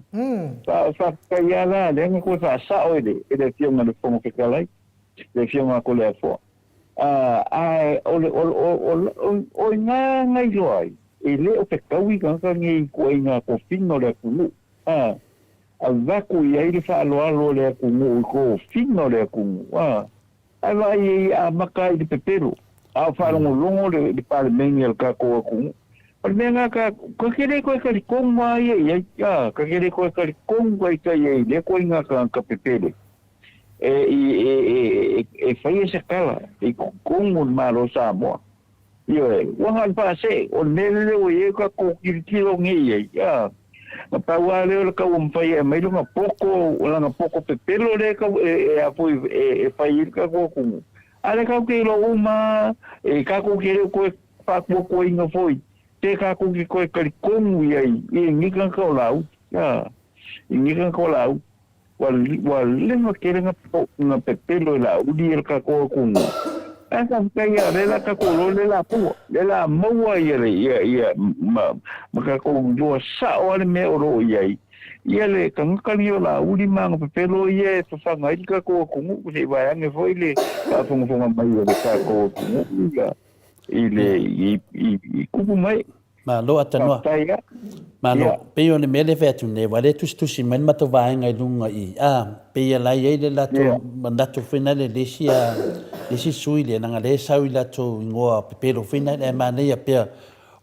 fa, faafetai lava la, lea na toe faasao e le, e le Afioga i le Fofoga Fetalai, le Afioga a Toleafoa. Ae o le, o, o, o, o i ina na iloa ai, e le o fetaui tagata nei i ituaiga tofiga o le atunuu, a avatu i ai le faaaloalo o le atunuu i tofiga o le atunuu, a ae vaai ai e amata ai i le pepelo, a o faalogologo le, le Palemene a le tatou atunuu. O le mea lena ta, ta te le toe talitonu lava ia i ai, a, ta te le toe talitonu taitai ai i lea ituaiga tagata pepelo. E, e, e, e faia se tala i totonu o le Malo o Samoa. Ioe, ua na o le faasee, o le mea lea ua i ai tatou tilotilo nei i ai, a. Na pau lava lea o le taumafai e aumai lona poto, lana poto pepelo lea e tau, e, e, a foi, e, e fai ai le tatou atunuu. A lea tatou te iloa uma lava, e tatou te le o toe faatuatuaina foi, pe tatou te toe talitonu i ai i lenei tagata o Laauli, a, i lenei tagata o Laauli. Ua, ua leva tele na, na pepelo e Laauli e le tatou atunuu. Ae faafetai lava, lea la tatou iloa lea la maua, lea la maua ia le, ia, ia, ma, ma tatou iloa sao lava le mea o lo o i ai. Ia le tagata lenei o Laauli ma ana pepelo ia e fafaga ai le tatou atunuu, se i vaeane foi le faafogafoga mai a le tatou atunuu ia, i le, i, i, i kupu mai. Malo Atanoa. Faafetai a. Malo. Ia. Pei o le mea lea e fai atu nei, aua o lea e tusitusi mai le matou vaega i luga i i, a, pei e la e i ai le latou Ia. manatu foi lea i le isi a, le isi sui lea, leaga o lea e sau i latou igoa pepelo foi lea, ae manaia pea.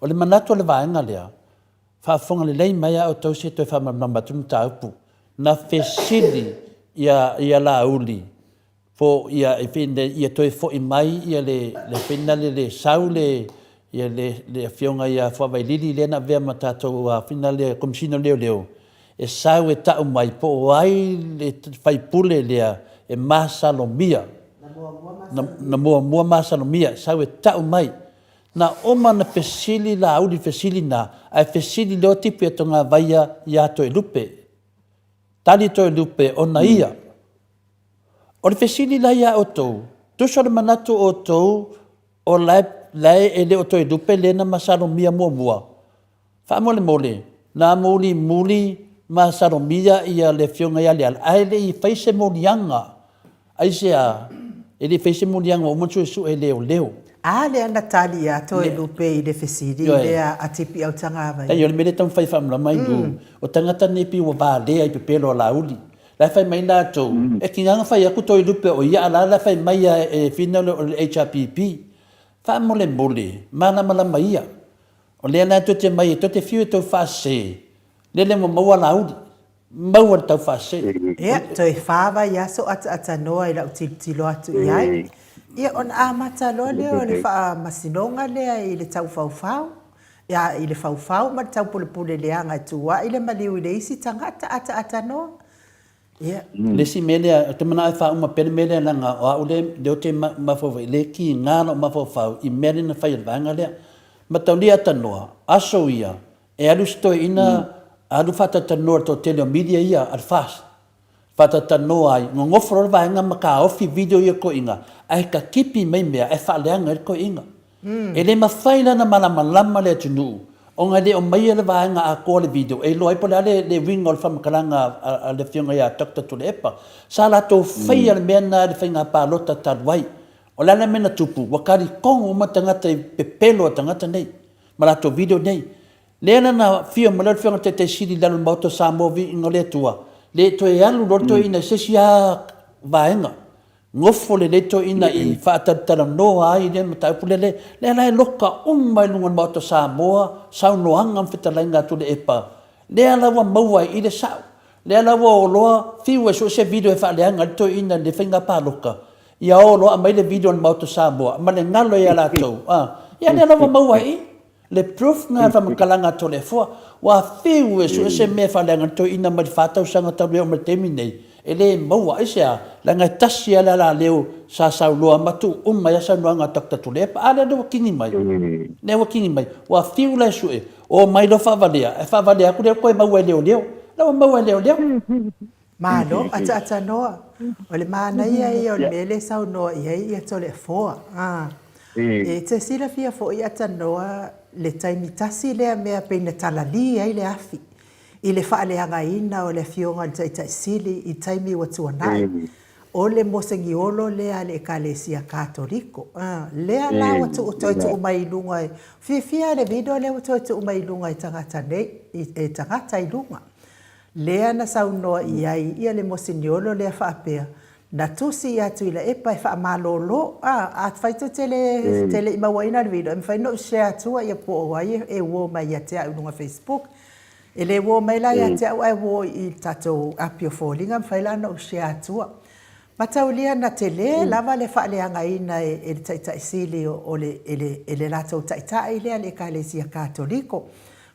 O le manatu o le vaega lea, faafofoga lelei mai a outou se i toe faamalamalama atu le mataupu. Na fesili ia, ia Laauli Po ia ia toe foi mai ia le le fina le le sau le ia le le afioga ia Fuavailili lea na avea ma tatou fina le Komesina o Leoleo e sau e tau mai po o ai le faipule lea e masalomia na muamua masalomia sau e tau mai. Na oma na fesili Laauli fesili na ae fesili loa Tipi o Togavaia ia Toelupe. Tali Toelupe ona ia. O le fesili la ia outou, tusa o le manatu o outou o la e e le o toe lupe lea na masalomia muamua? Faamolemole, na mulimuli masalomia ia le Afioga ia Leala ae le i fai se moliaga. Aisea? E le i fai se moliaga ua uma ona suesue e leoleo. A lea na tali a Toelupe i le fesili lea a Tipi Autagavaia. Leai, o le mea lea e taumafai e faamalamalama ai Lu, o tagata nei pei ua valea i pepelo a Laauli. La e fai mai latou, e tiga ona fai atu Toelupe o ia, a la la e fai mai a e Fina o le HRPP. Faamolemole, malamalama ia. O lea la tou te mai tou te fiu e tau faasese, lele ua maua Laauli. Maua le tau faasese. Ia, toe fa vaiaso ataatanoa i lau tilotilo atu i ai. Ia, ona amata loa lea o le faamasinoga lea i le taufaufau, ia, i le faufau ma le taupulepule leaga e tuuai le maliu i le isi tagata ataatanoa. Ia. Le isi mea lea, ou te manao e faauma pea le mea lea leaga o au lea ou te mafaufau, e le tiga lou mafaufau i mea lea na fai e le vaega lea. Mataulia Atanoa, aso ia, E alu si toeaina alu faatalatanoa i le toatele o media ia a le FAST. Faatalatanoa ai, gogofo loa le vaega ma taofi video ia toeaina ae tatipi mai mea ae faaleaga ai le toeaina. E le mafai la ona malamalama le atunuu. Ona e le o maia le vaega atoa o le video e iloa ai po o le a le le uiga o le faamatalaga a le Afioga ia Doctor Tuilaepa. Sa latou faia le mea lena i le faiga palota talu ai. O le a le mea na tupu? Ua talitonu uma tagata i pepelo a tagata nei ma latou video nei. Lea la na afio mai loa le Afioga i le Taitai Sili i lalo o le Maota o Samoa Viiga o le Atua, le toe alu loa le toeaina i se isi lava vaega. Nofo lelei toeaina i faatalatalanoa ai lea mataupu lea, lea, lea la e loka uma i luga o le Maota o Samoa saunoaga ma fetalaiga a Tuilaepa, lea la ua maua ai i le sao. Lea la ua o loa fiu e sue se video e faaleaga ai le toeaina i le faiga palota, ia o loa aumai le video a le Maota o Samoa ma le galo ia latou, a, ia lea la ua maua ai i. Le proof lena le faamatalaga a Toleafoa. Ua fiu e sue se mea e faaleaga le toeaina mai le fa tausaga talu e oo mai le taimi lenei, e le maua. Aisea? Leaga e tasi lava le alaleo sa saunoa ma tuu uma ai lava saunoaga a Doctor Tuilaepa. A lea ua kini mai? Lea ua kini mai. Ua fiu la e sue, omai loa faavalea, ae faavalea atu lea ua toe maua e leoleo. La ua maua e leoleo. Malo, ataatanoa. O le manaia ia o le mea lea e saunoa i ai ia Toleafoa. A. E te silafia foi Atanoa le taimi tasi lea mea pei na talali ai le afi i le faaleagaina o le Afioga i le Taitai Sili i taimi ua tuanai. O le mosegiolo lea a le Ekalesia Katoliko. A. Lea la ua tuu toe tuu mai i luga e, fiafia le video lea ua toe tuu mai i luga e tagata nei, e tagata i luga. Lea na saunoa i ai ia le mosiniolo lea faapea, Na tusi ia Tuilaepa e faamalolo. A, afai tou te le, te le i mauaina le video, e mafai ona ou share atua ia po o ai e uo mai ia te au i luga Facebook. E le uo mai la ia te au ae uo i le tatou api o foliga, mafai la ona ou share atua. Mataulia na tele lava le faaleagaina e le Taitai Sili o le, e le, e le latou Taitai lea le Ekalesia Katoliko.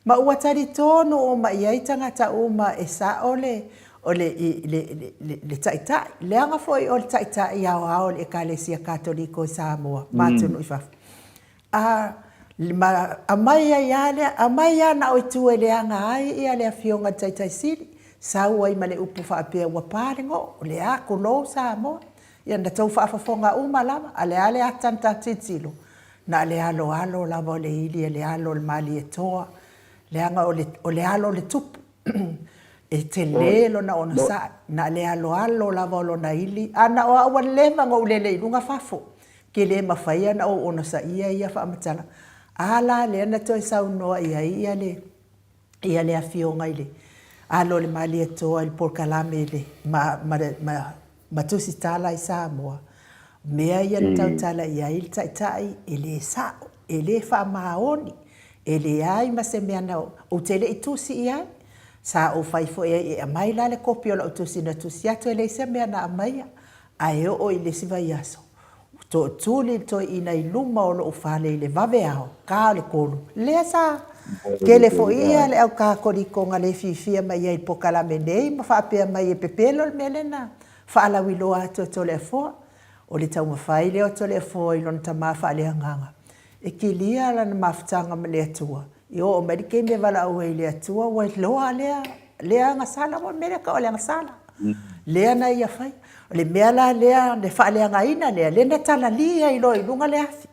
Ma ua talitonu uma i ai tagata uma e sao le, o le, i, le, le, le, le Taitai, leaga foi o le Taitai aoao o le Ekalesia Katoliko i Samoa ma atunuu i fafo. A, ma aumai ai lava lea, aumai lava na o itu e leaga ai ia le Afioga i le Taitai Sili, sau ai ma le upu faapea ua pa le goo, o le a, tulou Samoa. Ia na tou faafofoga uma lava, a le a le ata na ta tilotilo, Na o le aloalo lava o le ili e le alo o le Malietoa, leaga o le, o le alo o le tupu, e tele lona onosai, na o le aloalo lava o lona ili, a na o au ua leva ona ou lele i luga fafo, ke le mafai ona ou onosaia ia faamatalaga. A la lea na toe saunoa i ai ia le, ia le Afioga i le alo o le Malietoa i le polokalame i le, ma, ma, ma, ma tusitala i Samoa, mea ia na tautala i ai le Taitai e le sao, e le faamaoni, e leai ma se mea na ou te le i tusi i ai. Sa ou fai foi ai e aumai la le kopi o lau tusi na tusi atu, e leai se mea na aumaia. Ae oo i le isi vaiaso, ua tootuli le toeaina i luma o lou fale i le vaveao, ta o le kolu. Lea sa tele foi ia le au Katoliko na le fiafia mai ai i le polokalame nei ma faapea mai e pepelo le mea lea na faalauiloa atu e Toleafoa. O le taumafai lea o Toleafoa i lona tama faaleagaga e kilia lana mafutaga ma le Atua. I oo mai le taimi e valaau ai i le Atua ua iloa lea, lea agasala, ua mea lea tau o le agasala. Lea na ia faia. O le mea la lea, le faaleagaina lea, lea na talali ai loa i luga le afi.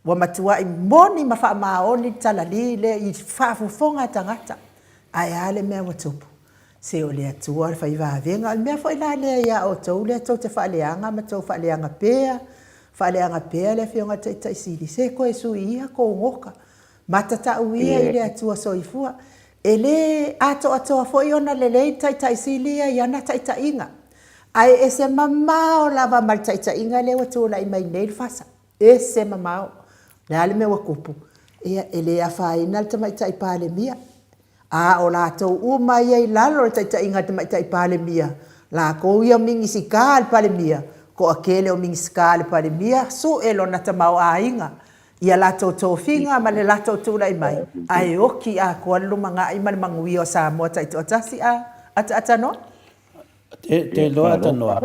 Ua matuai moni ma faamaoni le talali lea i faafofoga a tagata. Ae a le mea ua tupu? Se o le Atua le fai vavega. O le mea foi la lea ia outou lea tou te faaleaga ma tou faaleaga pea, faaleaga pea le Afioga i le Taitai Sili, se toe sui ia tou nota. Matatau ia i le Atua Soifua. E le atoatoa foi ona lelei le Taitai Sili ia i ana taitaiga, ae ese mamao lava ma le taitaiga lea ua tulai mai nei le fasa. Ese mamao. O le a le mea ua tupu? Ia, e le afaina le Tamaitai Palemia, a o latou uma ia i lalo o le taitaiga a le Tamaitai Palemia, latou ia o Minisita a le Palemia, toatele o Minisita a le Palemia, sue lona tamaoaiga ia latou tofiga ma le latou tulai mai, ae oti atoa le lumanai ma le manuia o Samoa taitoatasi a ataatanoa. Te iloa atanoa,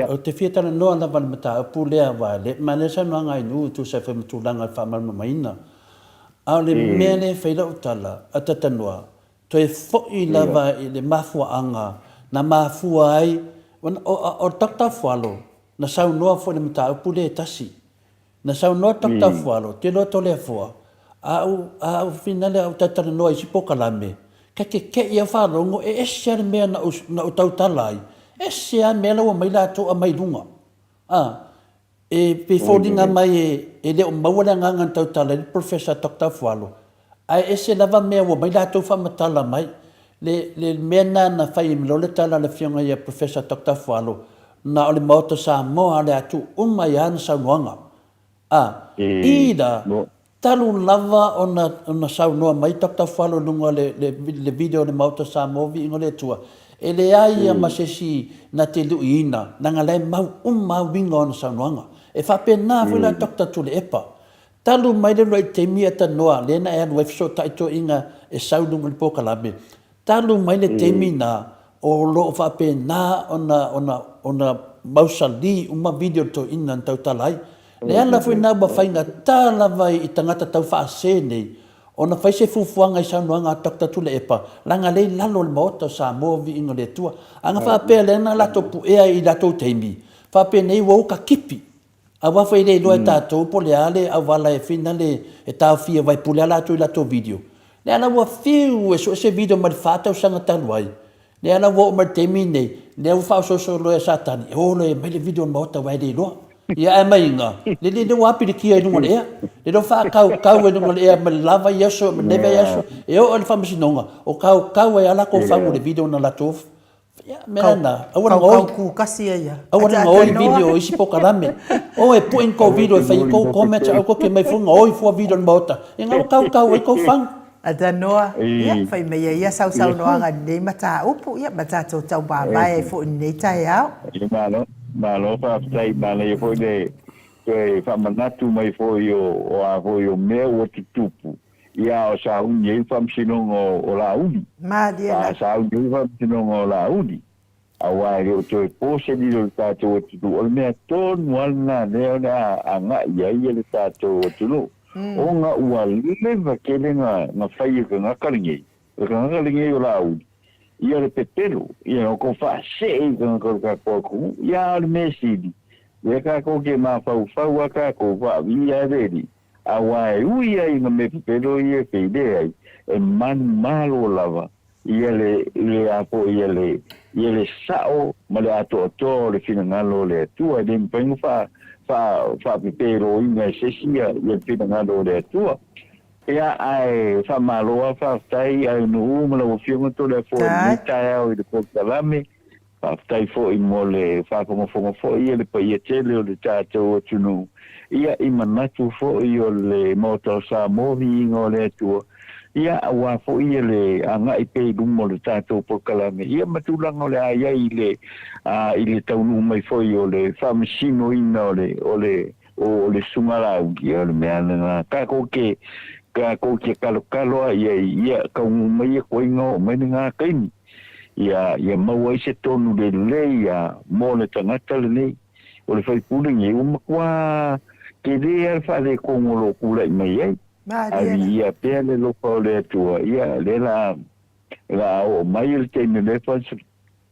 ou te fia talanoa lava i le mataupu lea aua e le manaia le saunoaga a Inu e tusa ai foi ma tulaga o le faamalamalamaina. A o le mea lea e fai lau tala, atatanoa, toe foi lava i le mafuaaga na mafua ai, o le Doctor Fualo na saunoa foi i le mataupu lea e tasi. Na saunoa Doctor Fualo, te iloa Toleafoa, A ou, a ou finale a ou talatalanoa i isi polokalame, ka keke'i au faalogo e ese a le mea na ou, na ou tautala ai, ese a mea la ua aumai latou aumai i luga. A, e pei foliga mai e, e le o maua le agaga na tautala ai le Professor Doctor Afualo, ae ese lava mea ua aumai latou faamatala mai. Le, le mea lena na fai ai loa le tala a le Afioga ia Professor Doctor Afualo, na o le Maota Samoa o le a tuu uma ai lava ana saunoaga. A, i la, talu lava ona, ona saunoa mai Doctor Afualo i luga o le, le, le video o le Maota Samoa Viiga o le Atua, e leai ia ma se isi na te luiina, leaga la e mau uma lava uiga o ana saunoaga. E faapena foi la Doctor Tuilaepa. Talu mai le uluai taimi a tanoa lea na e alu ai fesootai toeaiina e sau i luga o le polokalame, talu mai le taimi na o lo o faapena ona ona ona mausali uma video a le toeaina na tautala ai. Le ala foi lena ua faigata lava i tagata tau faase nei ona fai se fuafuaga i saunoaga a Doctor Tuilaepa leaga lea i lalo o le Maota o Samoa Viiga o le Atua. A na faapea lea na latou puea i latou taimi, faapenei ua uka kipi Aua foi e le iloa e tatou po o le a le auala e finale e taofia aua e pule lava latou i latou video. Lea la ua fiu e sue se video mai le fa tausaga talu ai, lea la ua oo mai le taimi lenei, lea ua faaosooso loa e Satani, e o loa e aumai le video i le maota aua e le iloa. Ia ae maiga, le le le ua apilikia i luga o le ea, le le faakaukau i luga o le ea mai le la vaiaso ma lenei vaiaso, e oo i le faamasinoga, o kaukau ai lava latou fagu i le video na latou Ia, mea lena, aua le gaoi. Kaukau kasi ai ia. Aua le gaoi video o isi polokalame. O e pue ni kou video e fai ai kou comments, aua kou te mai fua gaoi fua video i le maota. Ia nga ua kaukau ai kou fagu. Atanoa, ia, fai mai ai ia sausaunoaga i lenei mataupu, ia, ma tatou tau mavae ai foi i lenei taeao. Ia, malo, malo faafetai, manaia foi le toe faamanatu mai foi o a foi o mea ua tutupu. Ia o sauni ai le faamasinoga o Laauli. Malie la. Sa sauni ai le faamasinoga o Laauli, aua e le o toe po se lilo i le tatou atunuu. O le mea tonu lava lena lea o le a agai ai le tatou atunuu, ona ua leva tele na fai e tagata lenei, o le tagata lenei o Laauli, ia le pepelo, ia o kou faasee i tagata o le tatou atunuu. Ia a o le mea sili, lea tatou te mafaufau lava tatou, faavia e le Alii, Aua e ui ai ina mea pepelo ia e feile ai, e manumalo lava ia le, le a foi ia le, ia le sao ma le atoatoa o le finagalo o le Atua. E le mafai ona faa, faa, faapepeloina e se isi ia, ia le finagalo o le Atua. Ia, ae faamalo lava, faafetai Aenu'u ma lau Afioga Toleafoa i lenei taeao i le polokalame. Faafetai foi mo le faafogafoga foi a le paia tele o le tatou atunuu, ia, i manatu foi o le Maota o Samoa, viiga o le Atua, ia, aua foi le agai pea i luma o le tatou polokalame, ia, ma tulaga o le a i ai i le, a, i le taunuu mai foi o le faamasinoina o le, o le, o le Susuga Laauli, ia, o le mea lena, tatou te, tatou te kalokalo lava i ai, ia, taunuu mai ia koiga oo mai lena taimi. Ia, ia maua ai se tonu lelei a mo le tagata lenei. O le faipule nei, ua matua tele lava le faaletonu o lo o tulai mai ai. Ae viia pea le alofa o le Atua, ia, lea la, la a oo mai le taimi o lea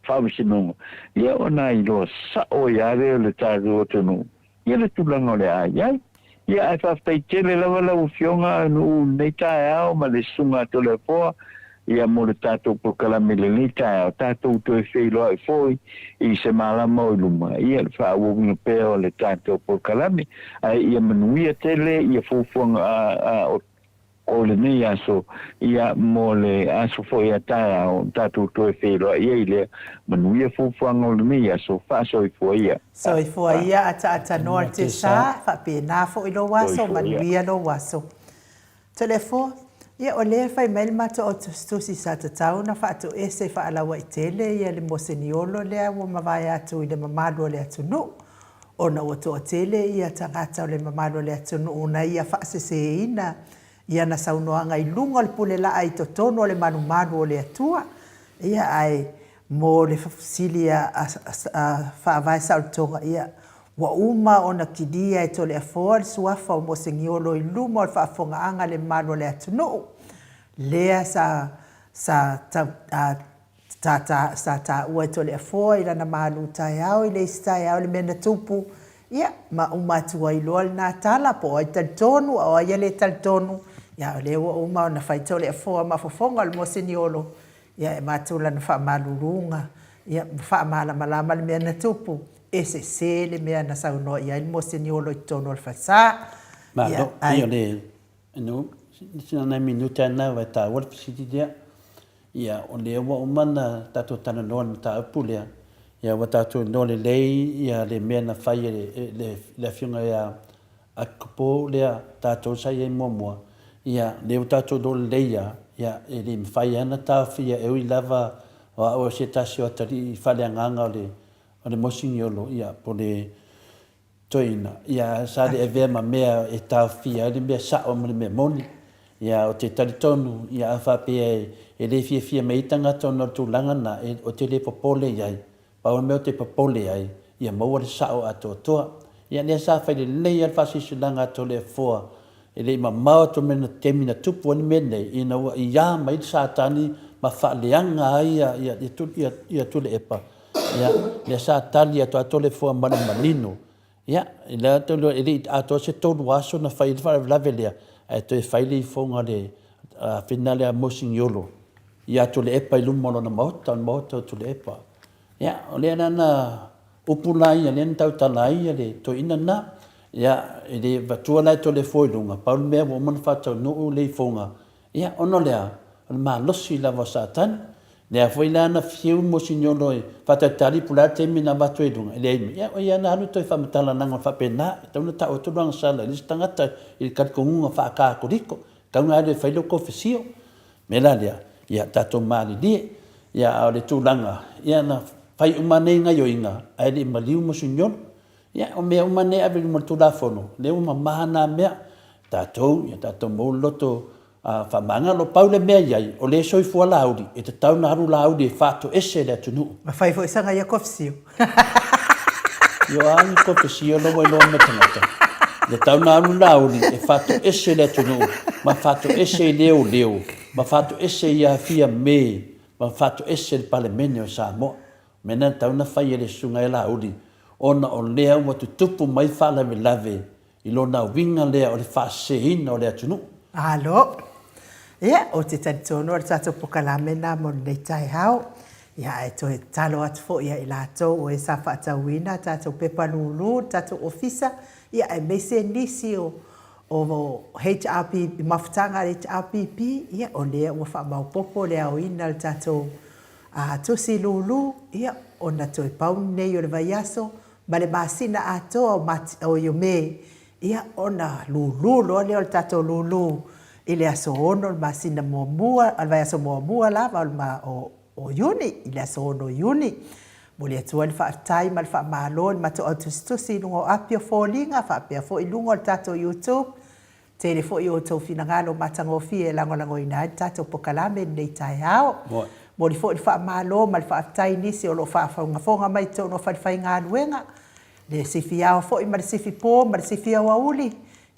faamasinoga, ia ona iloa sao ai lava lea o le tatou atunuu ia le tulaga o le a i ai. Ia, ae faafetai tele lava lau Afioga Nuu i lenei taeao ma le Susuga a Toleafoa, ia mo le tatou polokalame i lenei taeao, tatou toe feiloai foi i se malama o i luma, ia le faaauauina pea o le tatou polokalame. Ae ia manuia tele ia fuafuaga a, a, O lenei aso, ia, mo le aso foi a taeao, tatou toe feiloai ai lea. Manuia fuafuaga o lenei aso, faasoifua ia. Soifua ia ataatanoa le tesa, faapena foi lou aso, manuia lou aso. Toleafoa, ia o lea e fai mai le matou au tusitusi sa tatau ona faatoese faalauaitele ia le moseniolo lea ua mavae atu i le mamalu o le atunuu, ona ua toatele ia tagata o le mamalu o le atunuu na ia faaseseina i ana saunoaga i luga o le pule laa i totonu o le malumalu o le Atua. Ia, ae mo le fesili a Faavae Saolotoga, ia, ua uma ona kilia e Toleafoa le suafa o Mosegiolo i luma o le faafofogaaga a le mamalu o le atunuu, lea sa sa tau Sa sa taua e Toleafoa i lana malu taeao i le isi taeao le mea na tupu, ia, ma uma atu ai loa lena tala, po o ai talitonu a o ai e le talitonu. Ia, o lea ua uma ona fai Toleafoa ma fofoga o le Moseniolo, ia e avatu lana faamaluluga, ia, ma faamalamalama le mea na tupu, e sese le mea na saunoa i ai le Moseniolo i totonu o le falesa. Ia, Malo, ae. Ia o le, no, sina nai minute lava na aua e taua le fesili lea. Ia, o lea ua uma ona tatou talanoa i le mataupu lea, ia ua tatou iloa lelei ia le mea na fai e le, le, le Afioga ia Akpo lea tatou sa i ai muamua, ia, lea ua tatou iloa lelei lava, ia, e le mafai lava ona taofia e ui lava o au o se tasi o atalii faaleagaga o le, o le mosiniolo, ia, po o le toeaina, ia, sa le avea ma mea e taofia ai le mea sao ma le mea moni. Ia, ou te talitonu, ia, a faapea e le fiafia mai ai tagata ona o le tulaga lena, e, ou te le popole i ai. Pau le mea ou te popole ai, ia maua le sao atoatoa. Ia lea sa fai lelei lava le faasilasilaga a Toleafoa, e le i mamao atu ma le taimi na tupu ai le mea lenei, ina ua ia mai le Satani ma faaleaga ai ia Tuilaepa. Ia, lea sa tali atu lava Toleafoa ma le manino. Ia, e le i atoa se tolu aso na fai ai le faalavelave lea, ae toe fai le ifoga a le afena lea a Mosiniolo ia Tuilaepa i luma o lona maota, o le maota o Tuilaepa. Ia, o lea la na upu la ia lea na tautala ai le toeaina lena. Ia, e le avatua la e Toleafoa i luga, pau le mea ua uma ona faataunuu le ifoga, ia, ona o le a? O le malosi lava o Satani. Lea foi la na fiu Mosiniolo e faatalitali po o le a le taimi na avatu ai i luga, e leai mai. Ia, o ia na alu toe faamatala leaga faapena, e tatau ona tau atu le agasala i le isi tagata i le talitonuga faa-Katoliko, e tatau ona alu e fai lau kofesio. O le mea la lea, ia tatou malilie. Ia, a o le tulaga, ia na fai uma nei gaioiga ae le i maliu Mosiniolo. Ia, o mea uma nei e ave i luma o le Tulafono, lea ua mama na mea. Tatou, ia tatou maua le loto faamagalo. Pau le mea i ai, o lea e soifua Laauli, e tatau ona alu Laauli e faatoese le atunuu. Ma fai foi saga ia kofesio. Io a ni kofesio la ua iloa mai tagata. E tatau ona alu Laauli e faatoese le atunuu, ma faatoese i leoleo, ma faatoese i Afia me, ma faatoese le Palemene o Samoa. Mea na tatau ona fai e le Susuga ia Laauli, ona o lea ua tutupu mai faalavelave i lona uiga lea o le faaseseina o le atunuu. Malo. Ia, ou te talitonu o le tatou pokalame lena mo lenei taeao. Ia, ae toe tatalo atu foi ia i latou o e sa faatauina a tatou pepa lulu i le tatou ofisa, ia aemaise nisi o o HRPP, mafutaga a le HRPP, ia, o lea ua faamaopoopo le aoina o le tatou A tusi lulu, ia, ona toe pau nei o le vaiaso ma le masina atoa o Mati, o Me, ia, ona lulu loa lea o le tatou lulu i le aso 6 o le masina muamua, o le vaiaso muamua lava o le ma, o, o Iuni, i le aso 6 o Iuni. Momoli atu ai le faafetai ma le faamalo i le matou au tusitusi i luga o api o foliga faapea foi i luga o le tatou YouTube. Tele foi o outou finagalo matagofie e lagolagoina ai le tatou pokalame i lenei taeao. Momoli foi le faamalo ma le faafetai i nisi o lo o faafogafoga mai i totonu o falefaigaluega, le sifi ao foi ma le sifi po ma le sifi aoauli.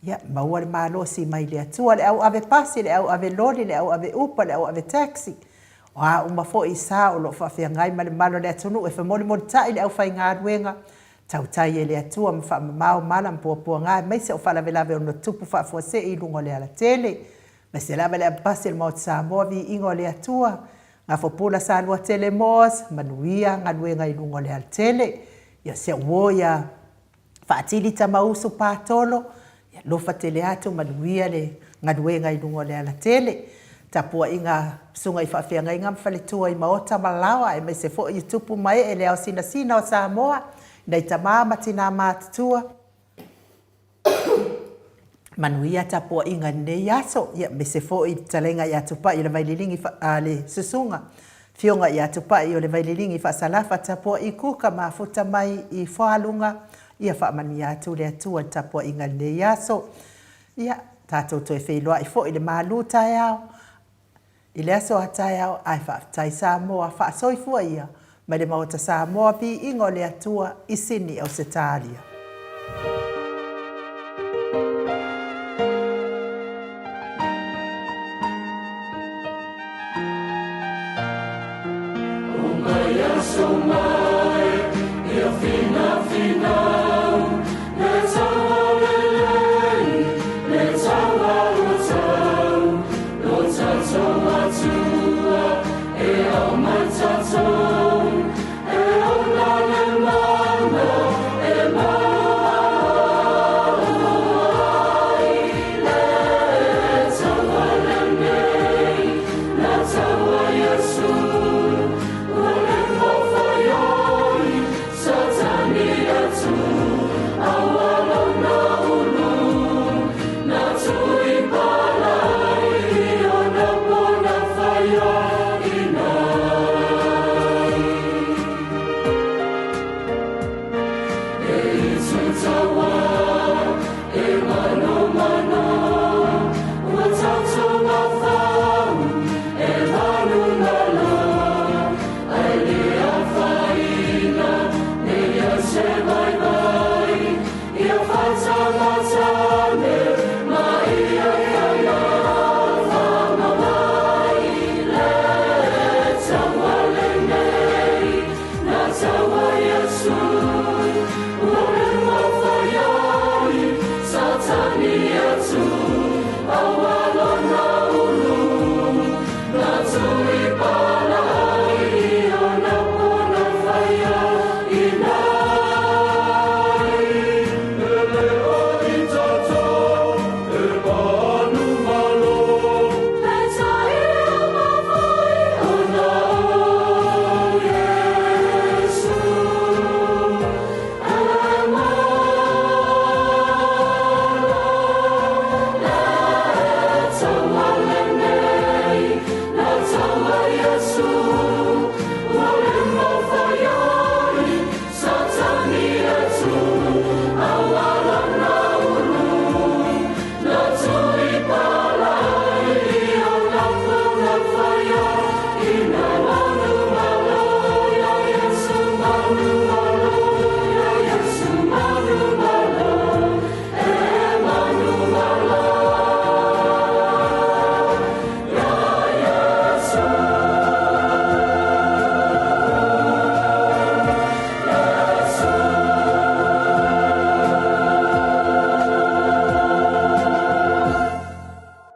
Ia, maua le malosi mai le Atua, le au ave pasi, le au ave loli, le au ave upa, le au ave taxi. O a uma foi sa o lo o faafeagai ma le malu o le atunuu e femolimolitai le aufaigaluega, Tautai e le Atua ma faamamao mala ma puapuaga aemaise o faalavelave ono tupu faafuasei i luga o le alatele, aemaise lava le avepasi o le Maota Samoa Viiga o le Atua, Gafopula Saluatele Moores, manuia galuega i luga o le alatele. Ia si au uo ia Faatili Tamausu Patolo, Ia alofa tele atu, manuia le galuega i luga o le alatele. Tapuaiga a Susuga i Faafeagaiga ma Faletua i Maota ma Laoa aemaise foi i tupu ma ee le ao sinasina o Samoa, nai tama ma tina matutua. Manuia tapuaiga i lenei aso, ia aemaise foi le fetalaiga ia Tupai o le Vaililigi a le Susuga Afioga ia Tupai o le Vaililigi Faasalafa Tapuai Kuka mafuta mai i Foaluga, Ia faamanuia atu le Atua i le tapuaiga i lenei aso. Ia, tatou toe feiloai foi i le malu taeao, i le aso a taeao, ae faafetai Samoa, faasoifua ia mai le Maota Samoa, viiga o le Atua i Sini Ausetalia.